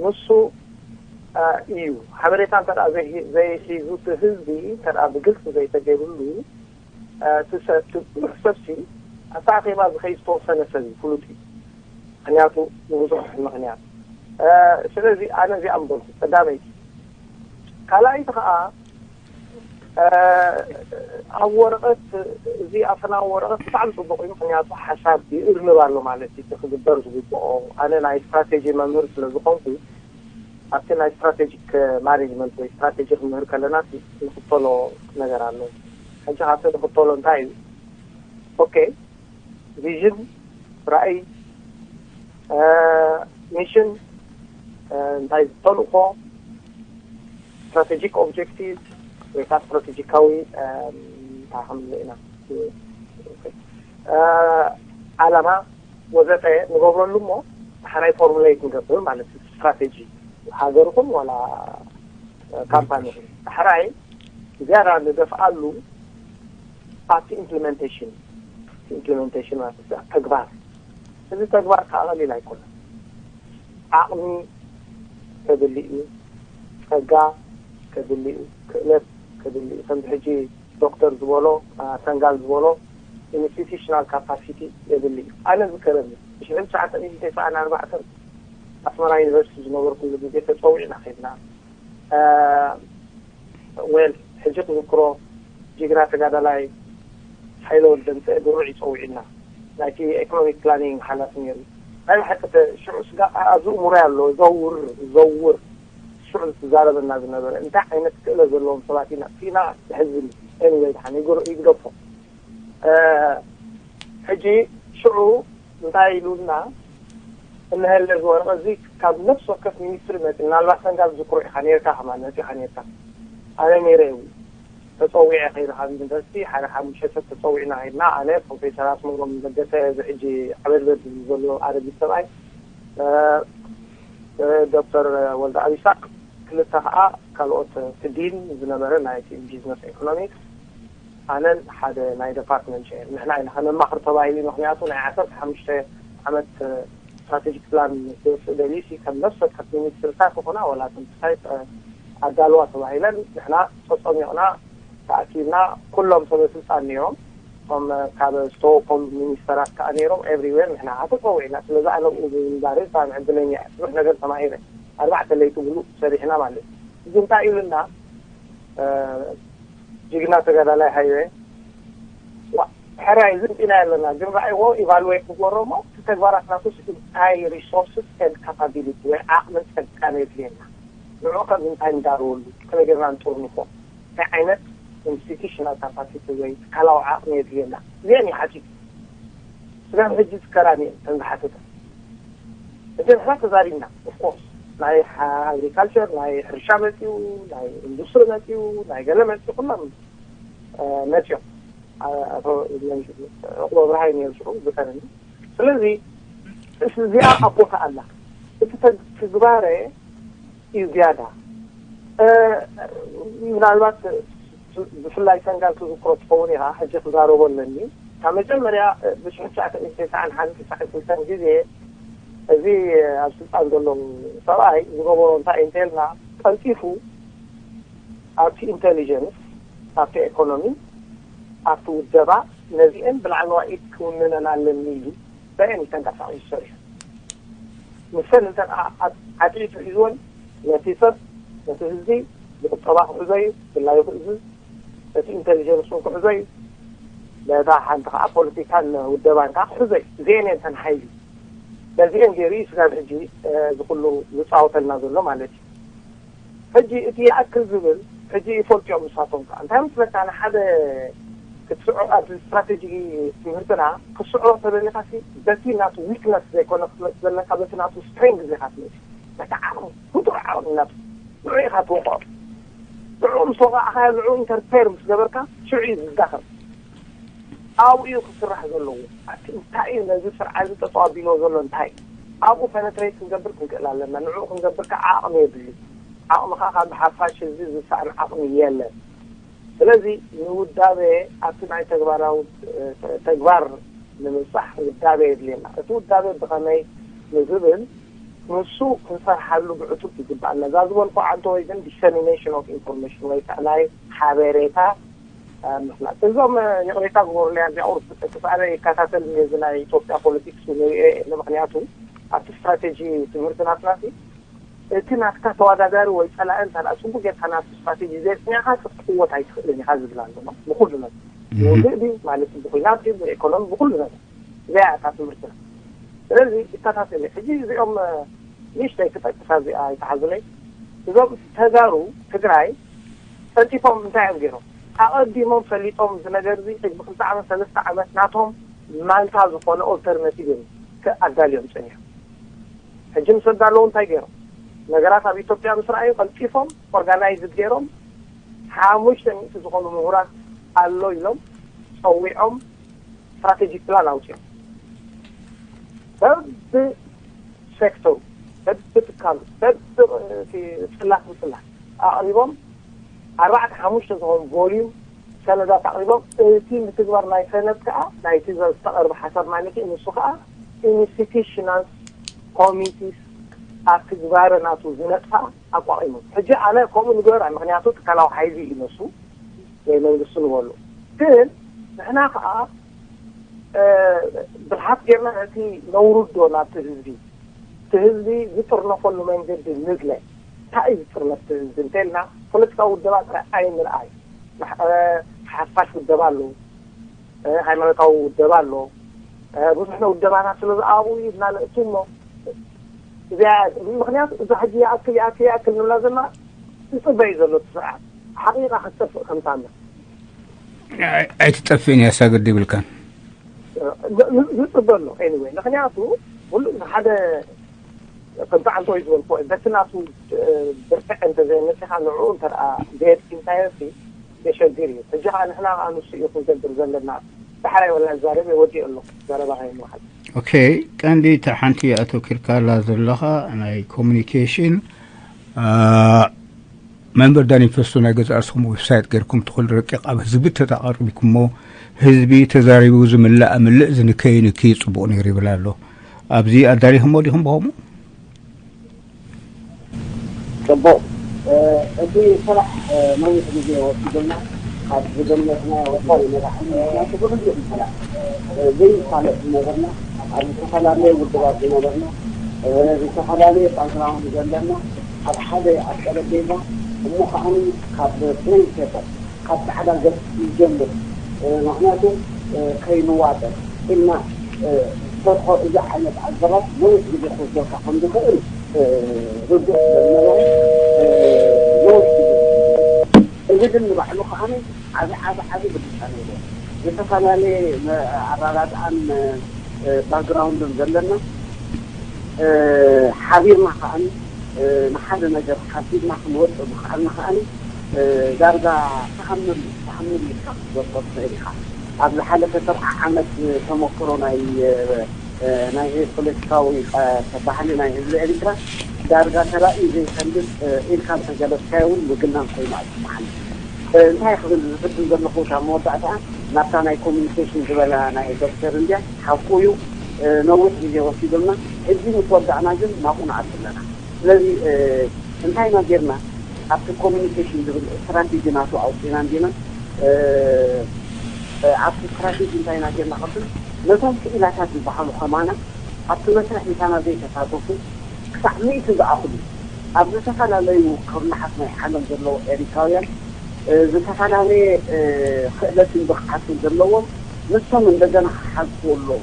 ንሱ እዩ ሓበሬታ እንተ ዘይሒዙ እቲ ህዝቢ እንተ ብግልፂ ዘይተገይሩሉ እቲ ሰብ እቲ ብዙሕ ሰብሲ ኣብቲ ኣኼባ ዝኸይ ዝተወሰነ ሰብ እዩ ፍሉጥ እዩ ምክንያቱ ንብዙሕ ምክንያት ስለዚ ኣነ እዚኣ ምበልኩ ቀዳመይቲ ካልኣይቲ ከዓ ኣብ ወረቐት እዚ ኣፈናዊ ወረቐት ብጣዕሚ ፅቡቅ እዩ። ምክንያቱ ሓሳብ ይእርንብ ኣሎ ማለት እዩ። ክግበር ዝግብኦ ኣነ ናይ ስትራቴጂ መምህር ስለዝኮንኩ ኣብቲ ናይ ስትራቴጂክ ማኔጅመንት ወይ ስትራቴጂ ክንምህር ከለና ንክተሎ ነገር ኣሎ። ሕጂ ካብቲ ንክተሎ እንታይ እዩ? ኦኬ፣ ቪዥን፣ ራእይ፣ ሚሽን፣ እንታይ ተልእኮ፣ ስትራቴጂክ ኦብጀክቲቭ ወይ ከዓ ስትራቴጂካዊ እንታይ ክንብሎ ኢና ዓላማ ወዘተ ንገብረሉ እሞ ዳሕራይ ፎርሙሌት ንገብር ማለት እዩ። ስትራቴጂ ሃገርኩም ዋላ ካምፓኒ ዳሕራይ ዝያዳ ንደፍኣሉ ኣብቲ ኢምፕሊመንቴሽን ኢምፕሊመንቴሽን ማለት ተግባር። እዚ ተግባር ከዓ ቀሊል ኣይኮነን። ዓቕሚ ከድሊ እዩ፣ ፀጋ ከድሊ እዩ፣ ክእለት ከድሊ እዩ። ከምዚ ሕጂ ዶክተር ዝበሎ ሰንጋል ዝበሎ ኢንስቲቱሽናል ካፓሲቲ የድሊ እዩ። ኣነ ዝከረኒ ብሽሕን ትሽዓተ ሚእትን ተስዓን ኣርባዕተን ኣስመራ ዩኒቨርሲቲ ዝነበርኩሉ ግዜ ተፀዊዕና ከድና። ዌል ሕጂ ክዝክሮ ጅግና ተጋዳላይ ሓይለ ወልደምፀ ድሩዕ ይፀውዕና ናይቲ ኤኮኖሚክ ፕላኒንግ ሓላፊ ነይሩ። ናይ ብሓቂ ሽዑ ስጋ ኣብዚ እሙሮ ኣሎ ዘውር ዘውር ሽዑ ዝዛረበና ዝነበረ እንታይ ዓይነት ክእለ ዘለዎም ሰባት ኢና ና ዝሕዝን። ኤኒወይ ድሓን ይግደፎ። ሕጂ ሽዑ እንታይ ኢሉና እንሀለ ዝወረቐ እዚ ካብ ነፍሲ ወከፍ ሚኒስትሪ መፂ ምናልባት ሰንጋል ዝክሮ ኢኻ ነርካ ከማ መፂኻ ነርካ ኣነ ነይረ እዩ ተፀዊዐ ከይደ ካብ ዩኒቨርሲቲ ሓደ ሓሙሽተ ሰብ ተፀዊዕና ከይድና ኣነ ፕሮፌሰር ኣስመሮም ለገሰ እዚ ሕጂ ዓበድበድ ዘሎ ኣረጊት ሰብኣይ ዶክተር ወልደ ኣብ ይስሓቅ ክልተ ከዓ ካልኦት እቲ ዲን ዝነበረ ናይ ቢዝነስ ኢኮኖሚክስ ኣነን ሓደ ናይ ዲፓርትመንት ሸር ንሕና ኢና ከነማኽር ተባሂሉ ምክንያቱ ናይ ዓሰርተ ሓሙሽተ ዓመት ስትራቴጂክ ፕላን ክወፅእ ደልዩ ሲ ከም ነፍሰ ወከፍ ሚኒስትርታት ይኹና ወላ ትምህርትታይ ኣዳልዋ ተባሂለን ንሕና ፀፀሚቕና ተኣኪብና ኩሎም ሰበ ስልጣን ነይሮም እቶም ካብ ዝተወከሉ ሚኒስተራት ከዓ ነይሮም ኤቭሪዌር ንሕና ተፀዊዕና ስለዚ ኣነ ብኡ ምንባር ብጣዕሚ ዕድለኛ እየ ብዙሕ ነገር ተማሂረ ኣርባዕተ ለይቲ ሙሉእ ሰሪሕና ማለት እዩ እዚ እንታይ ኢሉና ጅግና ተጋዳላይ ሃይወ ሕራይ ዝንጢና ኣለና ግን ረኣይዎ ኢቫሉዌት ንግበሮ እሞ እቲ ተግባራት ናቱስ እንታይ ሪሶርስስ ኤንድ ካፓቢሊቲ ወይ ዓቕምን ፀጋን የድልየና ንዑ ከም እንታይ ንዳርወሉ ከመይ ጌርና ንጥርንፎ እንታይ ዓይነት ኢንስቲቱሽናል ካፓሲቲ ወይ ትካላዊ ዓቕሚ የድልየና እዚአን እዩ ሓቲቱ ስጋብ ሕጂ ዝከራን እየን ከም ዝሓተተ ሕጂ ንሕና ተዛሪብና ኦፍኮርስ ናይ ኣግሪካልቸር ናይ ሕርሻ መፅኡ ናይ ኢንዱስትሪ መፅኡ ናይ ገለ መፅኡ ኩሎም መፅኦም ኣቶ ዕቁበ ብርሃይ ነሩ ሽዑ ዝከረኒ ስለዚ እዚኣ ኣብ ቦታ ኣላ እቲ ትግባረ እዩ ዝያዳ ምናልባት ብፍላይ ሰንጋል ትዝክሮ ትኸውን ኢኻ ሕጂ ክዛረቦ ኣለኒ ካብ መጀመርያ ብሽሕን ትሽዓተ ሚእትን ተስዓን ሓደን ተስዓን ክልተን ግዜ እዚ ኣብ ስልጣን ዘሎ ሰብኣይ ዝገበሮ እንታይ እዩ እንተልና ቀልጢፉ ኣብቲ ኢንቴሊጀንስ ኣብቲ ኤኮኖሚ ኣብቲ ውደባ ነዚአን ብላዕለዋ ኢድ ክውንነን ኣለኒ ኢሉ በየን ተንቀሳቒሱ ሰሪሑ ንሰን እንተ ዓቂቱ ሒዝወን ነቲ ሰብ ነቲ ህዝቢ ብቁጠባ ክሕዞ እዩ ድላዩ ክእዝዝ እቲ ኢንቴሊጀንስ እውን ክሕዞ እዩ ነታ ሓንቲ ከዓ ፖለቲካን ውደባን ከዓ ክሕዞ እዩ እዚአን እየን ተን ሓይሊ በዚአን ገይሩ እዩ ስጋብ ሕጂ ዝኩሉ ዝፃወተልና ዘሎ ማለት እዩ ሕጂ እቲ ይኣክል ዝብል ሕጂ ይፈልጥዮም ንሳቶም ከዓ እንታይ መስለካ ንሓደ ክትስዖ ኣብዚ ስትራቴጂ ትምህርትና ክስዖ ተደሊካ በቲ ናቱ ዊክነስ ዘይኮነ ክትመፅ ዘለካ በቲ ናቱ ስትሬንግ ዜካ ትመፅ በቲ ዓቕሚ ፍጡር ዓቕሚ ናቱ ንዑ ኢካ ትወቅዖ ንዑ ምስ ወቃዕካ ንዑ ኢንተርፌር ምስ ገበርካ ሽዑ እዩ ዝዳኸም ኣብኡ እዩ ክስራሕ ዘለዎ ኣቲ እንታይ እዩ ነዚ ስርዓት እዚ ጠጠው ኣቢልዎ ዘሎ እንታይ እዩ ኣብኡ ፐነትሬት ክንገብር ክንክእል ኣለና ንዕኡ ክንገብር ከዓ ዓቕሚ የድሊ ዓቕሚ ከዓ ካብ ሓፋሽ ህዝቢ ዝሰኣን ዓቕሚ የለን ስለዚ ንውዳበ ኣብቲ ናይ ተግባራዊ ተግባር ንምብፃሕ ውዳበ የድልየና እቲ ውዳበ ብኸመይ ንዝብል ንሱ ክንሰርሓሉ ብዕቱብ ይግባእ ነዛ ዝበልኩ ዓንተ ወይ ግን ዲሰሚኔሽን ኦፍ ኢንፎርሜሽን ወይ ከዓ ናይ ሓበሬታ ምፍላጥ እዞም ይቕሬታ ግበሩለይ ኣዚኣ ቁርብ ክሳዕበ ይከታተል እዚ ናይ ኢትዮጵያ ፖለቲክስ ንሪኦ እየ ምክንያቱ ኣብቲ ስትራቴጂ ትምህርቲ ናትና እቲ ናትካ ተወዳዳሪ ወይ ጸላኢ እንተ ደኣ ጽቡቕ ጌርካ ናቱ ስትራቴጂ ዘየጽኒዕካ ክትዕወት ኣይትኽእልን ኢኻ ዝብል ኣሎ። ብኹሉ ነገር፣ ብውግእ ድዩ ማለት፣ ብኹናት ድዩ፣ ብኢኮኖሚ፣ ብኹሉ ነገር እዚኣ እያ እታ ትምህርትና። ስለዚ ይከታተል እየ። ሕጂ እዚኦም ንእሽተይ ክጠቅሳ እዚኣ ይተሓዙለይ። እዞም ተጋሩ ትግራይ ቀልጢፎም እንታይ እዮም ገይሮም? ኣቐዲሞም ፈሊጦም እዚ ነገር እዚ ሕጂ ብክልተ ዓመት ሰለስተ ዓመት ናቶም ማልታ ዝኾነ ኦልተርናቲቭ እዮም ኣዳልዮም ጸኒሖም። ሕጂ ምስ ኣዳለዉ እንታይ ገይሮም? ነገራት ኣብ ኢትዮጵያ ምስ ረኣዩ ቀልጢፎም ኦርጋናይዝድ ገይሮም ሓሙሽተ ሚእቲ ዝኾኑ ምሁራት ኣሎ ኢሎም ጸዊዖም ስትራቴጂክ ፕላን ኣውፅኦም በብ ሴክተሩ በብትካሉ በብፅላት ብፅላት ኣቕሪቦም ኣርባዕተ ሓሙሽተ ዝኾኑ ቮሊዩም ሰነዳት ኣቕሪቦም እቲ ምትግባር ናይ ሰነድ ከዓ ናይቲ ዝተቐርበ ሓሳብ ማለት እዩ። ንሱ ከዓ ኢንስቲቱሽናል ኮሚቲስ ኣብ ትግባረ ናቱ ዝነጥፋ ኣቋቒሞም። ሕጂ ኣነ ከምኡ ንገበር ምክንያቱ ትካላዊ ሓይሊ እዩ ነሱ ወይ መንግስቲ ንበሉ ግን ንሕና ከዓ ብልሓት ጌርና ነቲ ነውርዶ ናብቲ ህዝቢ እቲ ህዝቢ ዝጥርነፈሉ መንገዲ ንግለ እንታይ እዩ ዝጥርነፍ ህዝቢ እንተልና ፖለቲካዊ ውደባ ጥራይ ኣይንርኣይ ሓፋሽ ውደባ ኣሎ ሃይማኖታዊ ውደባ ኣሎ ብዙሕ ውደባና ስለ ዝኣቡ ኢልና ንእቱ እሞ እዚኣ ምክንያቱ እዚ ሕጂ ይኣክል ይኣክል ይኣክል ንብላ ዘለና ዝፅበ እዩ ዘሎ እቲ ስርዓት ሓቂቃ ክትጠፍእ ከምታ ኣላ ኣይትጠፍእን እያ ሳግድ ይብልካን ዝፅበ ኣሎ anyway ምክንያቱ ኩሉ ሓደ ከምቲ ዓንቶ እዩ ዝበልኩ በቲ ናቱ ብርትዕ እንተዘይመፂኻ ንዕኡ እንተ ደኣ ዘይርሲ እንታይ ርሲ የሸግር እዩ ሕጂ ከዓ ንሕና ከዓ ንሱ እዩ ክንገብር ዘለና ዳሕራይ ወላ ዛረበ ወዲኡ ኣለኹ ዘረባ ከይንውሓል okay ቀንዲ እታ ሓንቲ ኣተኪርካላ ዘለኻ ናይ ኮሚኒኬሽን መንበር ዳኒፈስቶ ናይ ገዛ ርእስኹም ዌብሳይት ገይርኩም ትኽእሉ ረቂቕ ኣብ ህዝቢ ተተቐርቢኩሞ ህዝቢ ተዛሪቡ ዝምላእ ምልእ ዝንከይ ንክይ ፅቡቕ ነይሩ ይብል ኣሎ ኣብዚ ኣዳሊኹሞ ዲኹም ብኸምኡ ፅቡቕ እቲ ስራሕ ነዊሕ ግዜ ወሲዱልና ካብ ዝገመትና ወሳኒ መራሕቲ ምክንያቱ ብግዜ ስራሕ ዘይፋለጥ ዝነበርና ኣብ ዝተፈላለዩ ውድባት ዝነበርና ዝተፈላለየ ባክግራውንድ ዘለና ኣብ ሓደ ኣብ ጠረጴዛ እሞ ከዓኒ ካብ ፕሌን ፔፐር ካብ ጻዕዳ ገጽ ይጀምር ምክንያቱ ከይንዋጠ ኢልና ሰርሖ እዚ ዓይነት ኣገባብ ነዊሕ ግዜ ክወስደካ ከም ዝኽእል ርዱእ ስለዝነበረ ነዊሕ ግዜ እዚ ግን ንባዕሉ ከዓኒ ዓቢ ዓቢ ዓቢ ብልጫ ነይሩ ዝተፈላለየ ኣራዳድኣን ባክግራውንድን ዘለና ሓቢርና ከዓኒ ንሓደ ነገር ሓሲብና ክንወፅእ ምኽኣልና ከዓኒ ዳርጋ ተኣምር ተኣምር ኢልካ ክትወፅኦ ትኽእል ኢኻ ኣብ ዝሓለፈ ሰብዓ ዓመት ተመክሮ ናይ ናይ ፖለቲካዊ ባህሊ ናይ ህዝቢ ኤሪትራ ዳርጋ ተራእዩ ዘይፈልጥ ኢልካ እንተገለፅካዮ እውን ምግናን ኮይኑ ኣይስማዓኒ እንታይ ክብል ዝፍትን ዘለኹ ካብ መወዳእታ ናብታ ናይ ኮሚኒኬሽን ዝበላ ናይ ዶክተር እንድያ ሓቁ እዩ ነዊሕ ግዜ ወሲዱልና ሕጂ ምስ ወዳእና ግን ናብኡ ንኣቱ ኣለና ስለዚ እንታይ ኢና ጌርና ኣብቲ ኮሚኒኬሽን ዝብል ስትራቴጂ ናቱ ኣውፂና እንዲና ኣብቲ ስትራቴጂ እንታይ ኢና ጌርና ክብል ነቶም ክኢላታት ዝበሃሉ ከማና ኣብቲ መስርሕ ምሳና ዘይተሳተፉ ክሳዕ ሚእቲ ዝኣኽሉ ኣብ ዝተፈላለዩ ኩርናሓት ናይ ዓለም ዘለዉ ኤሪትራውያን ዝተፈላለየ ክእለትን ብቕዓትን ዘለዎም ንሶም እንደገና ክሓልፍዎ ኣለዉ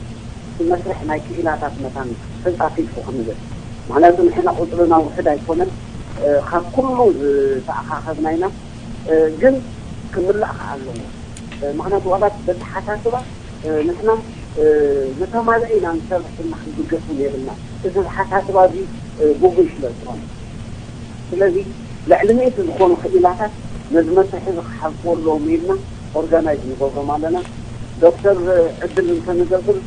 እቲ መስርሕ ናይ ክኢላታት መታን ተጻፊፉ ክንብል ምክንያቱ ንሕና ቁፅርና ውሕድ ኣይኮነን ካብ ኩሉ ዝተኣኻኸብና ኢና ግን ክምላእ ከዓ ኣለዎ ምክንያቱ ዋላ በተሓሳስባ ንሕና ዝተማልአ ኢና ንሰርሕ ኢልና ክንብገስ እውን የብልና። እዚ ዝሓሳስባ እዚ ጉጉይ ስለ ዝኾነ። ስለዚ ልዕሊ ሚእቲ ዝኾኑ ክኢላታት ነዚ መስርሕ እዚ ክሓልፍዎ ኣለዎም ኢልና ኦርጋናይዝ ንገብሮም ኣለና። ዶክተር ዕድል እንተንገብር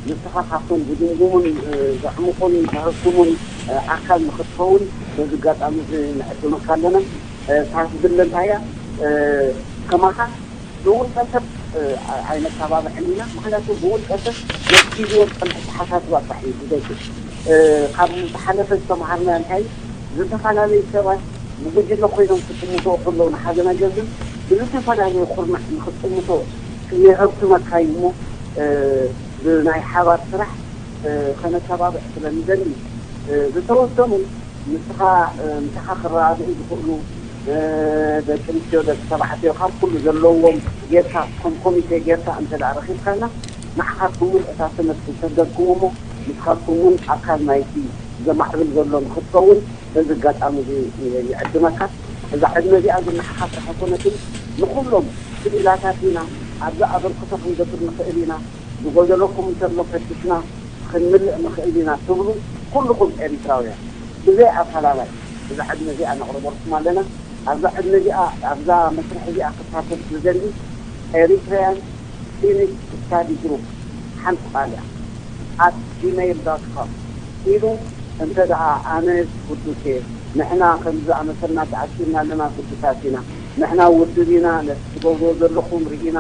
ንስኻ ካብቶም ዝግምግሙን ዘዕምቑን ዘህክሙን ኣካል ንኽትኸውን በዚ ኣጋጣሚ እዚ ንዕድመካ ኣለና። እታ ዝድለ እንታይ እያ? ከማኻ ብውልቀ ሰብ ኣይነተባብዕን ኢና። ምኽንያቱ ብውልቀ ሰብ ወኪልዎ ዝፀንሐ ኣተሓሳስባ ጥራሕ እዩ ዝደግፍ። ካብ ዝሓለፈ ዝተምሃርና እንታይ ዝተፈላለዩ ሰባት ብጉጅለ ኮይኖም ክጥምትዎ ከለዉ ንሓደ ነገር ግን ብዝተፈላለየ ኩርናዕ ንክጥምቶ የሀብትመካ እዩ እሞ ብናይ ሓባር ስራሕ ከነተባብዕ ስለ ንደሊ ዝተወሰኑ ንስኻ ምሳኻ ክረዳድኡ ዝኽእሉ ደቂ ኣንስትዮ፣ ደቂ ተባዕትዮ፣ ካብ ኩሉ ዘለዎም ጌርካ፣ ከም ኮሚቴ ጌርካ እንተ ደኣ ረኺብካና፣ ንዓኻ ክውን እታ ሰነድ ክንሰደልኩም እሞ፣ ንስኻትኩም እውን ኣካል ናይቲ ዘማዕብል ዘሎ ንኽትከውን በዚ ኣጋጣሚ እዚ ይዕድመካ። እዛ ዕድመ እዚኣ ግን ንዓኻ ጥራሕ ኣይኮነትን፣ ንኹሎም ክኢላታት ኢና፣ ኣብዚ ኣበርክቶ ክንገብር ንኽእል ኢና፣ ዝጎደለኩም እንተሎ ፈቲሽና ክንምልእ ንኽእል ኢና ትብሉ ኩልኹም ኤሪትራውያን ብዘይ ኣፈላላይ እዛ ዕድመ እዚኣ ነቕርበልኩም ኣለና። ኣብዛ ዕድመ እዚኣ ኣብዛ መስርሕ እዚኣ ክሳተፍ ዝደሊ ኤሪትራያን ፊኒሽ ስታዲ ግሩፕ ሓንቲ ቃል እያ ኣት ጂሜይል ዶት ኮም ኢሉ እንተ ደኣ ኣነ ግዱስ እየ፣ ንሕና ከምዚ ዝኣመሰልና ተኣኪብና ኣለና ግዱሳት ኢና፣ ንሕና ውድብ ኢና፣ ነቲ ትገብርዎ ዘለኹም ርኢና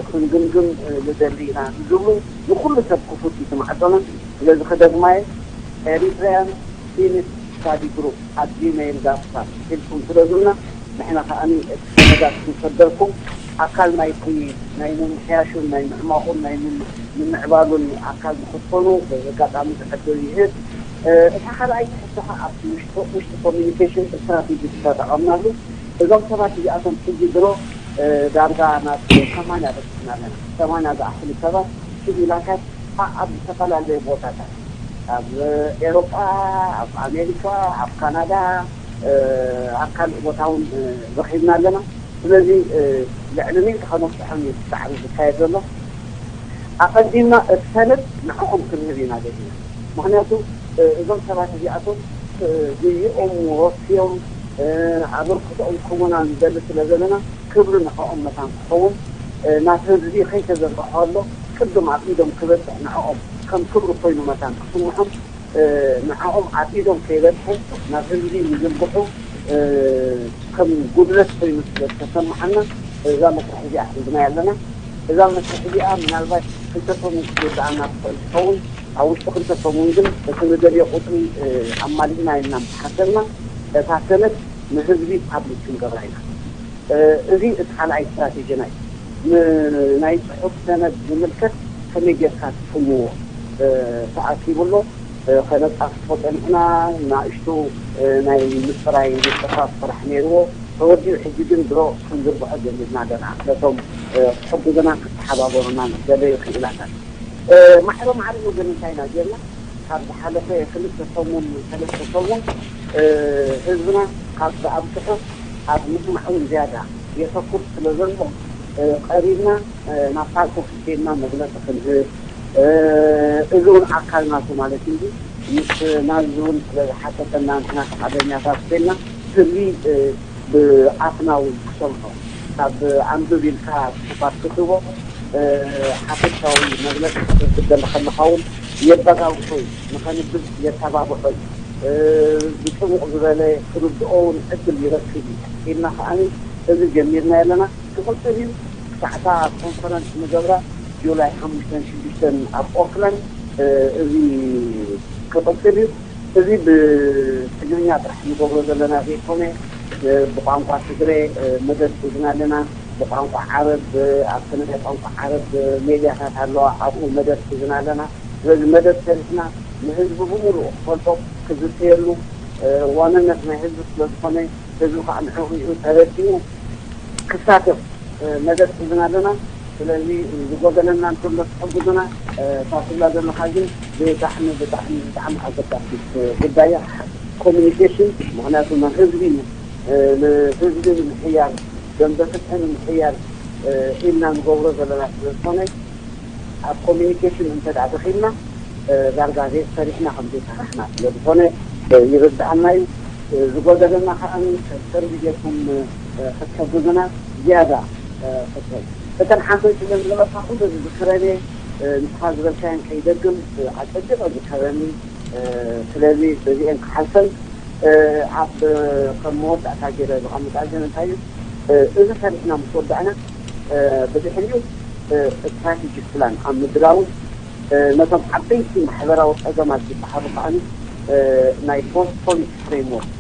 ክንግምግም ንደሊ ኢና ዝብሉ ንኩሉ ሰብ ክፉት እዩ እቲ ማዕጾና። ስለዚ ክደግማ እየ፣ ኤሪትራያን ፊኒሽ ስታዲ ግሩፕ ኣት ጂሜይል ዳት ካም ኢልኩም ስደዱልና። ንሕና ከኣ እቲ ሰነዳት ክንሰደልኩም ኣካል ናይቲ ናይ ምምሕያሹን ናይ ምዕማቑን ናይ ምም- ምምዕባሉን ኣካል ንክትኮኑ በዚ ኣጋጣሚ ዝሕብር ይህብ። እቲ ካልኣይ ትሕዝቶ ከዓ ኣብቲ ውሽጢ ውሽጢ ኮሚኒኬሽን ስትራቴጂ ዝተጠቐምናሉ እዞም ሰባት እዚኣቶም ሕጂ ድሮ ዳርጋ ናብ ሰማንያ በፂሕና ኣለና። ሰማንያ ዝኣክሉ ሰባት ክኢላታት ኣብ ዝተፈላለዩ ቦታታት ኣብ ኤሮጳ፣ ኣብ ኣሜሪካ፣ ኣብ ካናዳ፣ ኣብ ካልእ ቦታ እውን ረኺብና ኣለና። ስለዚ ልዕሊ ሚእቲ ከነብፅሖም እዩ እቲ ፃዕሪ ዝካየድ ዘሎ። ኣቐዲምና እቲ ሰነድ ንዕኦም ክንህብ ኢና ደሊና። ምክንያቱ እዞም ሰባት እዚኣቶም ግዜኦም ወፍዮም ኣበርክቶኦም ክህቡና ንደሊ ስለ ዘለና ክብሪ ንዕኦም መታን ክኸውን፣ ናቲ ህዝቢ ከይተዘርግሖ ኣሎ ቅድም ኣብ ኢዶም ክበፅሕ ንዕኦም ከም ክብሪ ኮይኑ መታን ክስምዖም ንዕኦም ኣብ ኢዶም ከይበፅሑ ናብ ህዝቢ ንዝርግሑ ከም ጉድለት ኮይኑ ስለ ዝተሰምዓና እዛ መስርሕ እዚኣ ሒዝና ኣለና። እዛ መስርሕ እዚኣ ምናልባት ክልተ ሰሙን ክትወድኣና ትኽእል ትኸውን። ኣብ ውሽጢ ክልተ ሰሙን ግን እቲ ንደልዮ ቁፅሪ ኣማሊእና ኢልና ምስ ሓሰብና እታ ሰነድ ንህዝቢ ፓብሊክ ክንገብራ ኢና። እዚ እቲ ካልኣይ ስትራቴጂና እዩ። ንናይ ፅሑፍ ሰነድ ዝምልከት ከመይ ጌርካ ትፍንዎ ተኣኪቡ ኣሎ። ከነጻፍፎ ጸኒሕና፣ ንኣሽቱ ናይ ምጽራይ ምጽፋፍ ስራሕ ነይርዎ። ተወዲኡ ሕጂ ግን ድሮ ክንዝርግሖ ጀሚርና ኣለና። ነቶም ክሕግዙና ክተሓባበሩና ዝደለዩ ክኢላታት ማዕረ ማዕሪኡ ግን እንታይ ኢና ጌርና? ካብ ዝሓለፈ ክልተ ሰሙን ሰለስተ ሰሙን ህዝብና ካብ ዝኣብዝሑ ኣብ ምስማዕ እውን ዝያዳ የተኩር ስለ ዘሎ ቀሪብና ናብ ፓልቶክ ኬድና መግለፂ ክንህብ እዚ እውን ኣካል ናቱ ማለት እዩ። ምስ ናዚ እውን ስለ ዝሓተተና ንሕና ፈቃደኛታት ኮይና ህዝቢ ብኣፍና እውን ክሰምዖ ካብ ኣንብብ ኢልካ ብፅሑፋት ክትህቦ ሓፈሻዊ መግለፂ ክትደሊ ከለካ እውን የበጋግሶ እዩ፣ ንኸንብብ የተባብዖ እዩ፣ ብፅቡቕ ዝበለ ክርድኦ እውን ዕድል ይረክብ እዩ ኢልና ከዓኒ እዚ ጀሚርና ኣለና። ክቕፅል እዩ። ክሳዕታ ኮንፈረንስ ንገብራ ጁላይ ሓሙሽተን ሽዱሽተን ኣብ ኦክላንድ እዚ ክቕፅል እዩ። እዚ ብትግርኛ ጥራሕ ንገብሮ ዘለና ዘይኮነ ብቋንቋ ትግረ መደብ ሒዝና ኣለና። ብቋንቋ ዓረብ ኣብቲ ናይ ቋንቋ ዓረብ ሜድያታት ኣለዋ፣ ኣብኡ መደብ ሒዝና ኣለና። ስለዚ መደብ ሰሪሕና ንህዝቢ ብምሉኡ ክፈልጦ ክዝተየሉ ዋንነት ናይ ህዝቢ ስለዝኾነ ህዝቢ ከዓ ንዕኡ ተረዲኡ ክሳተፍ መደብ ሒዝና ኣለና። ስለዚ ዝጎደለና እንተሎ ትሕግዙና። እታ ትብላ ዘለካ ግን ብጣዕሚ ብጣዕሚ ብጣዕሚ ኣገዳሲት ጉዳይ እያ። ኮሚኒኬሽን ምክንያቱ ንህዝቢ ንህዝቢ ንምሕያል ደንበ ፍትሒ ንምሕያል ኢልና ንገብሮ ዘለና ስለዝኮነ ኣብ ኮሚኒኬሽን እንተ ደኣ ደኺምና ዳርጋ ዘይሰሪሕና ከም ዘይሰራሕና ስለ ዝኾነ ይርድኣና እዩ። ዝጎደለና ከዓ ሰብ ጌርኩም ክትሕግዙና ዝያዳ ፈተን እተን ሓንቶይ ስለ ዝገለፅካ ኩሉ ዝዝክረን እየ። ንስኻ ዝበልካየን ከይደግም ኣፀቢቐ ዝከረኒ። ስለዚ በዚአን ክሓልፈን ኣብ ከም መወዳእታ ገይረ ዝቐምጣ ግን እንታይ እዩ እዚ ሰሪሕና ምስ ወዳእና ብድሕሪኡ ስትራቴጂክ ፕላን ኣብ ምድራውን ነቶም ዓበይቲ ማሕበራዊ ፀገማት ዝበሃሉ ከዓ ናይ ፖሊሲ ፍሬምወርክ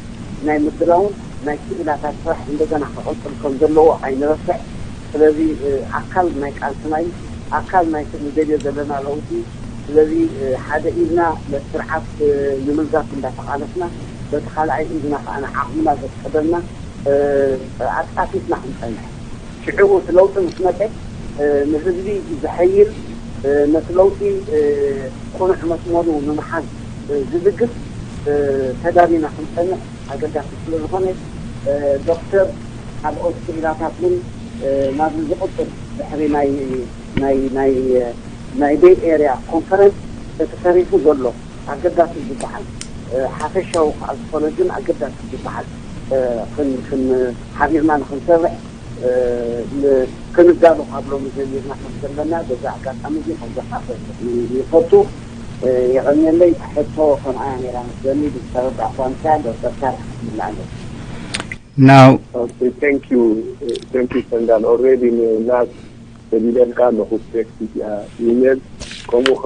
ናይ ምድራውን ናይ ክኢላታት ስራሕ እንደገና ክቕፅል ከም ዘለዎ ኣይንረስዕ። ስለዚ ኣካል ናይ ቃልስና እዩ፣ ኣካል ናይቲ ንደልዮ ዘለና ለውጢ። ስለዚ ሓደ ኢልና ነቲ ስርዓት ንምልጋስ እንዳተቓለስና በቲ ካልኣይ ኢድና ከዓ ንዓቕምና ዘፍቀደልና ኣጣፊፍና ክንፀንሕ፣ ሽዑ እቲ ለውጢ ምስ መፀ ንህዝቢ ዝሐይል፣ ነቲ ለውጢ ቅኑዕ መስመሩ ንምሓዝ ዝድግፍ ተዳሊና ክንፀንሕ ኣገዳሲ ስለዝኾነ፣ ዶክተር ካልኦት ክኢላታት እውን ናብዚ ዝቕፅል ድሕሪ ናይ ናይ ናይ ናይ ቤይ ኤርያ ኮንፈረንስ እቲ ተሪፉ ዘሎ ኣገዳሲ ዝበሃል፣ ሓፈሻዊ ከዓ ዝኾነ ግን ኣገዳሲ ዝበሃል፣ ሓቢርና ንክንሰርሕ ክንዳሎ ካብ ሎሚ ጀሚርና ከም ዘለና በዚ ኣጋጣሚ እዚ ከዘኻኽር ይፈቱ። የቐንየለይ። ሕቶ ከምኣ ነይራ መስለኒ ብዝተረዳእኳ ምሳል ዶክተር ሳልሕ ክትምላእ ኣለዎ። Now, Okay, thank you. Uh, thank you, Sandal. Already, uh, nas ሰዲደልካ ኣለኹ። ቴክስት ኢሜል ከምኡ ኸ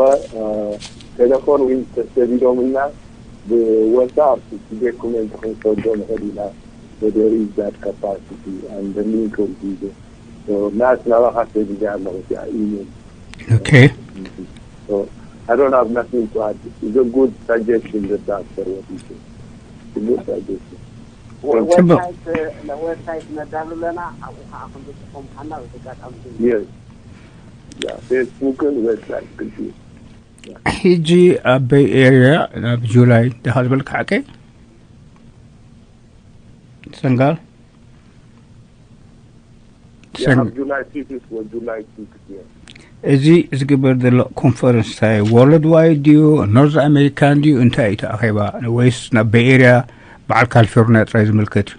ቴሌፎን እውን ተሰዲዶምና ብወሳብ ዶኩመንት ክንሰዶ ንኽእል ኢና። There is that capacity and the link of the nas ናባኻ ሰዲደ ኣለኹ ኢሜል። Okay. So I don't have nothing to add. It's a good suggestion that that's what you say. It's a good suggestion. ዌብሳይት ዌብሳይት ነዳሉ ኣለና። ኣብኡ ከዓ ከም ዝፅፎም ሓና በዚ ኣጋጣሚ Yes. Yeah, Facebook and website. Good. ሕጂ ኣብ ቤይ ኤርያ ናብ ጁላይ ደኻ ዝበልካ ሓቀይ ሰንጋል Yeah, July fifth or July sixth. Yeah. እዚ ዝግበር ዘሎ ኮንፈረንስ እንታይ ወርልድ ዋይድ ድዩ ኖርዝ ኣሜሪካን ድዩ እንታይ እዩ ተኣኼባ ወይስ ናብ ቤይ ኤርያ በዓል ካሊፎርኒያ ጥራይ ዝምልከት እዩ?